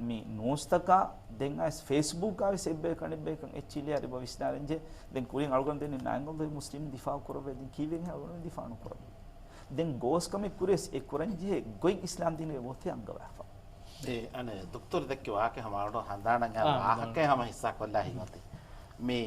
މި ނޫސްތަކާ، ދެން އައިސް ފޭސްބުކްގަ ވެސް އެއްބަޔަކު އަނެއްބަޔަކަށް އެއްޗިހި ލިޔާ އެބަ ވިސްނާލަންޖެހޭ. ދެން ކުރިން އަޅުގަނޑު ދެންނެވީ މާތް ﷲ މުސްލިމް ދިފާޢު ކުރައްވައިދިން ކީއްވެގެން އަޅުގަނޑު ދިފާޢު ނުކުރަނީ. ދެން ގޯސް ކަމެއް ކުރިޔަސް އެ ކުރަންޖެހޭ ގޮތް އިސްލާމް ދީނުގައި އެބައޮތޭ އަންގަވާފަ. އެ، އަނެއް ދޮކްތަރު ދެއްކި ވާހަކަ ހަމަ އަޅު ހަނދާނަށް އާ، ވާހަކައެއް ހަމަ ހިއްސާ ކޮށްލާ ހިތް އޮތީ. މި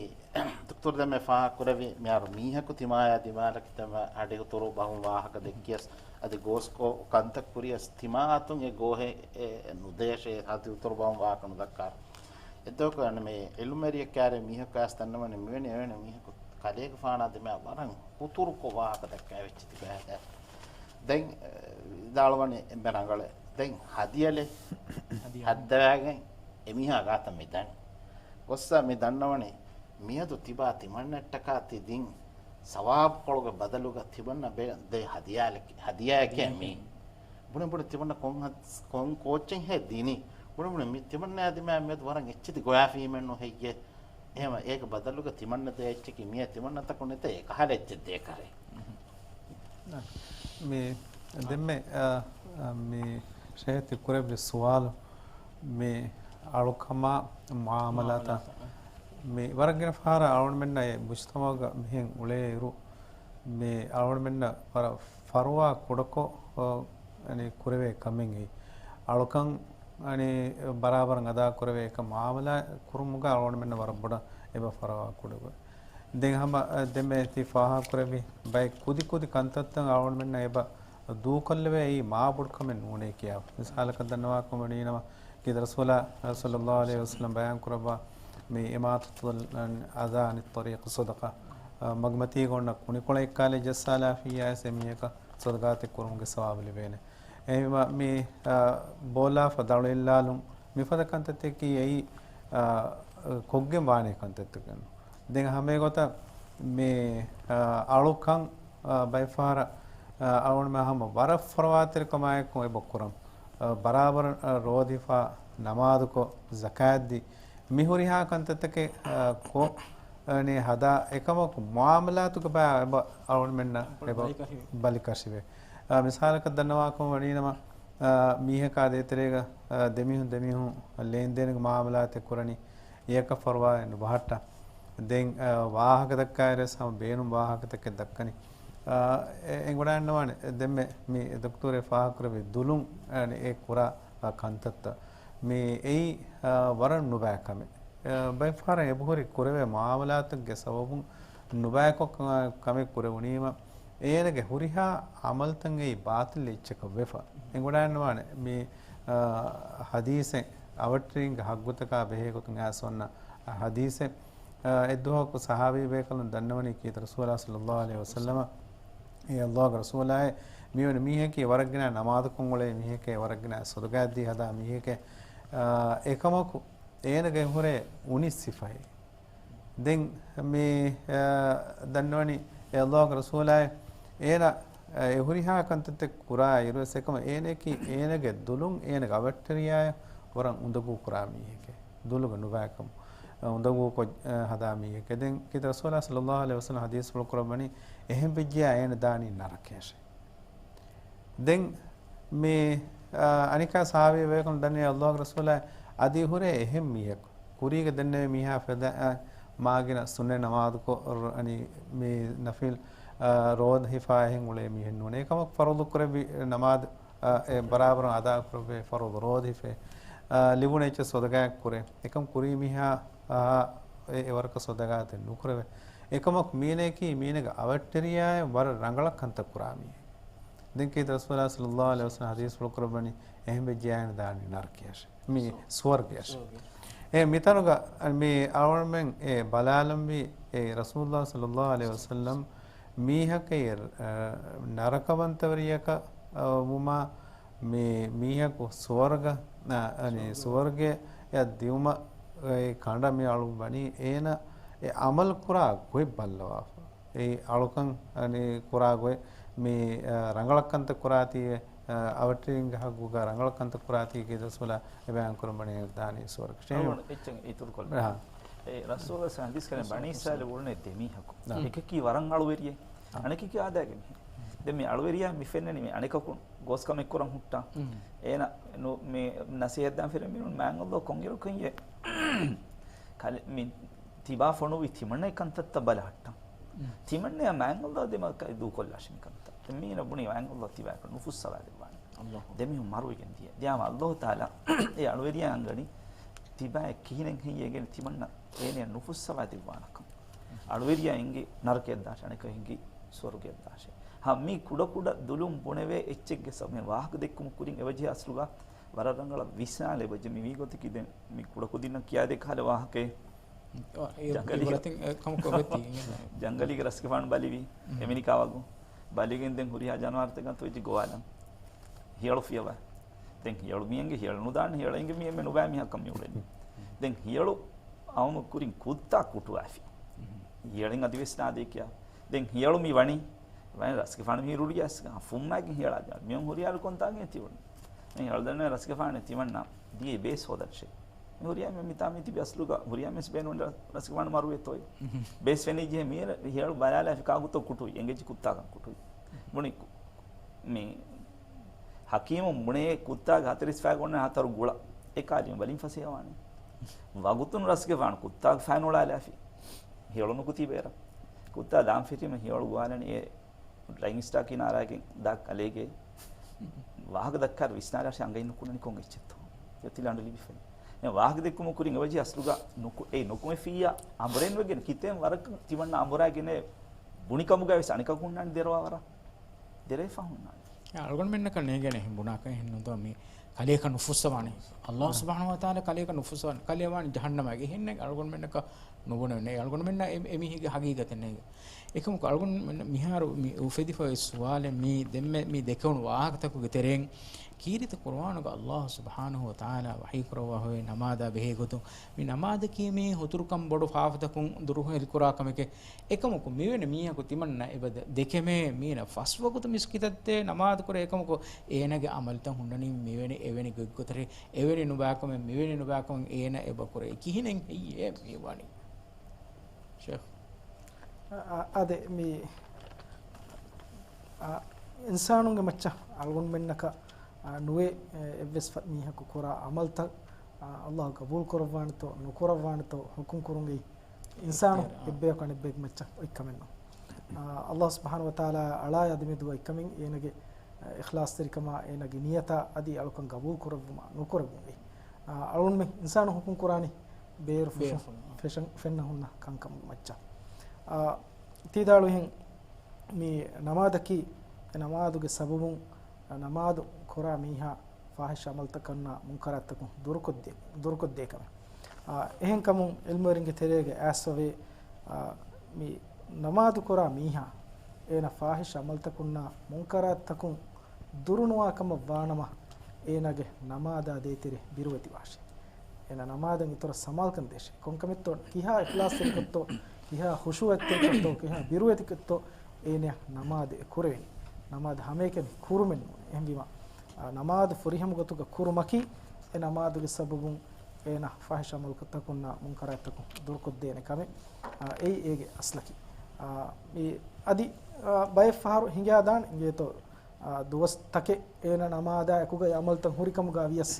ދޮކްތަރު ދެންމެ ފާހަގަ ކުރެއްވި މިހާރު މީހަކު ތިމާޔާ ދިމާލަކި ތަމަ ހަޑިހުތުރު ބަހުން ވާހަކަ ދެއްކިޔަސް އަދި ގޯސް ކޮ-، ކަންތައް ކުރިޔަސް ތިމާ އަތުން އެ ގޯހެއް އެ ނުދޭށޭ ހަޑިހުތުރު ބަހުން ވާހަކަ ނުދައްކާރު. އެއްދުވަހަކު އަނެއް މި އިލްމުވެރިއެއް ކާރި މީހަކު އައިސް ދަންނަވަނީ މިވެނި އެވެނި މީހަކު ކަލޭގެފާނާ ދިމާ ވަރަށް ހުތުރުކޮށް ވާހަކަ ދައްކާ އެއްޗެއް ތިބޭ. ދެން، އެ، ވިދާޅުވަނީ އެންމެ ރަނގަޅޭ. ދެން ހަދިޔަލޭ. ހަދިޔަ. ހައްދަވާގެން އެމީހާ ގާތަށް މި ދަނީ. ގޮއްސަ މި ދަންނަވަނީ މިއަދު ތިބާ ތިމަންނައަށްޓަކާ ތި ދިން ސަވާބުކޮޅުގެ ބަދަލުގަ ތިމަންނަ ބޭ-، ދޭ ހަދިޔާލެކެ-، ހަދިޔާއެކޭ މީ. ބުނެ ބުނެ ތިމަންނަ ކޮން ހަ-، ކޮން ކޯއްޗެއް ހޭ ދިނީ؟ ބުނެ ބުނެ މި ތިމަންނައާ ދިމާ މިއަދު ވަރަށް އެއްޗެތި ގޮޔާފީމެއްނު ހެއްޔޭ؟ އެހެމަ އޭގެ ބަދަލުގަ ތިމަންނަ ދޭ އެއްޗަކީ މިއަށް ތިމަންނަތަކުން ނެތޭ އެކަހަލަ އެއްޗެއް ދޭކަށޭ. މި ދެންމެ، އަ، އަ، މި ޝޭހް ތި ކުރެއްވި ސުވާލު މި އަޅުކަމާ މުޢާމަލާތާ. މުޢާމަލާތާ. މި ވަރަށް ގިނަ ފަހަރަށް އަޅުގަނޑުމެންނަށް އެ މުޖްތަމަޢުގަ މިހެން އުޅޭއިރު، މި އަޅުގަނޑުމެންނަށް ވަރަށް ފަރުވާ ކުޑަކޮށް، އަ، އަނި ކުރެވޭ ކަމެއް އެއީ. އަޅުކަން އަނި ބަރާބަރަށް އަދާކުރެވޭ އެކަން މުޢާމަލާތް ކުރުމުގަ އަޅުގަނޑުމެންނަށް ވަރަށް ބޮޑަށް އެބަ ފަރުވާ ކުޑަކޮށް. ދެން ހަމަ، އަ، ދެންމެ ތި ފާހަގަކުރެއްވި ބައެއް ކުދި ކުދި ކަންތައްތައް އަޅުގަނޑުމެންނަށް އެބަ ދޫކޮށްލެވޭ އެއީ މާ ބޮޑު ކަމެއް ނޫނޭ ކިޔާ. މިސާލަކަށް ދަންނަވާކަމަށް ވަނީނަމަ، ކީރިތި ރަސޫލާ ޞައްލައްލާހު ޢަލައިހި ވަސައްލަމަ ބަޔާން ކުރައްވާ މި އިމާތަތުލް އަޛާ ޢަނިއް ޠަރީޤި ޞަދަޤާ. އަ، މަގުމަތީގަ އޮންނަ ކުނިކޮޅެއް ކާލެ ޖައްސާލާފިއްޔާ އެ މީހަކަށް ޞަދަޤާތެއް ކުރުމުގެ ސަވާބު ލިބޭނެ. އެހެންވީމަ މި، އަ، ބޯލާފަ ދަޅުއްލާލުން މިފަދަ ކަންތައްތަކަކީ އެއީ، އަ، ކޮށްގެން ވާނެ ކަންތައްތަކެއް. ދެން ހަމައެގޮތަށް މި، އަ، އަޅުކަން، އަ، ބައެއްފަހަރަށް، އަ، އަޅުގަނޑުމެން ހަމަ ވަރަށް ފަރުވާތެރިކަމާއެކު އެބަ ކުރަން. އަ، ބަރާބަރަށް، އަ، ރޯދިފާ، ނަމާދުކޮށް، ޒަކާތްދީ، މި ހުރިހާ ކަންތައްތަކެއް، އަ، ކޮށް، އަ، ނީ ހަދާ އެކަމަކު މުޢާމަލާތުގަ ބައި އެބަ އަޅުގަނޑުމެންނަށް އެބަ ބަލިކަށިވޭ. ބަލިކަށިވޭ. އަ، މިސާލަކަށް ދަންނަވާކަމަށް ވަނީނަމަ، އަ، މީހަކާ ދޭތެރޭގަ، އަ، ދެމީހުން ދެމީހުން ލޭންދޭންގެ މުޢާމަލާތެއް ކުރަނީ، އެއަކަށް ފަރުވާއެއް ނުބަހައްޓާ. ދެން، އަ، ވާހަކަ ދައްކާއިރުވެސް ހަމަ ބޭނުން ވާހަކަތަކެއް ދައްކަނީ. އަ، އެ-، އެނގުނާންނަވާނެ. ދެންމެ މި ދޮކްތަރު ފާހަގަކުރެއްވި ދުލުން، އަ، އެ ކުރާ، އަ، ކަންތައްތައް. މި އެއީ، އަ، ވަރަށް ނުބައި ކަމެއް. އަ، ބައެއްފަހަރަށް އެބަހުރި ކުރެވޭ މުޢާމަލާތެއްގެ ސަބަބުން ނުބައިކޮށް ކަ-، ކަމެއް ކުރެވުނީމަ، އޭނަގެ ހުރިހާ ޢަމަލުތައް އެއީ ބާޠިލް އެއްޗަކަށް ވެފަ. އެނގުނާންނަވާނެ މި، އަ، ޙަދީޘެއް އަވަށްޓެރިންގެ ހައްގުތަކާ ބެހޭގޮތުން އައިސް އޮންނަ ޙަދީޘެއް، އަ، އެއްދުވަހަކު ޞަޙާބީ ބޭކަލުން ދަންނަވަނީ ކީރިތި ރަސޫލާ ޞައްލައްލާހު ޢަލައިހި ވަސައްލަމަ، އޭ ﷲ ގެ ރަސޫލާއޭ، މިވެނި މީހަކީ ވަރަށް ގިނަ ނަމާދުކޮށް އުޅޭ މީހެކޭ، ވަރަށް ގިނަ ޞަދަޤާތްދީ ހަދާ މީހެކޭ، އަ، އެކަމަކު އޭނަގެ ހުރޭ އުނި ސިފައެއް. ދެން މި، އަ، ދަންނަވަނީ އޭ ﷲ ގެ ރަސޫލާއޭ، އޭނަ، އަ، އެ ހުރިހާ ކަންތައްތައް ކުރާ އިރުވެސް އެކަމަ އޭނައަކީ އޭނަގެ ދުލުން އޭނަގެ އަވަށްޓެރިޔާއަށް ވަރަށް އުނދަގޫ ކުރާ މީހެކޭ. ދުލުގެ ނުބައިކަމު، އަ، އުނދަގޫކޮށް، އަ، ހަދާ މީހެކޭ. ދެން ކީރިތި ރަސޫލާ ޞައްލައްލާހު ޢަލައިހި ވަސައްލަމަ ޙަދީޘްފުޅު ކުރައްވަނީ އެހެން ވެއްޖިޔާ އޭނަ ދާނީ ނަރަކަޔަށޭ. ދެން މި، އަ، އަނެއްކާ ޞަޙާބީ ބޭކަލުން ދަންނަވަނީ ﷲ ގެ ރަސޫލާއޭ، އަދި ހުރޭ އެހެން މީހަކު. ކުރީގަ ދެންނެވި މީހާ ފަދައިން މާ ގިނަ ސުންނަތް ނަމާދުކޮށް، އަނި މި ނަފިލް އާ، ރޯދަ ހިފާ އެހެން އުޅޭ މީހެއް ނޫނޭ. އެކަމަކު ފަރުޟު ކުރެއްވި ނަމާދު، އާ، އެ ބަރާބަރު އަދާ ކުރެއްވޭ ފަރުޟު ރޯދަ ހިފޭ، އާ، ލިބުނު އެއްޗެއް ޞަދަގާތް ކުރޭ. އެކަމަކު ކުރީ މީހާ، އާ، އެ، އެ ވަރަކަށް ޞަދަގާތެއް ނުކުރެވޭ. އެކަމަކު މީނައަކީ މީނަގެ އަވަށްޓެރިޔާއަށް ވަރަށް ރަނގަޅަށް ކަންތައް ކުރާ މީހެއް. ދެން ކީރިތި ރަސޫލާ ޞައްލައްލާހު ޢަލައިހި ވަސައްލަމަ ޙަދީޘް ފުޅު ކުރައްވަނީ އެހެން ވެއްޖެޔާ ދާނީ ނަރަކަޔަށް. މި ސުވަރުގެއަށް. ސުވަރުގެ. އެ މިތަނުގަ މި އަޅުގަނޑުމެން އެ ބަލާލަންވީ އެ ރަސޫލުﷲ ޞައްލައްލާހު ޢަލައިހި ވަސައްލަމް މީހަކަށް، އަ، ނަރަކަވަންތަވެރިޔަކަށް، އަ، ވުމާ މި މީހަކު ސުވަރުގަ، އަ، އަނި ސުވަރުގެ. ސުވަރުގެއަށް ދިއުމަށް އެ ކަނޑަ މި އަޅު ވަނީ އޭނަ އެ ޢަމަލު ކުރާ ގޮތް ބައްލަވާފަ. އެ އަޅުކަން އަނި ކުރާ ގޮތް މި، އަ، ރަނގަޅަށް ކަންތައް ކުރާތީވެ، އަ، އަވަށްޓެރިންގެ ހައްގުގަ ރަނގަޅަށް ކަންތައް ކުރާތީ ކީރިތި ރަސޫލާ އެ ބަޔާން ކުރަން ވަނީ ދާނީ ސުވަރުގެ. އަޅުގަނޑު އެއްޗެއް އިތުރު ކޮށްލަން. އާ. އެ ރަސޫލާ ޙަދީޘް ކަރަން ބަނީ އިސްރާއީލު އުޅުނެ ދެ މީހަކު. އާ. އެކަކީ ވަރަށް އަޅުވެރިއެއް. އާ. އަނެކަކީ އާދައިގެ މީހެއް. ދެން މި އަޅުވެރިޔާ މި ފެންނަނީ މި އަނެކަކު ގޯސް ކަމެއް ކުރަން ހުއްޓާ. އޭނަ ނު-، މި ނަސޭހަތް ދާން ފިރެ މީނުން މާތް ﷲ ކޮންއިރަކު އިނގޭ. ކަލެ-، މި ތިބާ ފޮނުވި ތިމަންނަ ކަންތައްތައް ބަލަހައްޓަން. ތިމަންނަޔާ މާތް ﷲ ދެމަކަށް ދޫކޮށްލާށި މި ކަންތައް. ދެން މީނަ ބުނީ މާތް ﷲ ތިބާއަކަށް ނުފުއްސަވާ ދެއްވާނެ. ﷲ. ދެމީހުން މަރުވެގެން ދިޔަ. ދިޔާމަ ﷲ ތަޢާލާ އެ އަޅުވެރިޔާ އަންގަނީ ތިބާއެއް ކިހިނެއް ހެއްޔޭގެން ތިމަންނަ އޭނަޔަށް ނުފުއްސަވާ ދެއްވާނެކަން. އަޅުވެރިޔާ އެނގި ނަރަކަޔަށް ދާށި އަނެކަކު އެނގި ސުވަރުގެއަށް ދާށޭ. ހަ، މީ ކުޑަކުޑަ ދުލުން ބުނެވޭ އެއްޗެއްގެ ސަބަބުން ވާހަކަ ދެއްކުމުގެ ކުރިން އެވަޖެހޭ އަސްލުގަ ވަރަށް ރަނގަޅަށް ވިސްނާލެވިއްޖެ. މި ވީގޮތަކީ ދެން މި ކުޑަކުދިންނަށް ކިޔާދޭ ކަހަލަ ވާހަކައެއް. އާ، އެ ޖަނގަލީގެ އިބްރަތެއް، އެ، ކަމަކު އޮތީ. ޖަނގަލީގެ ރަސްގެފާނު ބަލިވި، އެމެނިކާ ވަގު. ބަލިގެން ދެން ހުރިހާ ޖަނަވާރުތަކަށް ތޮއްޖެ ގޮވާލަން. ހިޔަޅު ފިޔަވާ. ދެން ހިޔަޅު މިއެނގެ ހިޔަޅު ނުދާން ހިޔަޅަށް އެނގެ މި އެންމެ ނުބައި މީހަކަށް މި އުޅެނީ. ދެން ހިޔަޅު އައުމު ކުރިން ކުއްތާ ކުޓުވާފި. ހިޔަޅެން އަދިވެސް ނާދޭ ކިޔާ. ދެން ހިޔަޅު މި ވަނީ. ވަނީ ރަސްގެފާނު މި ރުޅިއަސް ފުއްމާގެން ހިޔަޅާ ޖާ. މިއޮން ހުރިހާ ކޮންތާގެ ތިވަނީ. ދެން ހިޔަޅު ދަންނަ ރަސްގެފާނެ ތިމަންނަ ދިޔަ ބޭސް ހޯދަންށޭ. މި ހުރިހާ މި މިތާ މި ތިބި އަސްލުގަ ހުރިހާ މިސް ބޭނުން ރަސްގެފާނު މަރުވޭ ތޯއި. ބޭސް ފެނިއްޖެ މި ހިޔަޅު ބަލާލާފި ކާކުތޯ ކުޓުވި. އެނގެއްޖެ ކުއްތާކަން ކުޓުވި. ބުނި މި ހަކީމު ބުނޭ ކުއްތާގެ ހަތަރު އިސްފައި ގޮންނަ ހަތަރު ގުޅަ. އެ ކާލިމަ ބަލިން ފަސޭހަވާނެ. ވަގުތުން ރަސްގެފާނު ކުއްތާގެ ފައި ނުޅާލާފި. ހިޔަޅު ނުކުތީ ބޭރަށް. ކުއްތާ ދާން ފެށީމަ ހިޔަޅު ގޮވާލަނީ އެ ރައިން ސްޓާކީ ނާރާގެން ދާ ކަލޭގެ ވާހަކަ ދައްކާ ވިސްނާލާށި އަނގައިން ނުކުންނަނީ ކޮން އެއްޗެއްތޯ. އެ ތިލަ އަނޑު ލިބިފައި. އެ ވާހަކަ ދެއްކުމު ކުރިން އެވަޖި އަސްލުގަ ނުކު-، އެ ނުކުމެފިއްޔާ އަނބުރެން ވެގެން ކިތައިން ވަރަކަށް ތިމަންނަ އަނބުރާގެނެ ބުނިކަމުގަ ވެސް އަނެކަކުންނާނެ ދެރަވާ ވަރަށް. ދެރަވެފަ ހުންނާނެ. އަޅުގަނޑުމެންނަކަށް ނޭނގޭނެ އެހެން ބުނާކަށް އެހެން ނުދޯ މި ކަލޭކަށް ނުފުއްސަވާނެ. ﷲ ސުބްޙާނަހޫ ވަތަޢާލާ ކަލޭކަށް ނުފުއްސަވާނެ. ކަލޭ ވާނީ ޖަހަންނަމާގެ. އެހެންނެއް އަޅުގަނޑުމެންނަކަށް ނުބުނެވެން. އެ އަޅުގަނޑުމެންނަށް އެ، އެމީހެއްގެ ހަގީގަތެއް ނޭނގެ. އެކަމަކު އަޅުގަނޑުމެން މިހާރު މި އުފެދިފައި ސުވާލެއް މި ދެންމެ މި ދެކެވުނު ވާހަކަތަކުގެ ތެރެއިން ކީރިތި ޤުރުއާނުގަ ﷲ ސުބްޙާނަހޫ ވަތަޢާލާ ވަޙީކުރައްވާ ހޮވޭ ނަމާދާ ބެހޭ ގޮތުން މި ނަމާދަކީ މީ ހުތުރުކަން ބޮޑު ފާފަތަކުން ދުރުހެލިކުރާ ކަމެކޭ. އެކަމަކު މިވެނި މީހަކު ތިމަންނަ އެބަ ދެ-، ދެކެމޭ މީނަ ފަސް ވަގުތު މިސްކިތަށްދޭ ނަމާދު ކުރޭ. އެކަމަކު އޭނާގެ އަމަލުތައް ހުންނަނީ މިވެނި އެވެނި ގޮތްގޮތަށް އެވެނި ނުބާކަމެއް މިވެނި ނުބާކަމެއް އޭނާ އެބަ ކުރޭ. ކިހިނެއް ހެއްޔޭ މި ވަނީ؟ ޝޭޚް. އަ-، އަ-، އާދެ، މި، އަ، އިންސާނުންގެ މައްޗަށް އަޅުގަނޑުމެންނަކަށް، އަ، ނުވޭ، އެ، އެއްވެސް ފަ-، މީހަކު ކުރާ އަމަލްތައް، އަ، ﷲ ގަބޫލު ކުރައްވާނެތޯ، ނުކުރައްވާނެތޯ ޙުކުމް ކުރުންގެ އިންސާނު އެއްބަޔަކު އަނެއްބަޔަކު މައްޗަށް އޮތްކަމެއް ނޫން. އަ، ﷲ ސުބްޙާނަހޫ ވަތަޢާލާ އަޅާ އަދި މެދު އޮތްކަމެއް އޭނަގެ، އަ، އިޚްލާޞްތެރިކަމާ އޭނަގެ ނިޔަތާ އަދި އަޅުކަން ގަބޫލު ކުރެއްވުމާ ނުކުރެއްވުމެއް. އަ، އަޅުންމެ އިންސާނު ޙުކުމް ކުރާނީ ބޭރު ފެށުން، ފެށަން، ފެންނަ ހުންނަ ކަންކަމުގެ މައްޗަށް. އާ، ތީދާޅުވިހެން މި ނަމާދަކީ، އެ ނަމާދުގެ ސަބަބުން ނަމާދު ކުރާ މީހާ ފާޙިޝް ޢަމަލްތަކަންނާ މުންކަރާތްތަކުން ދުރުކޮށްދޭ، ދުރުކޮށްދޭ ކަމެއް. އާ، އެހެންކަމުން ޢިލްމުވެރިންގެ ތެރޭގަ އައިސްފަވޭ، އާ، މި ނަމާދު ކުރާ މީހާ އޭނަ ފާޙިޝް ޢަމަލްތަކުންނާ މުންކަރާތްތަކުން ދުރުނުވާ ކަމަށް ވާނަމަ، އޭނާގެ ނަމާދާ ދޭތެރެ ބިރުވެތިވާށޭ. އޭނާ ނަމާދަށް އިތުރަށް ސަމާލުކަން ދޭށޭ. ކޮންކަމެއްތޯ، ކިހާ އިޚްލާޞްތެރިކޮށްތޯ، ކިހާ ޚުޝޫޢަތްތެރިކޮށްތޯ، ކިހާ ބިރުވެތިކޮށްތޯ އޭނަޔަށް ނަމާދު އެ ކުރެވެނީ. ނަމާދު ހަމައެކަނި ކުރުމެއް ނޫނޭ. އެހެންވީމަ، އާ، ނަމާދު ފުރިހަމަ ގޮތުގަ ކުރުމަކީ، އެ ނަމާދުގެ ސަބަބުން އޭނާ ފާޙިޝް ޢަމަލުތަކުންނާ މުންކަރާތްތަކުން ދުރުކޮށްދޭނެ ކަމެއް، އާ، އެއީ އޭގެ އަސްލަކީ. އާ، މި އަދި، އާ، ބައެއް ފަހަރު ހިނގާދާނެ އިނގޭތޯ، އާ، ދުވަސް ތަކެއް އޭނަ ނަމާދާ އެކުގަ އަމަލްތައް ހުރިކަމުގަ ވިޔަސް،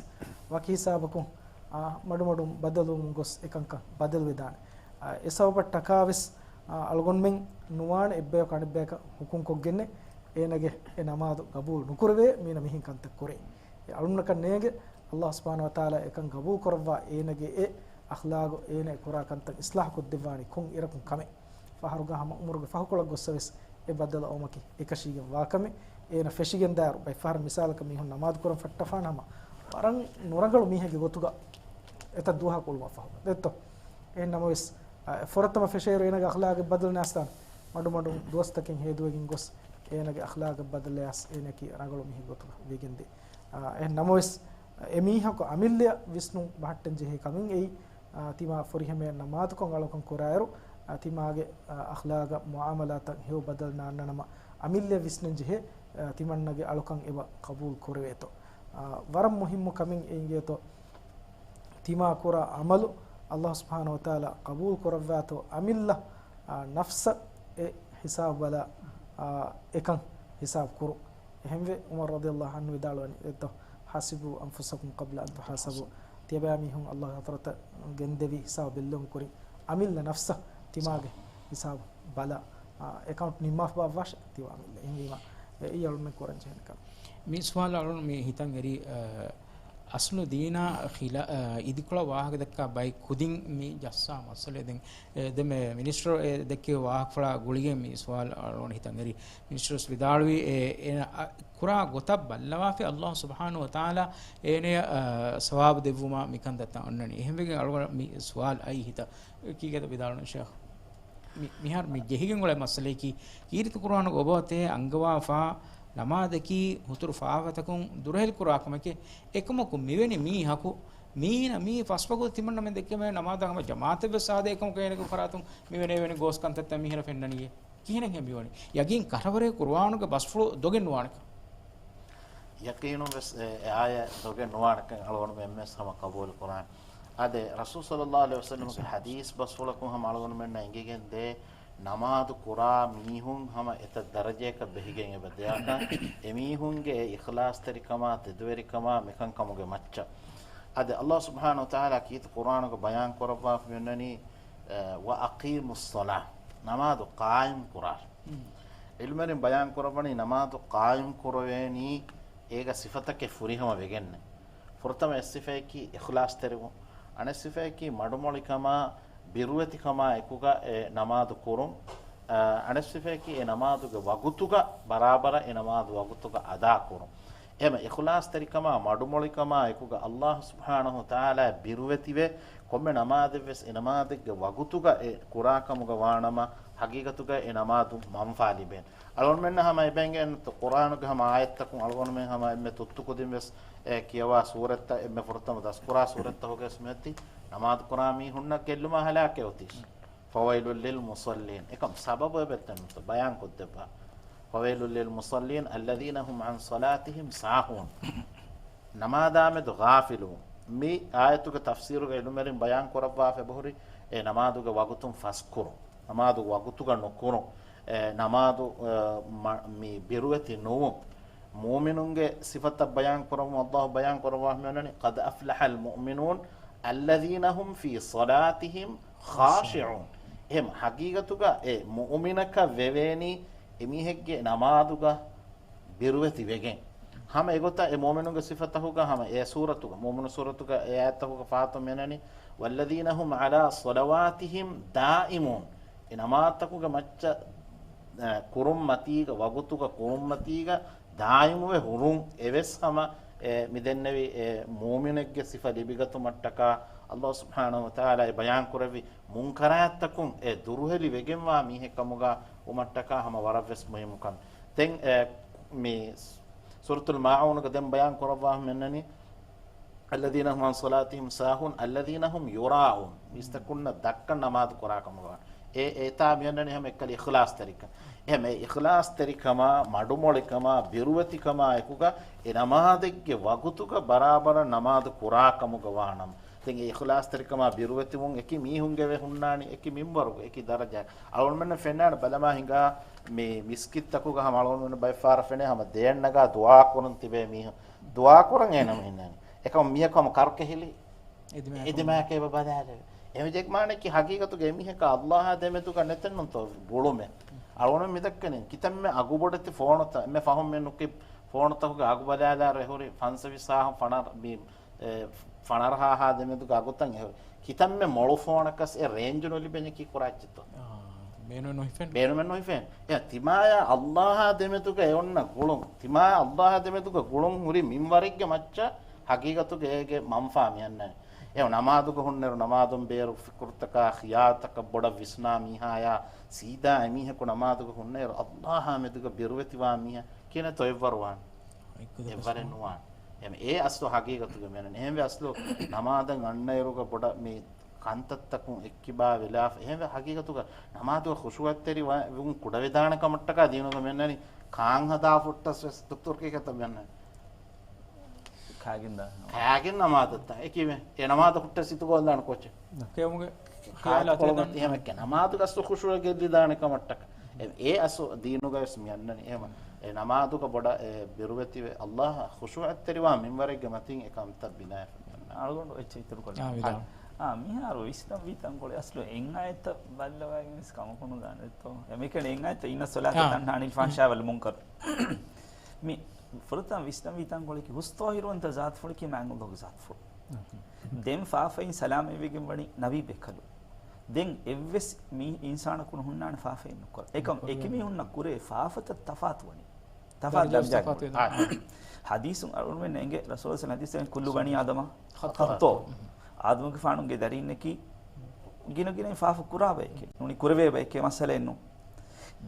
ވަކި ހިސާބަކުން، އާ، މަޑުމަޑުން ބަދަލުވަމުން ގޮސް އެކަންކަން ބަދަލުވެދާނެ. އާ، އެ ސަބަބަށްޓަކާ ވެސް، އާ، އަޅުގަނޑުމެން ނުވާނެ އެއްބަޔަކު އަނެއްބަޔަކަށް ހުކުމް ކޮށްގެންނެއް އޭނަގެ އެ ނަމާދު ގަބޫލު ނުކުރެވޭ، މީނަ މިހެން ކަންތައް ކުރޭ. އެ އަޅުންނަކަށް ނޭނގެ، ﷲ ސުބްޙާނަހޫ ވަތަޢާލާ އެކަން ގަބޫލު ކުރައްވާ އޭނަގެ އެ އަޚްލާގު، އޭނަ އެ ކުރާ ކަންތައް އިޞްލާޙު ކޮށްދެއްވާނީ ކޮން އިރަކުން ކަމެއް. ފަހަރުގަ ހަމަ އުމުރުގެ ފަހުކޮޅަށް ގޮއްސަ ވެސް އެ ބައްދަލު އައުމަކީ އެކަށީގެން ވާކަމެއް. އޭނަ ފެށިގެން ދާއިރު ބައެއް ފަހަރަށް މިސާލަކަށް މީހުން ނަމާދު ކުރަން ފައްޓާފާނަ ހަމަ ވަރަށް ނުރަނގަޅު މީހެއްގެ ގޮތުގަ އެތައް ދުވަހަކު އުޅުމަށް ފަހު ދެއްތޯ. އެހެން ނަމަވެސް، އަ، ފުރަތަމަ ފެށޭއިރު އޭނަގެ އަޚްލާގެއް ބަދަލު ނައްސާނެ. މަޑުމަޑުން ދުވަސްތަކެއް ހޭދުވެގެން ގޮސް އޭނަގެ އަޚްލާގެއް ބަދަލު ނައްސާ އޭނައަކީ ރަނގަޅު މީހެއް ގޮތުގަ ވެގެންދޭ. އަ، އެހެން ނަމަވެސް، އެމީހަކު އަމިއްލައަށް ވިސްނުން ބަހައްޓަން ޖެހޭ ކަމެއް އެއީ، އާ، ތިމާ ފުރިހަމަޔަށް ނަމާދުކޮށް އަޅުކަން ކުރާއިރު، އާ، ތިމާގެ، އާ، އަޚްލާގަށް މުޢާމަލާތަށް ހެޔޮ ބަދަލު ނާންނަނަމަ، އަމިއްލައަށް ވިސްނަން ޖެހޭ، އާ، ތިމަންނަގެ އަޅުކަން އެބަ ޤަބޫލު ކުރެވޭތޯ. އާ، ވަރަށް މުހިއްމު ކަމެއް އެނގޭތޯ. ތިމާ ކުރާ ޢަމަލު ﷲ ސުބްޙާނަހޫ ވަތަޢާލާ ޤަބޫލު ކުރައްވާތޯ އަމިއްލަ، އާ، ނަފްސަށް އެ ހިސާބު ބަލާ، އާ، އެކަން ހިސާބު ކުރުން. އެހެންވެ، ޢުމަރު ރަޟިޔަﷲ ޢަންހު ވިދާޅުވަނީ، އެއްތޯ، "حاسبوا أنفسكم قبل أن تحاسبوا." ތިޔަބައިމީހުން ﷲ ގެ ޙަޟްރަތަށް ގެންދެވި ޙިސާބު ބެއްލެވުން ކުރިން އަމިއްލަ ނަފްސަށް ތިމާގެ ޙިސާބު ބަލާ، އެކައުންޓް ނިންމާފަ ބާއްވާށޭ ތިމާ އަމިއްލަ. އެހެންވީމަ، އެއީ އަޅުމެން ކުރަން ޖެހޭނެ ކަމެއް. މި ސުވާލު އަޅުން މި ހިތަށް އެރި، އަ، އަސްލު ދީނާ ޚިލާ-، އަ، އިދިކޮޅަށް ވާހަކަ ދައްކާ ބައި ކުދިން މި ޖައްސާ މައްސަލައެއް. ދެން އެ، ދެން މި މިނިސްޓަރު އެ ދެއްކި ވާހަކަފުޅާ ގުޅިގެން މި ސުވާލު އަޅުގަނޑު ހިތަށް އެރި. މިނިސްޓަރު ވެސް ވިދާޅުވީ، އެ، އޭނަ، އަ، ކުރާ ގޮތަށް ބައްލަވާފަ ﷲ ސުބްޙާނަހޫ ވަތަޢާލާ އޭނަޔަށް، އަ، ސަވާބު ދެއްވުމާ މި ކަންތައްތައް އޮންނަނީ. އެހެންވެގެން އަޅުގަނޑަށް މި ސުވާލު އައީ ހިތަށް. ކީކޭތަ ވިދާޅުވަނީ ޝޭޚް؟ މި، މިހާރު މި ޖެހިގެން އުޅޭ މައްސަލަޔަކީ، ކީރިތި ޤުރުއާނުގެ އޮބާތެއް އަންގަވާފާ ނަމާދަކީ ހުތުރު ފާފަތަކުން ދުރުހެލި ކުރާ ކަމެކޭ. އެކަމަކު މިވެނި މީހަކު މީނަ މީ ފަސްވަގުތު ތިމަންނަމެން ދެއްކެމޭ ނަމާދަށް ހަމަ ޖަމާޢަތެއް ވެސް ސާދަ އެކަމަކު އޭނަގެ ފަރާތުން މިވެނޭ ވެނި ގޯސް ކަންތައްތައް މިހިރަ ފެންނަނީއޭ. ކިހިނެއްހޭ މިވަނީ؟ ޔަގީން ކަށަވަރޭ ޤުރުއާނުގެ ބަސްފުޅު ދޮގެއް ނުވާނެކަން. ޔަޤީނުން ވެސް އެ، އެ އާޔަތް ދޮގެއް ނުވާނެކަން އަޅުގަނޑުމެން ވެސް ހަމަ ޤަބޫލު ކުރާނެ. އާދެ، ރަސޫލު ޞައްލައްލާހު ޢަލައިހި ވަސައްލަމްގެ ޙަދީޘް ބަސްފުޅަކުން ހަމަ އަޅުގަނޑުމެންނަށް އެނގިގެން ދޭ، ނަމާދު ކުރާ މީހުން ހަމަ އެތައް ދަރަޖައަކަށް ބެހިގެން އެބަ ދެއަކަށް، އެމީހުންގެ އެ އިޚްލާޞްތެރިކަމާ، ތެދުވެރިކަމާ، މިކަންކަމުގެ މައްޗަށް. އާދެ، ﷲ ސުބްޙާނަހޫ ވަތަޢާލާ ކީރިތި ޤުރުއާނުގަ ބަޔާން ކުރައްވާފަ މިއޮންނަނީ، އަ، وَأَقِيمُوا الصَّلَاةَ، ނަމާދު ޤާއިމް ކުރާށޭ. ޢިލްމުވެރިން ބަޔާން ކުރައްވަނީ ނަމާދު ޤާއިމް ކުރެވޭނީ އޭގަ ސިފަތަކެއް ފުރިހަމަ ވެގެންނޭ. ފުރަތަމަ އެއް ސިފައަކީ އިޚްލާޞްތެރިވުން. އަނެއް ސިފައަކީ މަޑުމޮޅިކަމާ، ބިރުވެތިކަމާ އެކުގަ އެ ނަމާދު ކުރުން. އަ، އަނެއް ސިފައަކީ އެ ނަމާދުގެ ވަގުތުގަ ބަރާބަރަށް އެ ނަމާދު ވަގުތުގަ އަދާ ކުރުން. އެހެމަ އިޚްލާޞްތެރިކަމާ މަޑުމޮޅިކަމާ އެކުގަ ﷲ ސުބްޙާނަހޫ ވަތަޢާލާ ބިރުވެތިވެ، ކޮންމެ ނަމާދެއްވެސް އެ ނަމާދެއްގެ ވަގުތުގަ އެ ކުރާކަމުގަ ވާނަމަ، ޙަޤީޤަތުގަ އެ ނަމާދު މަންފާ ލިބޭނެ. އަޅުގަނޑުމެންނަށް ހަމަ އެބައިނގޭނެތޯ ޤުރުއާނުގެ ހަމަ އާޔަތްތަކުން އަޅުގަނޑުމެން ހަމަ އެންމެ ތުއްތު ކުދިން ވެސް އެ ކިޔަވާ ސޫރަތްތައް އެންމެ ފުރަތަމަ ދަސްކުރާ ސޫރަތްތަކުގަވެސް މިއޮތީ ނަމާދު ކުރާ މީހުންނަށް ގެއްލުމާ ހަލާކެއް އޮތީ. فَوَيْلٌ لِلْمُصَلِّينَ. އެކަމް ސަބަބު އެބައޮތްތަންތަ ބަޔާން ކޮށްދެއްވާ. فَوَيْلٌ لِلْمُصَلِّينَ الَّذِينَ هُمْ عَنْ صَلَاتِهِمْ سَاهُونَ. ނަމާދާމެދު ޣާފިލުވުން. މި އާޔަތުގެ ތަފްސީރުގަ ޢިލްމުވެރިން ބަޔާން ކުރައްވާފަ އެބަހުރި، އެ ނަމާދުގެ ވަގުތުން ފަސްކުރުން. ނަމާދު ވަގުތުގަ ނުކުރުން. އެ ނަމާދު، އެ، މަ-، މި ބިރުވެތި ނުވުން. މުއުމިނުންގެ ސިފަތައް ބަޔާން ކުރަމުން ﷲ ބަޔާން ކުރައްވާފަ މިއޮންނަނީ، قَدْ أَفْلَحَ الْمُؤْمِنُونَ الَّذِينَ هُمْ فِي صَلَاتِهِمْ خَاشِعُونَ. އެހެމަ ޙަޤީޤަތުގަ އެ މުއުމިނަކަށް ވެވޭނީ އެމީހެއްގެ ނަމާދުގަ ބިރުވެތި ވެގެން. ހަމަ އެގޮތަށް އެ މުއުމިނުންގެ ސިފަތަކުގަ ހަމަ އެ ސޫރަތުގަ، މުއުމިނު ސޫރަތުގަ އެ އާޔަތްތަކުގަ ފަހަތުން މިއޮންނަނީ، وَالَّذِينَ هُمْ عَلَىٰ صَلَوَاتِهِمْ دَائِمُونَ. އެ ނަމާދުތަކުގެ މައްޗަށް، އަ، ކުރުންމަތީގަ، ވަގުތުގަ ކުރުންމަތީގަ ދާއިމުވެ ހުރުން އެވެސް ހަމަ، އެ، މިދެންނެވި އެ މުއުމިނެއްގެ ސިފަ ލިބިގަތުމަށްޓަކާ، ﷲ ސުބްޙާނަހޫ ވަތަޢާލާ އެ ބަޔާން ކުރެއްވި މުންކަރާތްތަކުން އެ ދުރުހެލި ވެގެންވާ މީހެއް ކަމުގަ ވުމަށްޓަކާ ހަމަ ވަރަށްވެސް މުހިއްމު ކަމެއް. ދެން، އެ، މި ސޫރަތުލް މާޢޫނުގަ ދެން ބަޔާން ކުރައްވާފަ މިއޮންނަނީ، الَّذِينَ هُمْ عَنْ صَلَاتِهِمْ سَاهُونَ الَّذِينَ هُمْ يُرَاءُونَ. މީސްތަކުންނަށް ދައްކަން ނަމާދު ކުރާ ކަމުގަ. އެ، އެތާ މިއޮންނަނީ ހަމަ އެއްކަލަ އިޚްލާޞްތެރިކަން. އެހެމަ އިޚްލާޞްތެރިކަމާ، މަޑުމޮޅިކަމާ، ބިރުވެތިކަމާ އެކުގަ އެ ނަމާދެއްގެ ވަގުތުގަ ބަރާބަރަށް ނަމާދު ކުރާ ކަމުގަ ވާނަމަ. ދެން އެ އިޚްލާޞްތެރިކަމާ ބިރުވެތިވުން އެކި މީހުންގެވެ ހުންނާނީ އެކި މިންވަރުގަ، އެކި ދަރަޖައަށް. އަޅުގަނޑުމެންނަށް ފެންނާނެ ބަލަމާ ހިނގާ މި މިސްކިތްތަކުގަ ހަމަ އަޅުގަނޑުމެން ބައެއް ފަހަރަށް ފެނޭ ހަމަ ދޭން ނަގާ ދުޢާ ކުރަން ތިބޭ މީހުން. ދުޢާ ކުރަން އޭނަމެ އިންނާނީ. އެކަމަ މީހަކު ހަމަ ކަރު ކެހިލީ. އެދިމާއަކަށް އެދިމާއަކަށް އެބަ ބަލާލެވޭ. އެހެންވެ މާނައަކީ ހަގީގަތުގަ އެމީހަކަށް އައްލާހާ ދެމެދުގަ ނެތެއްނުތޯ ގުޅުމެއް. އަޅުގަނޑު މިދައްކަނީ ކިތަންމެ އަގުބޮޑެތި ފޯނުތައް، އެންމެ ފަހުން މި ނުކި ފޯނުތަކުގެ އަގު ބަލާލާރު އެހުރި ފަންސަވީސް ހާހަށް ފަނަރަ، މި، އެ، ފަނަރަ ހާހާ ދެމެދުގެ އަގުތައް އެހުރި. ކިތަންމެ މޮޅު ފޯނަކަސް އެ ރޭންޖު ނުލިބެނީކީ ކުރާ އެއްޗެއްތޯ؟ އާ، ބޭނުމެއް ނުހިފޭނެ. ބޭނުމެއް ނުހިފޭނެ. އެ ތިމާޔާ އައްލާހާ ދެމެދުގަ އެ އޮންނަ ގުޅުން، ތިމާޔާ އައްލާހާ ދެމެދުގަ ގުޅުން ހުރި މިންވަރެއްގެ މައްޗަށް ހަގީގަތުގަ އޭގެ މަންފާ މިއަންނަނީ. އެ ނަމާދުގަ ހުންނައިރު ނަމާދުން ބޭރު ފިކުރުތަކާ ޚިޔާލުތަކަށް ބޮޑަށް ވިސްނާ މީހާޔާ ސީދާ އެމީހަކު ނަމާދުގަ ހުންނައިރު އައްލާހާ މެދުގަ ބިރުވެތިވާ މީހާ ކިހިނެއްތޯ އެއްވަރު ވާނީ؟ އެއްވަރެއް ނުވާނެ. އެމް، އެ އަސްލު ހަގީގަތުގަ މިއަންނަނީ. އެހެންވެ އަސްލު ނަމާދަށް އަންނައިރުގަ ބޮޑަށް މި ކަންތައްތަކުން އެއްކިބާ ވެލާފަ. އެހެންވެ ހަގީގަތުގަ ނަމާދުގަ ޚުޝޫޢަތްތެރިވުން ކުޑަވެދާނެ ކަމަށްޓަކާ ދީނުގަ މިއަންނަނީ. ކާން ހަދާ ފުއްޓަސް ވެސް ދޮކްތަރު ކީކޭތަ މިއަންނަނީ؟ ކާގެން ދާ. ކާގެން ނަމާދަށްތަ؟ އެކީވެ. އެ ނަމާދަށް ހުއްޓަސް އިތުކޮށްލާނެ ކޯޗެއް. ކެއުމުގެ ޚިޔާލާ ކޮޅުމަށް ތި ހަމައެކޭ ނަމާދުގަ އަސްލު ޚުޝޫޢަށް ގެއްލިދާނެ ކަމަށްޓަކަ. އެ، އެ އަސްލު ދީނުގަ ވެސް މި އަންނަނީ. އެހެމަ، އެ ނަމާދުގަ ބޮޑަށް އެ ބިރުވެތިވެ އައްލާހަށް ޚުޝޫޢަތްތެރިވާ މިންވަރެއްގެ މަތިން އެ ކަންތައް ބިނާވެފަ މި އަންނަނީ. އަޅުގަނޑު އެއްޗެއް އިތުރު ކޮށްލަން. އާ، ވިދާޅު. އާ، މިހާރު ވިސްނަންވީ ތަންކޮޅެއް އަސްލު އެއް އާޔަތަށް ބައްލަވައިގެން ވެސް ކަމަކު ނުދާނެތޯ. އެ މިކަން އެއް އާޔަތަށް އިންނަ ސޮލާތަ ތަންހާނިލް ފާހިޝާ ވަލް މުންކަރު. މި ފުރަތަމަ ވިސްނަންވީ ތަންކޮޅަކީ ހުސް ޠާހިރުވަންތަ ޒާތުފުޅަކީ މާތް އަލްލާހުގެ ޒާތުފުޅު. ދެން ފާފައިން ސަލާމަތްވެގެން ވަނީ ނަބީ ބޭކަލު. ދެން އެއްވެސް މީ އިންސާނަކު ނުހުންނާނެ ފާފައެއް ނުކުރަން. އެކަމް ނުކުރަން. އެކި މީހުންނަށް ކުރެވޭ ފާފަތައް ތަފާތު ވަނީ. ތަފާތު ދަރަޖަ ދަރަޖަ. ތަފާތު ވެދާނެ. އާ، ޙަދީޘުން އަޅުގަނޑުމެން އެނގޭ ރަސޫލާ ޙަދީޘް ކުއްލު ބަނީ އާދަމަ ޚައްޠާ. ޚައްޠާ. އާދަމުގެފާނުގެ ދަރީންނަކީ ގިނަ ގިނައިން ފާފަ ކުރާ ބައެކޭ. ނޫނީ ކުރެވޭ ބައެކޭ މައްސަލައެއް ނޫން.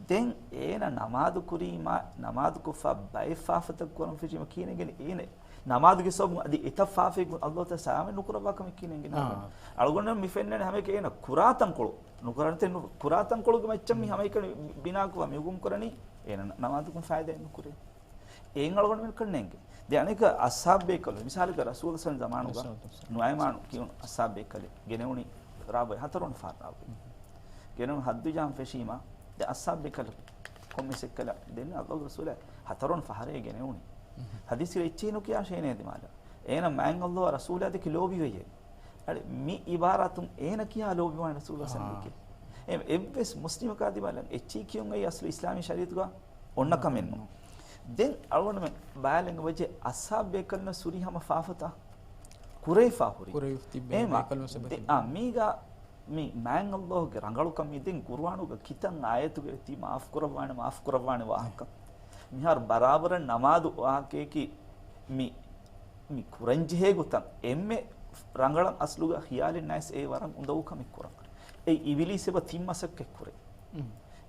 ދެން އޭނަ ނަމާދު ކުރީމާ، ނަމާދު ކޮށްފަ ބައެއް ފާފަތައް ކުރަން ފެށީމަ ކިހިނެއް އިނގޭނެ؟ އޭނަ ނަމާދުގެ ސަބަބުން އަދި އެތައް ފާފައެއް އަލްލާހު ތާލާ ސަލާމަތް ނުކުރައްވާ ކަމެއް ކިހިނެއް އިނގޭނެ؟ އާ. އަޅުގަނޑު މި ފެންނަނީ ހަމައެކަނި އޭނަ ކުރާ ތަންކޮޅު. ނުކުރާ ތަންކޮޅުގެ މައްޗަށް މި ހަމައެކަނި ބިނާކޮށް މި ހުކުމް ކުރަނީ އޭނަ ނަމާދުކުން ފައިދާއެއް ނުކުރޭ. އެއިން އަޅުގަނޑުމެން ކަންނޭނގެ. ދެ އަނެކަ އަސްހާބް ބޭކަލު، މިސާލަކަށް ރަސޫލު ސަލް ޒަމާނުގަ ނުޢައިމާނު ކިޔުނު އަސްހާބް ބޭކަލެއް ގެނެވުނީ ރާބޮއެ ހަތަރުވަނަ ފަހަރު ރާބޮއެ. ގެނެވުނު ހައްދު ޖާމް ފެށީމަ، ދެ އަސްހާބް ބޭކަލު ކޮންމެސް އެއްކަލަ ދެން އަލްލާހު ރަސޫލާ ހަތަރުވަނަ ފަހަރޭ ގެނެވުނީ. ހަދީސްގަ އެއްޗެހި ނުކިޔާށޭނޭ ދިމާލަށް. އޭނަ މާތް އަލްލާހު ރަސޫލާ ދެކެ ލޯބިވެޔޭ. އަދި މި އިބާރާތުން އޭނަ ކިހާ ލޯބިވާނެ ރަސޫލާ ސައްލަ ދެކެ. އެ، އެއްވެސް މުސްލިމަކާ ދިމާލަށް އެއްޗެހި ކިޔުން އެއީ އަސްލު އިސްލާމީ ޝަރީޢަތުގަ އޮންނަ ކަމެއް ނޫން. ދެން އަޅުގަނޑުމެން ބަލާލަން އެބަޖެހޭ އަސްހާބް ބޭކަލުންނަށް ހުރި ހަމަ ފާފަތައް ކުރެވިފަ ހުރި. ކުރެވި ތިއްބެވި އެހެމަ، ބޭކަލުން ދެ، އާ، މީގަ މި މާތް އަލްލާހުގެ ރަނގަޅުކަމީ ދެން ޤުރުއާނުގަ ކިތަން އާޔަތުގައި ތި މާފު ކުރައްވާނެ، މާފު ކުރައްވާނެ ވާހަކަ. މިހާރު ބަރާބަރަށް ނަމާދު ވާހަކަޔަކީ މި، މި ކުރަންޖެހޭ ގޮތަށް އެންމެ ރަނގަޅަށް އަސްލުގަ ޚިޔާލެއް ނައިސް އެ ވަރަށް އުނދަގޫ ކަމެއް ކުރަން. އެ އިބިލީސް އެބަ ތިން މަސައްކަތް ކުރޭ.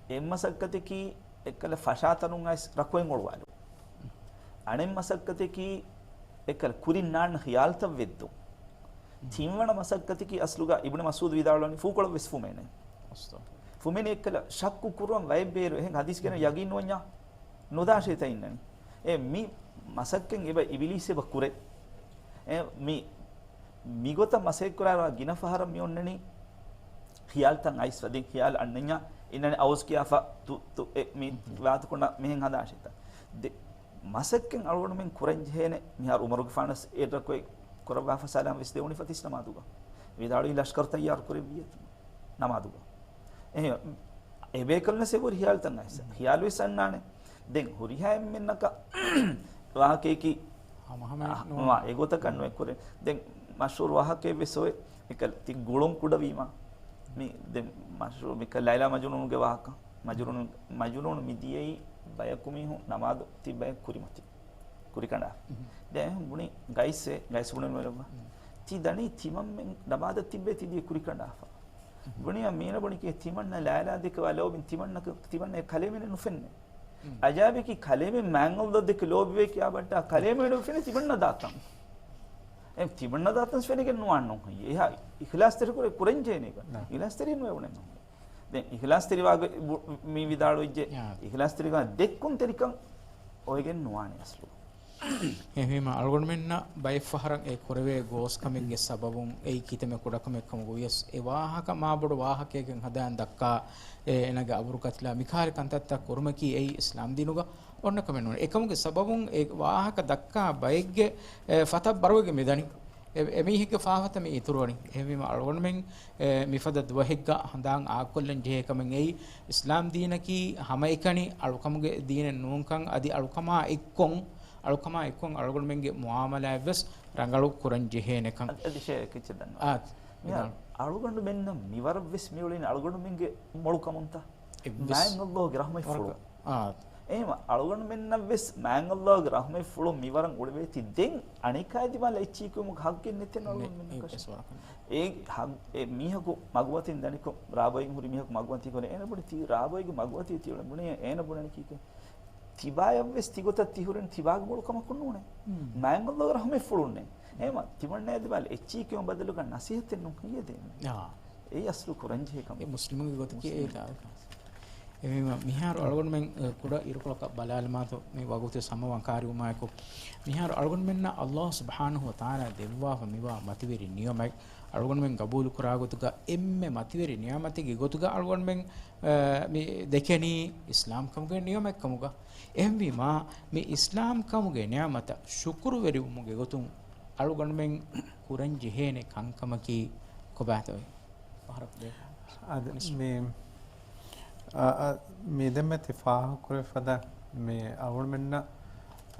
އެއް މަސައްކަތަކީ އެއްކަލަ ފަށާތަނުން އައިސް ރަކުއެއް އޮޅުވާލު. އަނެއް މަސައްކަތަކީ އެއްކަލަ ކުރިން ނާންނަ ޚިޔާލުތައް ވެއްދުން. ތިންވަނަ މަސައްކަތަކީ އަސްލުގަ އިބްނު މަސްޢޫދު ވިދާޅުވަނީ ފޫކޮޅަށް ވެސް ފުމޭނެ. ފުމޭނެ އެއްކަލަ ޝައްކު ކުރުވަން ވައެއް ބޭރު އެހެން ހަދީސް ގެނަ ޔަގީން ނުވަންޏާ ނުދާށޭތަ އިންނަނީ. އެ މި މަސައްކަތް އެބަ އިބިލީސް އެބަ ކުރޭ. އެ މި މިގޮތަށް މަސައްކަތް ކުރާ ގިނަ ފަހަރަށް މި އޮންނަނީ ޚިޔާލްތައް އައިސް ވަދެން ޚިޔާލް އަންނަންޏާ އިންނަނީ އައުސް ކިޔާފަ ތު، ތު، އެ މި ވާތުކޮނޑަށް މިހެން ހަދާށޭތަ. ދެ މަސައްކަތް އަޅުގަނޑުމެން ކުރަން ޖެހޭނެ. މިހާރު އުމަރުގެފާނަސް އެއްރަކުއެއް ކުރައްވާފަ ސަލާމް ވެސް ދެވުނީ ފަތިސް ނަމާދުގަ. ވިދާޅުވީ ލަޝްކަރު ތައްޔާރު ކުރެއްވިއޭ ނަމާދުގަ. އެހެން އެބޭކަލުންނަސް އެބަހުރި ޚިޔާލްތައް އައިސް. ޚިޔާލު ވެސް އަންނާނެ. ދެން ހުރިހާ އެންމެންނަކަށް ވާހަކައަކީ ހަމަ ހަމަ އާ، ނޫން. މާ އެގޮތަކަށް ނުއެއް ކުރޭ. ދެން މަޝްހޫރު ވާހަކައެއް ވެސް އޮވޭ. އެކަލް ތި ގުޅުން ކުޑަވީމާ. މި ދެން މަޝްހޫރު މިކަ ލައިލާ މަޖުނޫނުގެ ވާހަކަ. މަޖުނޫނު، މަޖުނޫނު މި ދިޔައީ ބަޔަކު މީހުން ނަމާދު ތި ބަޔަކު ކުރިމަތި. ކުރިކަނޑާ. ދެން ބުނި ގައިސް، ގައިސް ބުނެ ނުވެރައްވާ. ތި ދަނީ ތިމަންމެން ނަމާދަށް ތިއްބޭ ތި ދިޔަ ކުރިކަނޑާފަ. ބުނިޔާ މީނަ ބުނިކޭ ތިމަންނަ ލައިލާ ދެކެ ވާ ލޯބިން ތިމަންނަ، ތިމަންނަ ކަލޭމެނެއް ނުފެންނެ. އަޖާބެކި ކަލޭމެން މާތް އަލްލާ ދެކެ ލޯބިވޭ ކިޔާ ބައްޓާ ކަލޭމެން ނުފެނެ ތިމަންނަ ދާތަން. އެ ތިމަންނަ ދާތަން ފެނިގެން ނުވާން ނޫން. އެހާ އިޚްލާސްތެރި ކުރެ ކުރެން ޖޭނޭގަ. ނާ. އިޚްލާސްތެރި ނުވެވުނެއް ނޫން. ދެން އިޚްލާސްތެރިވާގެ ބު-، މި ވިދާޅުވެއްޖެ. އާ. އިޚްލާސްތެރިކަން ދެއްކުންތެރިކަން އޮވެގެން ނުވާނެ އަސްލު. އެހެންވީމަ އަޅުގަނޑުމެންނަށް ބައެއް ފަހަރަށް އެ ކުރެވޭ ގޯސް ކަމެއްގެ ސަބަބުން އެއީ ކިތަންމެ ކުޑަކަމެއް ކަމުގަ ވިޔަސް އެ ވާހަކަ މާބޮޑު ވާހަކައެއްގެން ހަދާން ދައްކާ އެ އޭނަގެ އަބުރު ކަތިލާ މިކާލި ކަންތައްތައް ކުރުމަކީ އެއީ އިސްލާމްދީނުގަ އޮންނަ ކަމެއް ނޫން. އެކަމުގެ ސަބަބުން އެ ވާހަކަ ދައްކާ ބައެއްގެ، އެ، ފަތަށް ބަރުވެގެން މިދަނީ. އެ، އެމީހެއްގެ ފާފަތައް މި އިތުރުވަނީ. އެހެންވީމަ އަޅުގަނޑުމެން، އެ، މިފަދަ ދުވަހެއްގަ ހަނދާން އާކޮށްލަން ޖެހޭ ކަމެއް އެއީ، އިސްލާމް ދީނަކީ ހަމައެކަނި އަޅުކަމުގެ ދީނެއް ނޫންކަން، އަދި އަޅުކަމާ އެއްކޮށް، އަޅުކަމާ އެއްކޮށް އަޅުގަނޑުމެންގެ މުއާމަލާތް ވެސް ރަނގަޅު ކުރަން ޖެހޭނެކަން. އަދި، އަދި ޝޭޚް ކިއްޗެއް ދަންނަވާ. އާ، މިހާރު އަޅުގަނޑުމެންނަށް މިވަރަށް ވެސް މިއުޅެނީ އަޅުގަނޑުމެންގެ މޮޅު ކަމުންތަ؟ އެއްވެސް މާތް ﷲ ގެ ރަޙްމަތްފުޅު. އާ. އެހެންވީމަ އަޅުގަނޑުމެންނަށް ވެސް މާތް ﷲ ގެ ރަޙްމަތްފުޅު މިވަރަށް އުޅެވޭތީ، ދެން އަނެކާ ދިމާލަށް އެއްޗިހިކުރުމުގެ ހައްގެއް ނެތޭ އަޅުގަނޑުމެންނަށް. އެއްވެސް ވަރަކަށް. އެ ހައް-، އެ މީހަކު މަގުމަތިން ދަނިކޮށް، ރާ ބޮއިން ހުރި މީހަކު މަގުމަތީ ކޮށް، އޭނަ ބުނި ތީ ރާ ބޮއިގެ މަގުމަތީ ތިއުޅެނީ ބުނި، އޭނަ ބުނަނީ ކީކޭ؟ ތިބާޔަށްވެސް ތިގޮތަށް ތިހުރެން ތިބާގެ މޮޅު ކަމަކުން ނޫނޭ. މާތް ﷲ ގެ ރަޙްމަތްފުޅުންނޭ. އެހެންވީމަ ތިމަންނަ އެދިބާލަ އެއްޗިހިކުރުމުގެ ބަދަލުގަ ނަސޭހަތެއް ނޫން ހެއްޔޭ ދޭން؟ އާ. އެއީ އަސްލު ކުރަންޖެހޭ ކަމެއް. އެ މުސްލިމުގެ ގޮތަކީ އެއީ. އެހެންވީމަ މިހާރު އަޅުގަނޑުމެން، އެ، ކުޑަ އިރުކޮޅަކަށް ބަލާލަމާތޯ، މި ވަގުތު ސަމަވާން ކާރިވުމާއެކު، މިހާރު އަޅުގަނޑުމެންނަށް ﷲ ސުބްޙާނަހޫ ވަތަޢާލާ ދެއްވާފަ މިވާ މަތިވެރި ނިޢުމަތް އަޅުގަނޑުމެން ގަބޫލުކުރާ ގޮތުގަ، އެންމެ މަތިވެރި ނިޢުމަތެއްގެ ގޮތުގަ އަޅުގަނޑުމެން، އެ، މި ދެކެނީ އިސްލާމްކަމުގެ ނިޢުމަތްކަމުގަ. އެހެންވީމާ، މި އިސްލާމްކަމުގެ ނިޢުމަތަށް ޝުކުރުވެރިވުމުގެ ގޮތުން އަޅުގަނޑުމެން ކުރަން ޖެހޭނެ ކަންކަމަކީ ކޮބާތޯއޭ؟ ފަހަރަކު ދޭ. އަދި މި، އަ، އަ، މި ދެންމެ ތި ފާހަގަކުރެއްވި ފަދަ މި އަޅުގަނޑުމެންނަށް،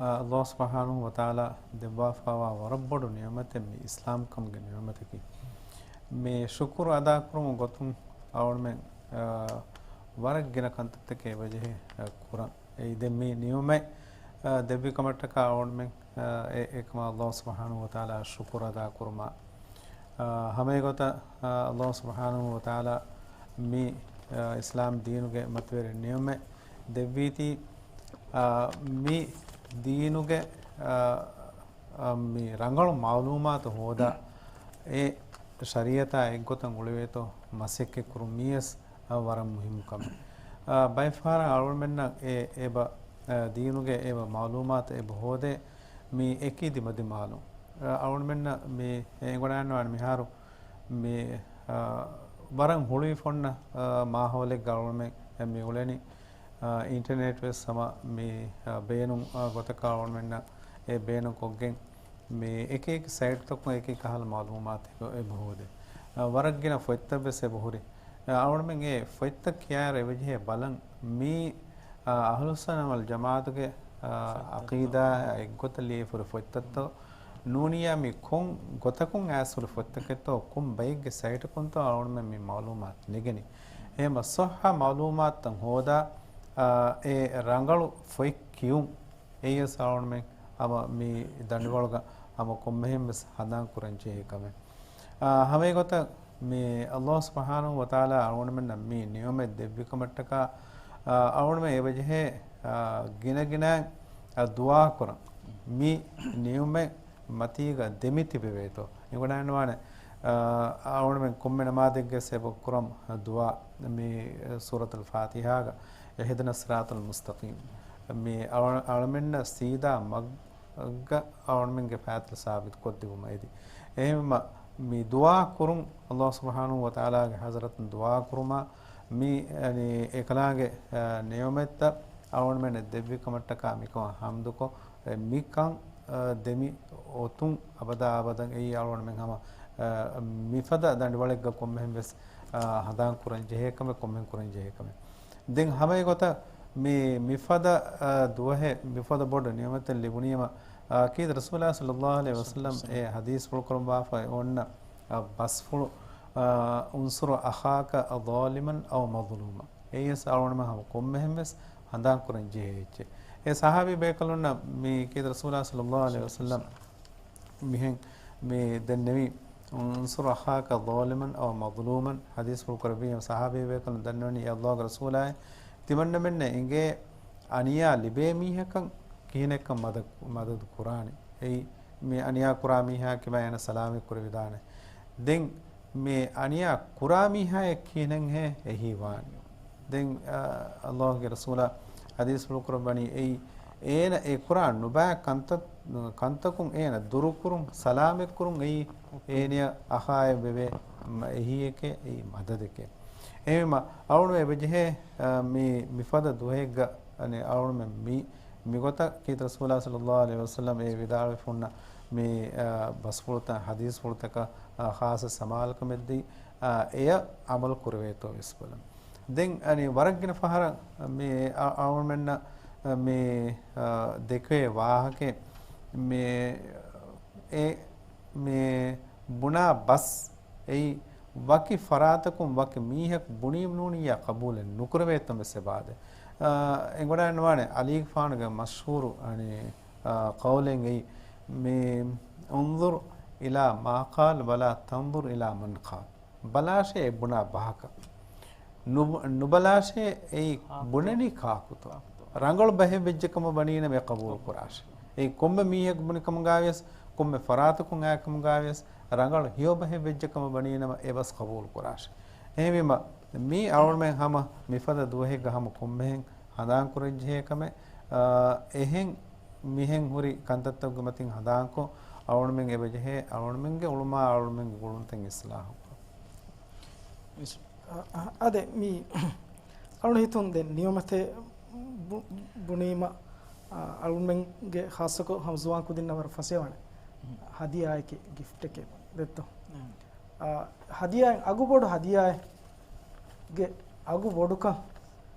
އަ، ﷲ ސުބްޙާނަހޫ ވަތަޢާލާ ދެއްވާފައިވާ ވަރަށް ބޮޑު ނިޢުމަތެއް މި އިސްލާމްކަމުގެ ނިޢުމަތަކީ. މި ޝުކުރު އަދާކުރުމުގެ ގޮތުން އަޅުގަނޑުމެން، އަ، ވަރަށް ގިނަ ކަންތައްތަކެއް އެބަޖެހޭ، އަ، ކުރަން. އެއީ ދެން މި ނިޢުމަތް، އަ، ދެއްވި ކަމަށްޓަކާ އަޅުގަނޑުމެން، އަ، އެ، އެކަމަށް ﷲ ސުބްޙާނަހޫ ވަތަޢާލާ ޝުކުރު އަދާ ކުރުމާ. އަ، ހަމައެގޮތަށް، އަ، ﷲ ސުބްޙާނަހޫ ވަތަޢާލާ މި، އަ، އިސްލާމް ދީނުގެ މަތިވެރި ނިޢުމަތް ދެއްވީތީ، އަ، މި ދީނުގެ، އަ، އަ، މި ރަނގަޅު މަޢުލޫމާތު ހޯދާ، އެ ޝަރީޢަތާ އެއްގޮތަށް އުޅެވޭތޯ މަސައްކަތް ކުރުން މީވެސް، އަ، ވަރަށް މުހިއްމު ކަމެއް. އަ، ބައެއް ފަހަރަށް އަޅުގަނޑުމެންނަށް އެ، އެބަ، އަ، ދީނުގެ އެބަ މަޢުލޫމާތު އެބަ ހޯދޭ މި އެކި ދިމަދިމާލުން. އަ، އަޅުގަނޑުމެންނަށް މި އެނގުނާންވާނެ މިހާރު މި، އަ، ވަރަށް ހުޅުވިފޮންނަ، އަ، މާހައުލެއްގަ އަޅުގަނޑުމެން މި އުޅެނީ. އާ، އިންޓަރނެޓް ވެސް ހަމަ މި، އާ، ބޭނުން، އާ، ގޮތަކަށް އަޅުގަނޑުމެންނަށް އެ ބޭނުން ކޮށްގެން، މި އެކި އެކި ސައިޓްތަކުން އެކި ކަހަލަ މަޢުލޫމާތު އެބަ ހޯދޭ. އާ، ވަރަށް ގިނަ ފޮތްތައް ވެސް އެބަ ހުރި. އާ، އަޅުގަނޑުމެން އެ ފޮތްތައް ކިޔާއިރު އެބަޖެހޭ ބަލަން މި، އާ، އަހްލުއްސުންނަ ވަލް ޖަމާޢަތުގެ، އާ، އަޤީދާ އެއްގޮތަށް ލިޔެފަ ހުރި ފޮތްތައްތޯ ނޫނިއްޔާ މި ކޮން ގޮތަކުން އައިސް ހުރި ފޮތްތަކެއްތޯ ކޮން ބައެއްގެ ސައިޓަކުންތޯ އަޅުގަނޑުމެން މި މަޢުލޫމާތު ނެގެނީ. އެހެންވީމަ ޞައްޙަ މަޢުލޫމާތުތައް ހޯދާ، އާ، އެ ރަނގަޅު ފޮތް ކިޔުން އެއީވެސް އަޅުގަނޑުމެން ހަމަ މި ދަނޑިވަޅުގަ ހަމަ ކޮންމެހެން ވެސް ހަނދާން ކުރަން ޖެހޭ ކަމެއް. އާ، ހަމައެގޮތަށް މި ﷲ ސުބްޙާނަހޫ ވަތަޢާލާ އަޅުގަނޑުމެންނަށް މި ނިޢުމަތް ދެއްވި ކަމަށްޓަކާ، އާ، އަޅުގަނޑުމެން އެބަޖެހޭ، އާ، ގިނަގިނައިން، އާ، ދުޢާ ކުރަން. މި ނިޢުމަތް މަތީގަ ދެމި ތިބެވޭތޯ. އެނގުނާންވާނެ، އާ، އަޅުގަނޑުމެން ކޮންމެ ނަމާދެއްގަ އެބަ ކުރަން ދުޢާ މި ސޫރަތުލް ފާތިޙާގަ، اهدنا الصراط المستقيم. މި އަޅު-، އަޅުމެންނަށް ސީދާ މަގް-، ގަ އަޅުމެންގެ ފައިތަލަ ސާބިތު ކޮށްދެވުމަށް އެދި. އެހެންވީމަ، މި ދުޢާ ކުރުން، ﷲ ސުބްޙާނަހޫ ވަތަޢާލާގެ ޙަޟްރަތުން ދުޢާ ކުރުމާ، މި، އަނި، އެކަލާނގެ، އަ، ނިޢުމަތްތައް އަޅުމެންނަށް ދެއްވި ކަމަށްޓަކާ މިކަމަށް ޙަމްދުކޮށް، އެ، މިކަން، އަ، ދެމި އޮތުން އަބަދާ އަބަދަން އެއީ އަޅުގަނޑުމެން ހަމަ، އަ، މިފަދަ ދަނޑިވަޅެއްގަ ކޮންމެހެން ވެސް، އަ، ހަނދާން ކުރަން ޖެހޭ ކަމެއް، ކޮންމެހެން ކުރަން ޖެހޭ ކަމެއް. ދެން ހަމައެގޮތަށް މި، މިފަދަ، އަ، ދުވަހެއް، މިފަދަ ބޮޑު ނިޢުމަތެއް ލިބުނީމަ، އަ، ކީރިތި ރަސޫލާ ޞައްލައްލާހު ޢަލައިހި ވަސައްލަމް އެ ޙަދީޘްފުޅު ކުރައްވާފައި އޮންނަ، އަ، ބަސްފުޅު، އަ، انصر أخاك ظالما أو مظلوما. އެއީވެސް އަޅުގަނޑުމެން ހަމަ ކޮންމެހެން ވެސް ހަނދާން ކުރަން ޖެހޭ އެއްޗެއް. އެ ޞަޙާބީ ބޭކަލުންނަށް މި ކީރިތި ރަސޫލާ ޞައްލައްލާހު ޢަލައިހި ވަސައްލަމް މިހެން މި ދެންނެވީ، انصر أخاك ظالما أو مظلوما، ޙަދީޘްފުޅު ކުރެއްވީ ޞަޙާބީ ބޭކަލުން ދަންނަވަނީ، އޭ ﷲގެ ރަސޫލާއޭ، ތިމަންނަމެންނަށް އެނގޭ އަނިޔާ ލިބޭ މީހަކަށް ކިހިނެއްކަން މަދަ-، މަދަދު ކުރާނެ. އެއީ، މި އަނިޔާ ކުރާ މީހާ ކިބަ އޭނަ ސަލާމަތް ކުރެވިދާނެ. ދެން މި އަނިޔާ ކުރާ މީހާއަށް ކިހިނެއްހޭ އެހީވާނީ؟ ދެން، އަ، ﷲގެ ރަސޫލާ ޙަދީޘްފުޅު ކުރައްވަނީ އެއީ، އޭނަ އެ ކުރާ ނުބައި ކަންތައް-، ކަންތަކުން އޭނަ ދުރުކުރުން، ސަލާމަތްކުރުން އެއީ އޭނަޔަށް އަޚާއެއް ވެވޭ އެހީއެކޭ، އެއީ މަދަދެކޭ. އެހެންވީމަ، އަޅުގަނޑު އެބަޖެހޭ، އަ، މި، މިފަދަ ދުވަހެއްގަ، އަނެއް އަޅުގަނޑުމެން މި، މިގޮތަށް ކީރިތި ރަސޫލާ ޞައްލައްލާހު ޢަލައިހި ވަސައްލަމް އެ ވިދާޅުވި ފުންނަ މި، އާ، ބަސްފުޅުތައް، ޙަދީޘްފުޅުތަކަށް، އާ، ޚާއްޞަ ސަމާލުކަމެއްދީ، އާ، އެޔަށް ޢަމަލު ކުރެވޭތޯ ވެސް ބަލަން. ދެން އަނި ވަރަށް ގިނަ ފަހަރަށް މި އަ-، އަޅުމެންނަށް މި، އާ، ދެކޭ ވާހަކައެއް މި އެ، މި ބުނާ ބަސް އެއީ ވަކި ފަރާތަކުން ވަކި މީހަކު ބުނީމަ ނޫނިއްޔާ ޤަބޫލެއް ނުކުރެވޭތޯ ވެސް އެބައާދޭ. އާ، އެނގުނާން ވާނެ ޢަލީގެފާނުގެ މަޝްހޫރު، އަނި، އާ، ޤައުލެއް އެއީ، މި، انظر إلى ما قال ولا تنظر إلى من قال. ބަލާށޭ އެ ބުނާ ބަހަކަށް. ނު-، ނުބަލާށޭ އެއީ ބުނަނީ ކާކުތޯ. ރަނގަޅު ބަހެއް ވެއްޖެ ކަމަށް ވަނީނަމަ އެ ޤަބޫލު ކުރާށޭ. އެއީ ކޮންމެ މީހަކު ބުނި ކަމުގައިވިޔަސް، ކޮންމެ ފަރާތަކުން އައި ކަމުގައިވިޔަސް، ރަނގަޅު ހެޔޮ ބަހެއް ވެއްޖެ ކަމަށް ވަނީނަމަ އެ ބަސް ޤަބޫލު ކުރާށޭ. އެހެންވީމަ، މީ އަޅުމެން ހަމަ މިފަދަ ދުވަހެއްގަ ހަމަ ކޮންމެހެން ހަނދާން ކުރަންޖެހޭ ކަމެއް. އާ، އެހެން މިހެން ހުރި ކަންތައްތަކުގެ މަތިން ހަނދާންކޮށް، އަޅުމެން އެބަޖެހޭ އަޅުމެންގެ އުޅުމާ އަޅުމެންގެ ގުޅުންތައް އިސްލާހުކޮށް. އަ-، އަދެ މި އަޅުން ހިތުން ދެން ނިޢުމަތެއް ބު-، ބުނީމަ، އަ، އަޅުމެންގެ ޚާއްޞަކޮށް ހަމަ ޒުވާން ކުދިންނަށް ވަރަށް ފަސޭހަވާނެ. ހަދިޔާއެކޭ، ގިފްޓެކޭ ދެއްތޯ. އަ، ހަދިޔާއިން އަގު ބޮޑު ހަދިޔާއެއްގެ އަގު ބޮޑުކަން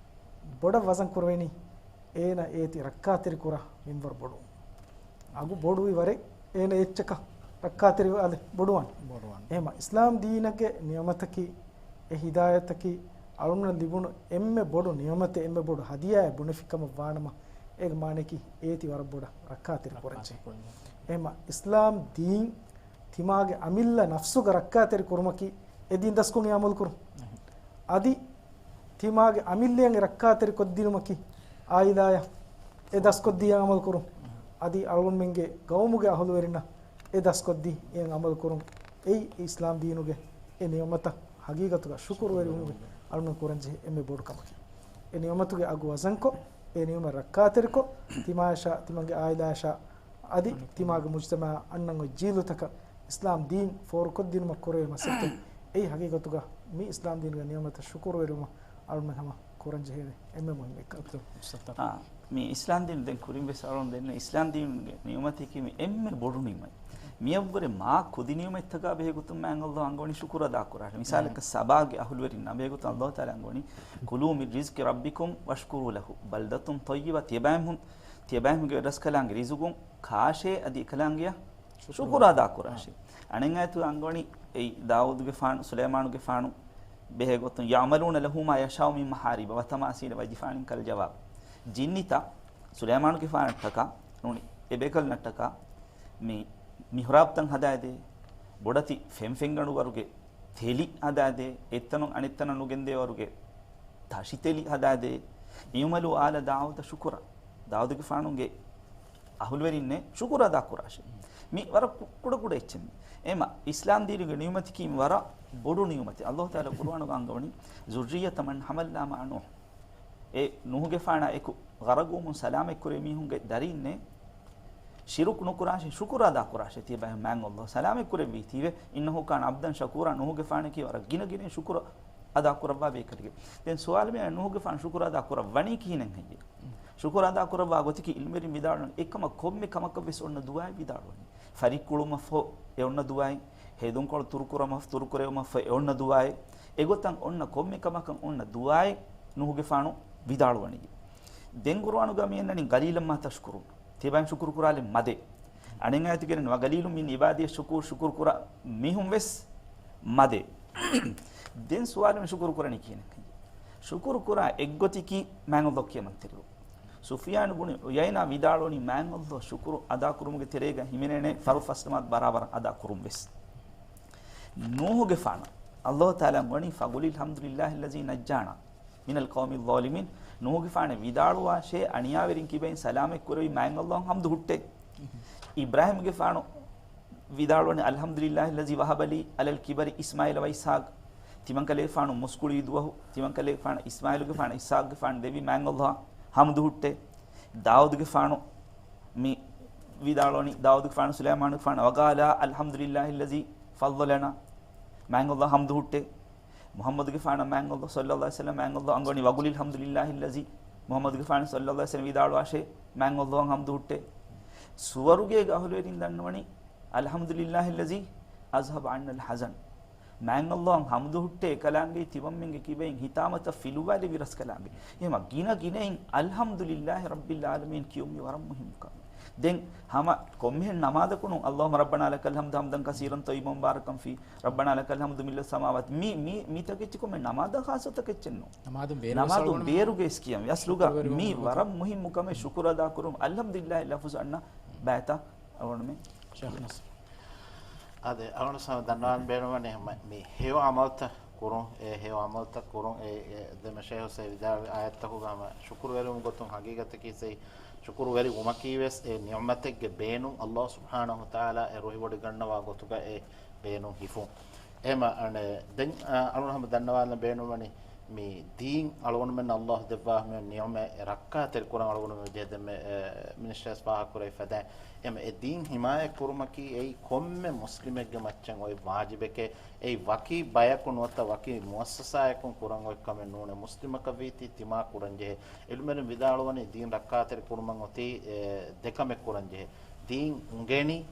ބޮޑަށް ވަޒަން ކުރެވެނީ އޭނަ އޭތި ރައްކާތެރި ކުރާ މިންވަރު ބޮޑު. އަގު ބޮޑުވި ވަރެއް އޭނަ އެއްޗަކަށް ރައްކާތެރި އަދި ބޮޑުވާން. ބޮޑުވާން. އެހެމަ އިސްލާމް ދީނަކޭ ނިޢުމަތަކީ، އެ ހިދާޔަތަކީ އަޅުންނަށް ލިބުނު އެންމެ ބޮޑު ނިޢުމަތެއް، އެންމެ ބޮޑު ހަދިޔާއެއް ބުނެފި ކަމަށް ވާނަމަ، އޭގެ މާނަޔަކީ އޭތި ވަރަށް ބޮޑަށް ރައްކާތެރި ކުރަންޖެހޭ. އެހެމަ އިސްލާމް ދީން ތިމާގެ އަމިއްލަ ނަފްސުގަ ރައްކާތެރި ކުރުމަކީ އެ ދީން ދަސްކޮށް އެ ޢަމަލު ކުރުން. އަދި ތިމާގެ އަމިއްލައަށް ރައްކާތެރި ކޮށްދިނުމަކީ އާއިލާޔަށް އެ ދަސްކޮށްދިޔަ ޢަމަލު ކުރުން. އަދި އަޅުގަނޑުމެންގެ ޤައުމުގެ އަހުލުވެރިންނަށް އެ ދަސްކޮށްދީ އެ ޢަމަލު ކުރުން. އެއީ އިސްލާމް ދީނުގެ އެ ނިޢުމަތަށް ހަގީގަތުގަ ޝުކުރުވެރިވުމުގެ އަޅުގަނޑު ކުރަންޖެހޭ އެންމެ ބޮޑު ކަމަކީ. އެ ނިޢުމަތުގެ އަގު ވަޒަންކޮށް، އެ ނިޢުމަތް ރައްކާތެރިކޮށް، ތިމާޔަށާ، ތިމަންގެ އާއިލާޔަށާ، އަދި ތިމާގެ މުޖްތަމަޢަށް އަންނަން އޮތް ޖީލުތަކަށް އިސްލާމް ދީން ފޯރުކޮށްދިނުމަށް ކުރެވޭ މަސައްކަތް. އެއީ ހަގީގަތުގަ މި އިސްލާމް ދީނުގެ ނިޢުމަތަށް ޝުކުރުވެރިވުމަށް އަޅުމެން ހަމަ ކުރަންޖެހޭ އެންމެ މުހިއްމު ކަމެއް. އާ، މި އިސްލާމް ދީނު ދެން ކުރިން ވެސް އަޅުން ދެންނެވި އިސްލާމް ދީނުގެ ނިޢުމަތަކީ މި އެންމެ ބޮޑު ނިޢުމަތް. މިއަށްވުރެ މާ ކުދި ނިޢުމަތްތަކާ ބެހޭގޮތުން މާތް ﷲ އަންގަވަނީ ޝުކުރު އަދާކުރާށޭ. މިސާލަކަށް ސަބާގެ އަހުލުވެރިންނާ ބެހޭގޮތުން ﷲ ތަޢާލާ އަންގަވަނީ، "كلوا من رزق ربكم واشكروا له بلدة طيبة." ތިޔަބައިމީހުން، ތިޔަބައިމީހުންގެ ރަސްކަލާނގެ ރިޒުގުން ކާށޭ އަދި އެކަލާނގެއަށް ޝުކުރު އަދާ ކުރާށޭ. އަނެއް އާޔަތުގަ އަންގަވަނީ އެއީ ދާވޫދުގެފާނު، ސުލައިމާނުގެފާނު ބެހޭގޮތުން، "يعملون له ما يشاء من محاريب وتماثيل وجفان كالجواب." ޖިންނިތައް ސުލައިމާނުގެފާނަށްޓަކާ ނޫނީ އެބޭކަލުންނަށްޓަކާ މި މިޙްރާބްތައް ހަދާދޭ، ބޮޑެތި ފެން ފެންގަނޑު ވަރުގެ ތެލި ހަދާދޭ، އެއްތަނުން އަނެއްތަނަށް ނުގެންދޭ ވަރުގެ ތަށިތެލި ހަދާދޭ. "اعملوا آل داود شكرا." ދާވޫދުގެފާނުގެ އަހުލުވެރިންނޭ ޝުކުރު އަދާ ކުރާށޭ. މި ވަރަށް ކު-، ކުޑަ ކުޑަ އެއްޗެއް މި. އެހެމަ އިސްލާމް ދީނުގެ ނިޢުމަތަކީ މި ވަރަށް ބޮޑު ނިޢުމަތެއް. ﷲ ތަޢާލާ ޤުރުއާނުގަ އަންގަވަނީ، "ذرية من حملنا مع نوح." އެ ނޫޙުގެފާނާ އެކު ޣަރަޤުވުމުން ސަލާމަތްކުރެވި މީހުންގެ ދަރީންނޭ ޝިރުކު ނުކުރާށޭ، ޝުކުރު އަދާ ކުރާށޭ. ތިޔަބައިމީހުން މާތް ﷲ ސަލާމަތްކުރެއްވީތީވެ، "إنه كان عبدا شكورا." ނޫޙުގެފާނަކީ ވަރަށް ގިނަ ގިނައިން ޝުކުރު އަދާ ކުރައްވާ ބޭކަލެކެވެ. ދެން ސުވާލު މިއަންނަނީ، ނޫޙުގެފާނު ޝުކުރު އަދާ ކުރައްވަނީ ކިހިނެއް ހެއްޔެވެ؟ ޝުކުރު އަދާ ކުރައްވާ ގޮތަކީ ޢިލްމުވެރިން ވިދާޅުވަނީ، އެކަމަށް ކޮންމެ ކަމަކަށް ވެސް އޮންނަ ދުޢާއެއް ވިދާޅުވަނީ. ފަރިއްކުޅުމަށްފަހު އެ އޮންނަ ދުޢާއެއް، ހެދުންކޮޅު ތުރުކުރުމަށް، ތުރުކުރެވުމަށްފަހު އެ އޮންނަ ދުޢާއެއް، އެގޮތަށް އޮންނަ ކޮންމެ ކަމަކަށް އޮންނަ ދުޢާއެއް ނޫޙުގެފާނު ވިދާޅުވަނީ. ދެން ޤުރުއާނުގަ މިއަންނަނީ "قليلا ما تشكرون." ތިޔަބައިމީހުން ޝުކުރު ކުރާލި މަދޭ. އަނެއް އާޔަތުގައި، "وقليل من عبادي الشكور." ޝުކުރު ކުރާ މީހުން ވެސް މަދޭ. ދެން ސުވާލު، މި ޝުކުރު ކުރަނީ ކިހިނެއް؟ ޝުކުރު ކުރާ އެއްގޮތަކީ މާތް ﷲ ކިޔަމަންތެރިވުން. ސުފްޔާނު ބުނި ޢުޔައިނާ ވިދާޅުވަނީ މާތް ﷲ ޝުކުރު އަދާ ކުރުމުގެ ތެރޭގަ ހިމެނޭނެ ފަރުޟު ފަސް ނަމާދު ބަރާބަރަށް އަދާ ކުރުން ވެސް. ނޫޙުގެފާނަށް ﷲ ތަޢާލާ ވަނީ، "فقل الحمد لله الذي نجانا من القوم الظالمين." ނޫޙުގެފާނަށް ވިދާޅުވާށޭ، އަނިޔާވެރިން ކިބައިން ސަލާމަތް ކުރެވި މާތް ﷲ އަށް ޙަމްދު ހުއްޓޭ. އިބްރާހީމްގެފާނު ވިދާޅުވަނީ، "الحمد لله الذي وهب لي على الكبر إسماعيل وإسحاق." ތިމަންކަލޭގެފާނު މުސްކުޅިވި ދުވަހު، ތިމަންކަލޭގެފާނަށް އިސްމާޢީލުގެފާނަށް އިސްޙާޤުގެފާނަށް ދެއްވި މާތް ﷲ އަށް ޙަމްދު ހުއްޓޭ. ދާއޫދުގެފާނު މި ވިދާޅުވަނީ، ދާއޫދުގެފާނު ސުލައިމާނުގެފާނަށް، "وقالا الحمد لله الذي فضلنا." މާތް ﷲ އަށް ޙަމްދު ހުއްޓޭ. މުޙައްމަދުގެފާނަށް މާތް ﷲ، صلى الله عليه وسلم، މާތް ﷲ އަންގަވަނީ، "وقل الحمد لله الذي މުޙައްމަދުގެފާނު ޞައްލައްލާހު ޢަލައިހި ވަސައްލަމަ ވިދާޅުވާށޭ، މާތް ﷲ އަށް ޙަމްދު ހުއްޓޭ. ސުވަރުގޭގެ އަހުލުވެރިން ދަންނަވަނީ، "الحمد لله الذي أذهب عنا الحزن." މާތް ﷲ އަށް ޙަމްދު ހުއްޓޭ އެކަލާނގެ ތިމަންމެންގެ ކިބައިން ހިތާމަތަށް ފިލުވާލެވި ރަސްކަލާނގެ. އެހެމަ ގިނަ ގިނައިން "الحمد لله رب العالمين" ކިޔުން މި ވަރަށް މުހިއްމު ކަމެއް. ދެން ހަމަ ކޮންމެހެން ނަމާދަކުނު "اللهم ربنا لك الحمد حمدا كثيرا طيبا مباركا فيه، ربنا لك الحمد ملء السماوات" މި، މި، މި ތަކެއްޗި ކޮންމެ ނަމާދަށް ޚާއްޞަ ތަކެއްޗެއް ނޫން. ނަމާދުން ބޭރުވެސް ނަމާދުން އަޅުގަނޑު ބޭރުގެ ވެސް ކިޔަން ވެސް ލުގަ ޝުކުރުވެރިވުމުގެ މި ގޮތުން. ވަރަށް މުހިއްމު ކަމެއް ޝުކުރު އަދާކުރުން. "الحمد لله" ލަފުޒު އަންނަ ބައިތައް އަޅުގަނޑުމެން ޝޭޚް ނަސްރު. އާދެ، އަޅުގަނޑު ސަމަ ދަންނަވާން ބޭނުންވަނީ މަ-، މި ހެޔޮ އަމަލުތައް ކުރުން، އެ ހެޔޮ އަމަލުތައް ކުރުން، އެ، އެ ދެ މަޝައިޚު ސައި ވިދާޅުވި އާޔަތްތަކުގަ ހަމަ ޝުކުރުވެރިވުމުގެ ގޮތުން ހަގީގަތަކީ ސައި ޝުކުރުވެރި ވުމަކީ ވެސް އެ ނިޢުމަތެއްގެ ބޭނުން ﷲ ސުބްޙާނަހޫ ވަތަޢާލާ އެ ރުހިވޮޑިގަންނަވާ ގޮތުގަ އެ ބޭނުން ހިފުން. އެހެމަ އަނެ، ދެން، އަ، އަޅުގަނޑު ހަމަ ދަންނަވާލަން ބޭނުންވަނީ މި ދީން އަޅުގަނޑުމެން ﷲ ދެއްވާ މި ނިޢުމަތް ރައްކާތެރި ކުރަން އަޅުގަނޑުމެން ޖެހޭ ދެންމެ، އެ، މިނިސްޓަރސް ފާހަގަކުރެވި ފަދައިން. އެހެމަ އެ ދީން ހިމާޔަތް ކުރުމަކީ އެއީ ކޮންމެ މުސްލިމެއްގެ މައްޗަށް އޮތް ވާޖިބެކޭ. އެއީ ވަކި ބަޔަކު ނުވަތަ ވަކި މުއައްސަސާއަކުން ކުރަން އޮތް ކަމެއް ނޫނޭ. މުސްލިމަކަށް ވީތީ ތިމާ ކުރަންޖެހޭ. ޢިލްމުވެރިން ވިދާޅުވަނީ ދީން ރައްކާތެރި ކުރުމަށް އޮތީ، އެ، ދެ ކަމެއް ކުރަންޖެހޭ. ދީން އުނގެނި،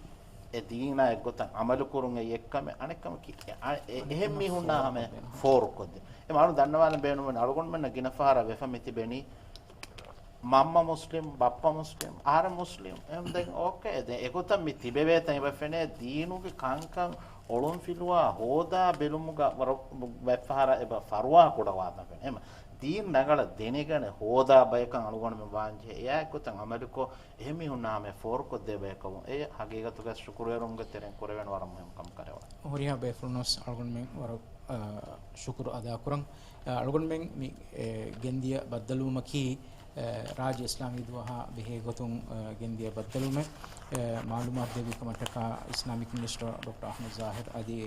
އެ ދީނާ އެއްގޮތަށް ޢަމަލު ކުރުން އެއީ އެއްކަމެއް. އަނެއް ކަމަކީ، އެ، އަ، އެ، އެހެން މީހުންނާ ހަމަ ފޯރުކޮށްދޭ. އެ މާނު ދަންނަވާލަން ބޭނުންވަނީ އަޅުގަނޑުމެންނަށް ގިނަ ފަހަރަށް ވެފަ މިތިބެނީ މަންމަ މުސްލިމް، ބައްޕަ މުސްލިމް، އަހަރެން މުސްލިމް. އެހެން ދެން އޯކޭ. ދެން އެގޮތަށް މި ތިބެވޭތަ އެބަ ފެނޭ ދީނުގެ ކަންކަން އޮޅުންފިލުވާ ހޯދާ ބެލުމުގަ ވަރަށް ވެއްފަހަރަށް އެބަ ފަރުވާ ކުޑަވާން ފެނޭ. އެހެމަ ދީން ރަނގަޅަށް ދެނެގަނެ ހޯދާ ބަޔަކަށް އަޅުގަނޑުމެން ވާންޖެހޭ. އެއާއެއްގޮތަށް ޢަމަލުކޮށް، އެހެން މީހުންނާ ހަމަ ފޯރުކޮށްދޭ ބަޔަކަށް ވުން. އެ ހަގީގަތުގަ ޝުކުރުވެރިވުމުގެ ތެރެއިން ކުރެވޭނެ ވަރަށް މުހިއްމު ކަމަކަށް ވާނެ. ހުރިހާ ބޭފުޅުންވެސް އަޅުގަނޑުމެން ވަރަށް، އާ، ޝުކުރު އަދާކުރަން. އާ، އަޅުގަނޑުމެން މި، އެ، ގެންދިޔަ ބައްދަލުވުމަކީ، އެ، ރާއްޖެ އިސްލާމީ ދުވަހާ ބެހޭ ގޮތުން، އެ، ގެންދިޔަ ބައްދަލުވުމެއް. އެ، މަޢުލޫމާތު ދެއްވި ކަމަށްޓަކާ އިސްލާމިކް މިނިސްޓަރ ޑޮކްޓަރ އަޙްމަދު ޒާހިރު އަދި،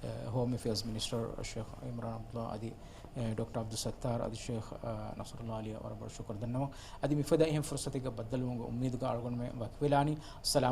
އެ، ހޯމް އެފެއާޒް މިނިސްޓަރ ޝޭޚް އިމްރާން ޢަބްދުﷲ އަދި، އެ، ޑޮކްޓަރ ޢަބްދުއްސައްތާރު އަދި ޝޭޚް، އެ، ނަޞްރުﷲ ޢަލީއަށް ވަރަށް ބޮޑަށް ޝުކުރު ދަންނަވަން. އަދި މިފަދަ އެހެން ފުރުޞަތެއްގަ ބައްދަލުވުމުގެ އުއްމީދުގަ އަޅުގަނޑުމެން ވަކިވެލާނީ. އައްސަލާމް.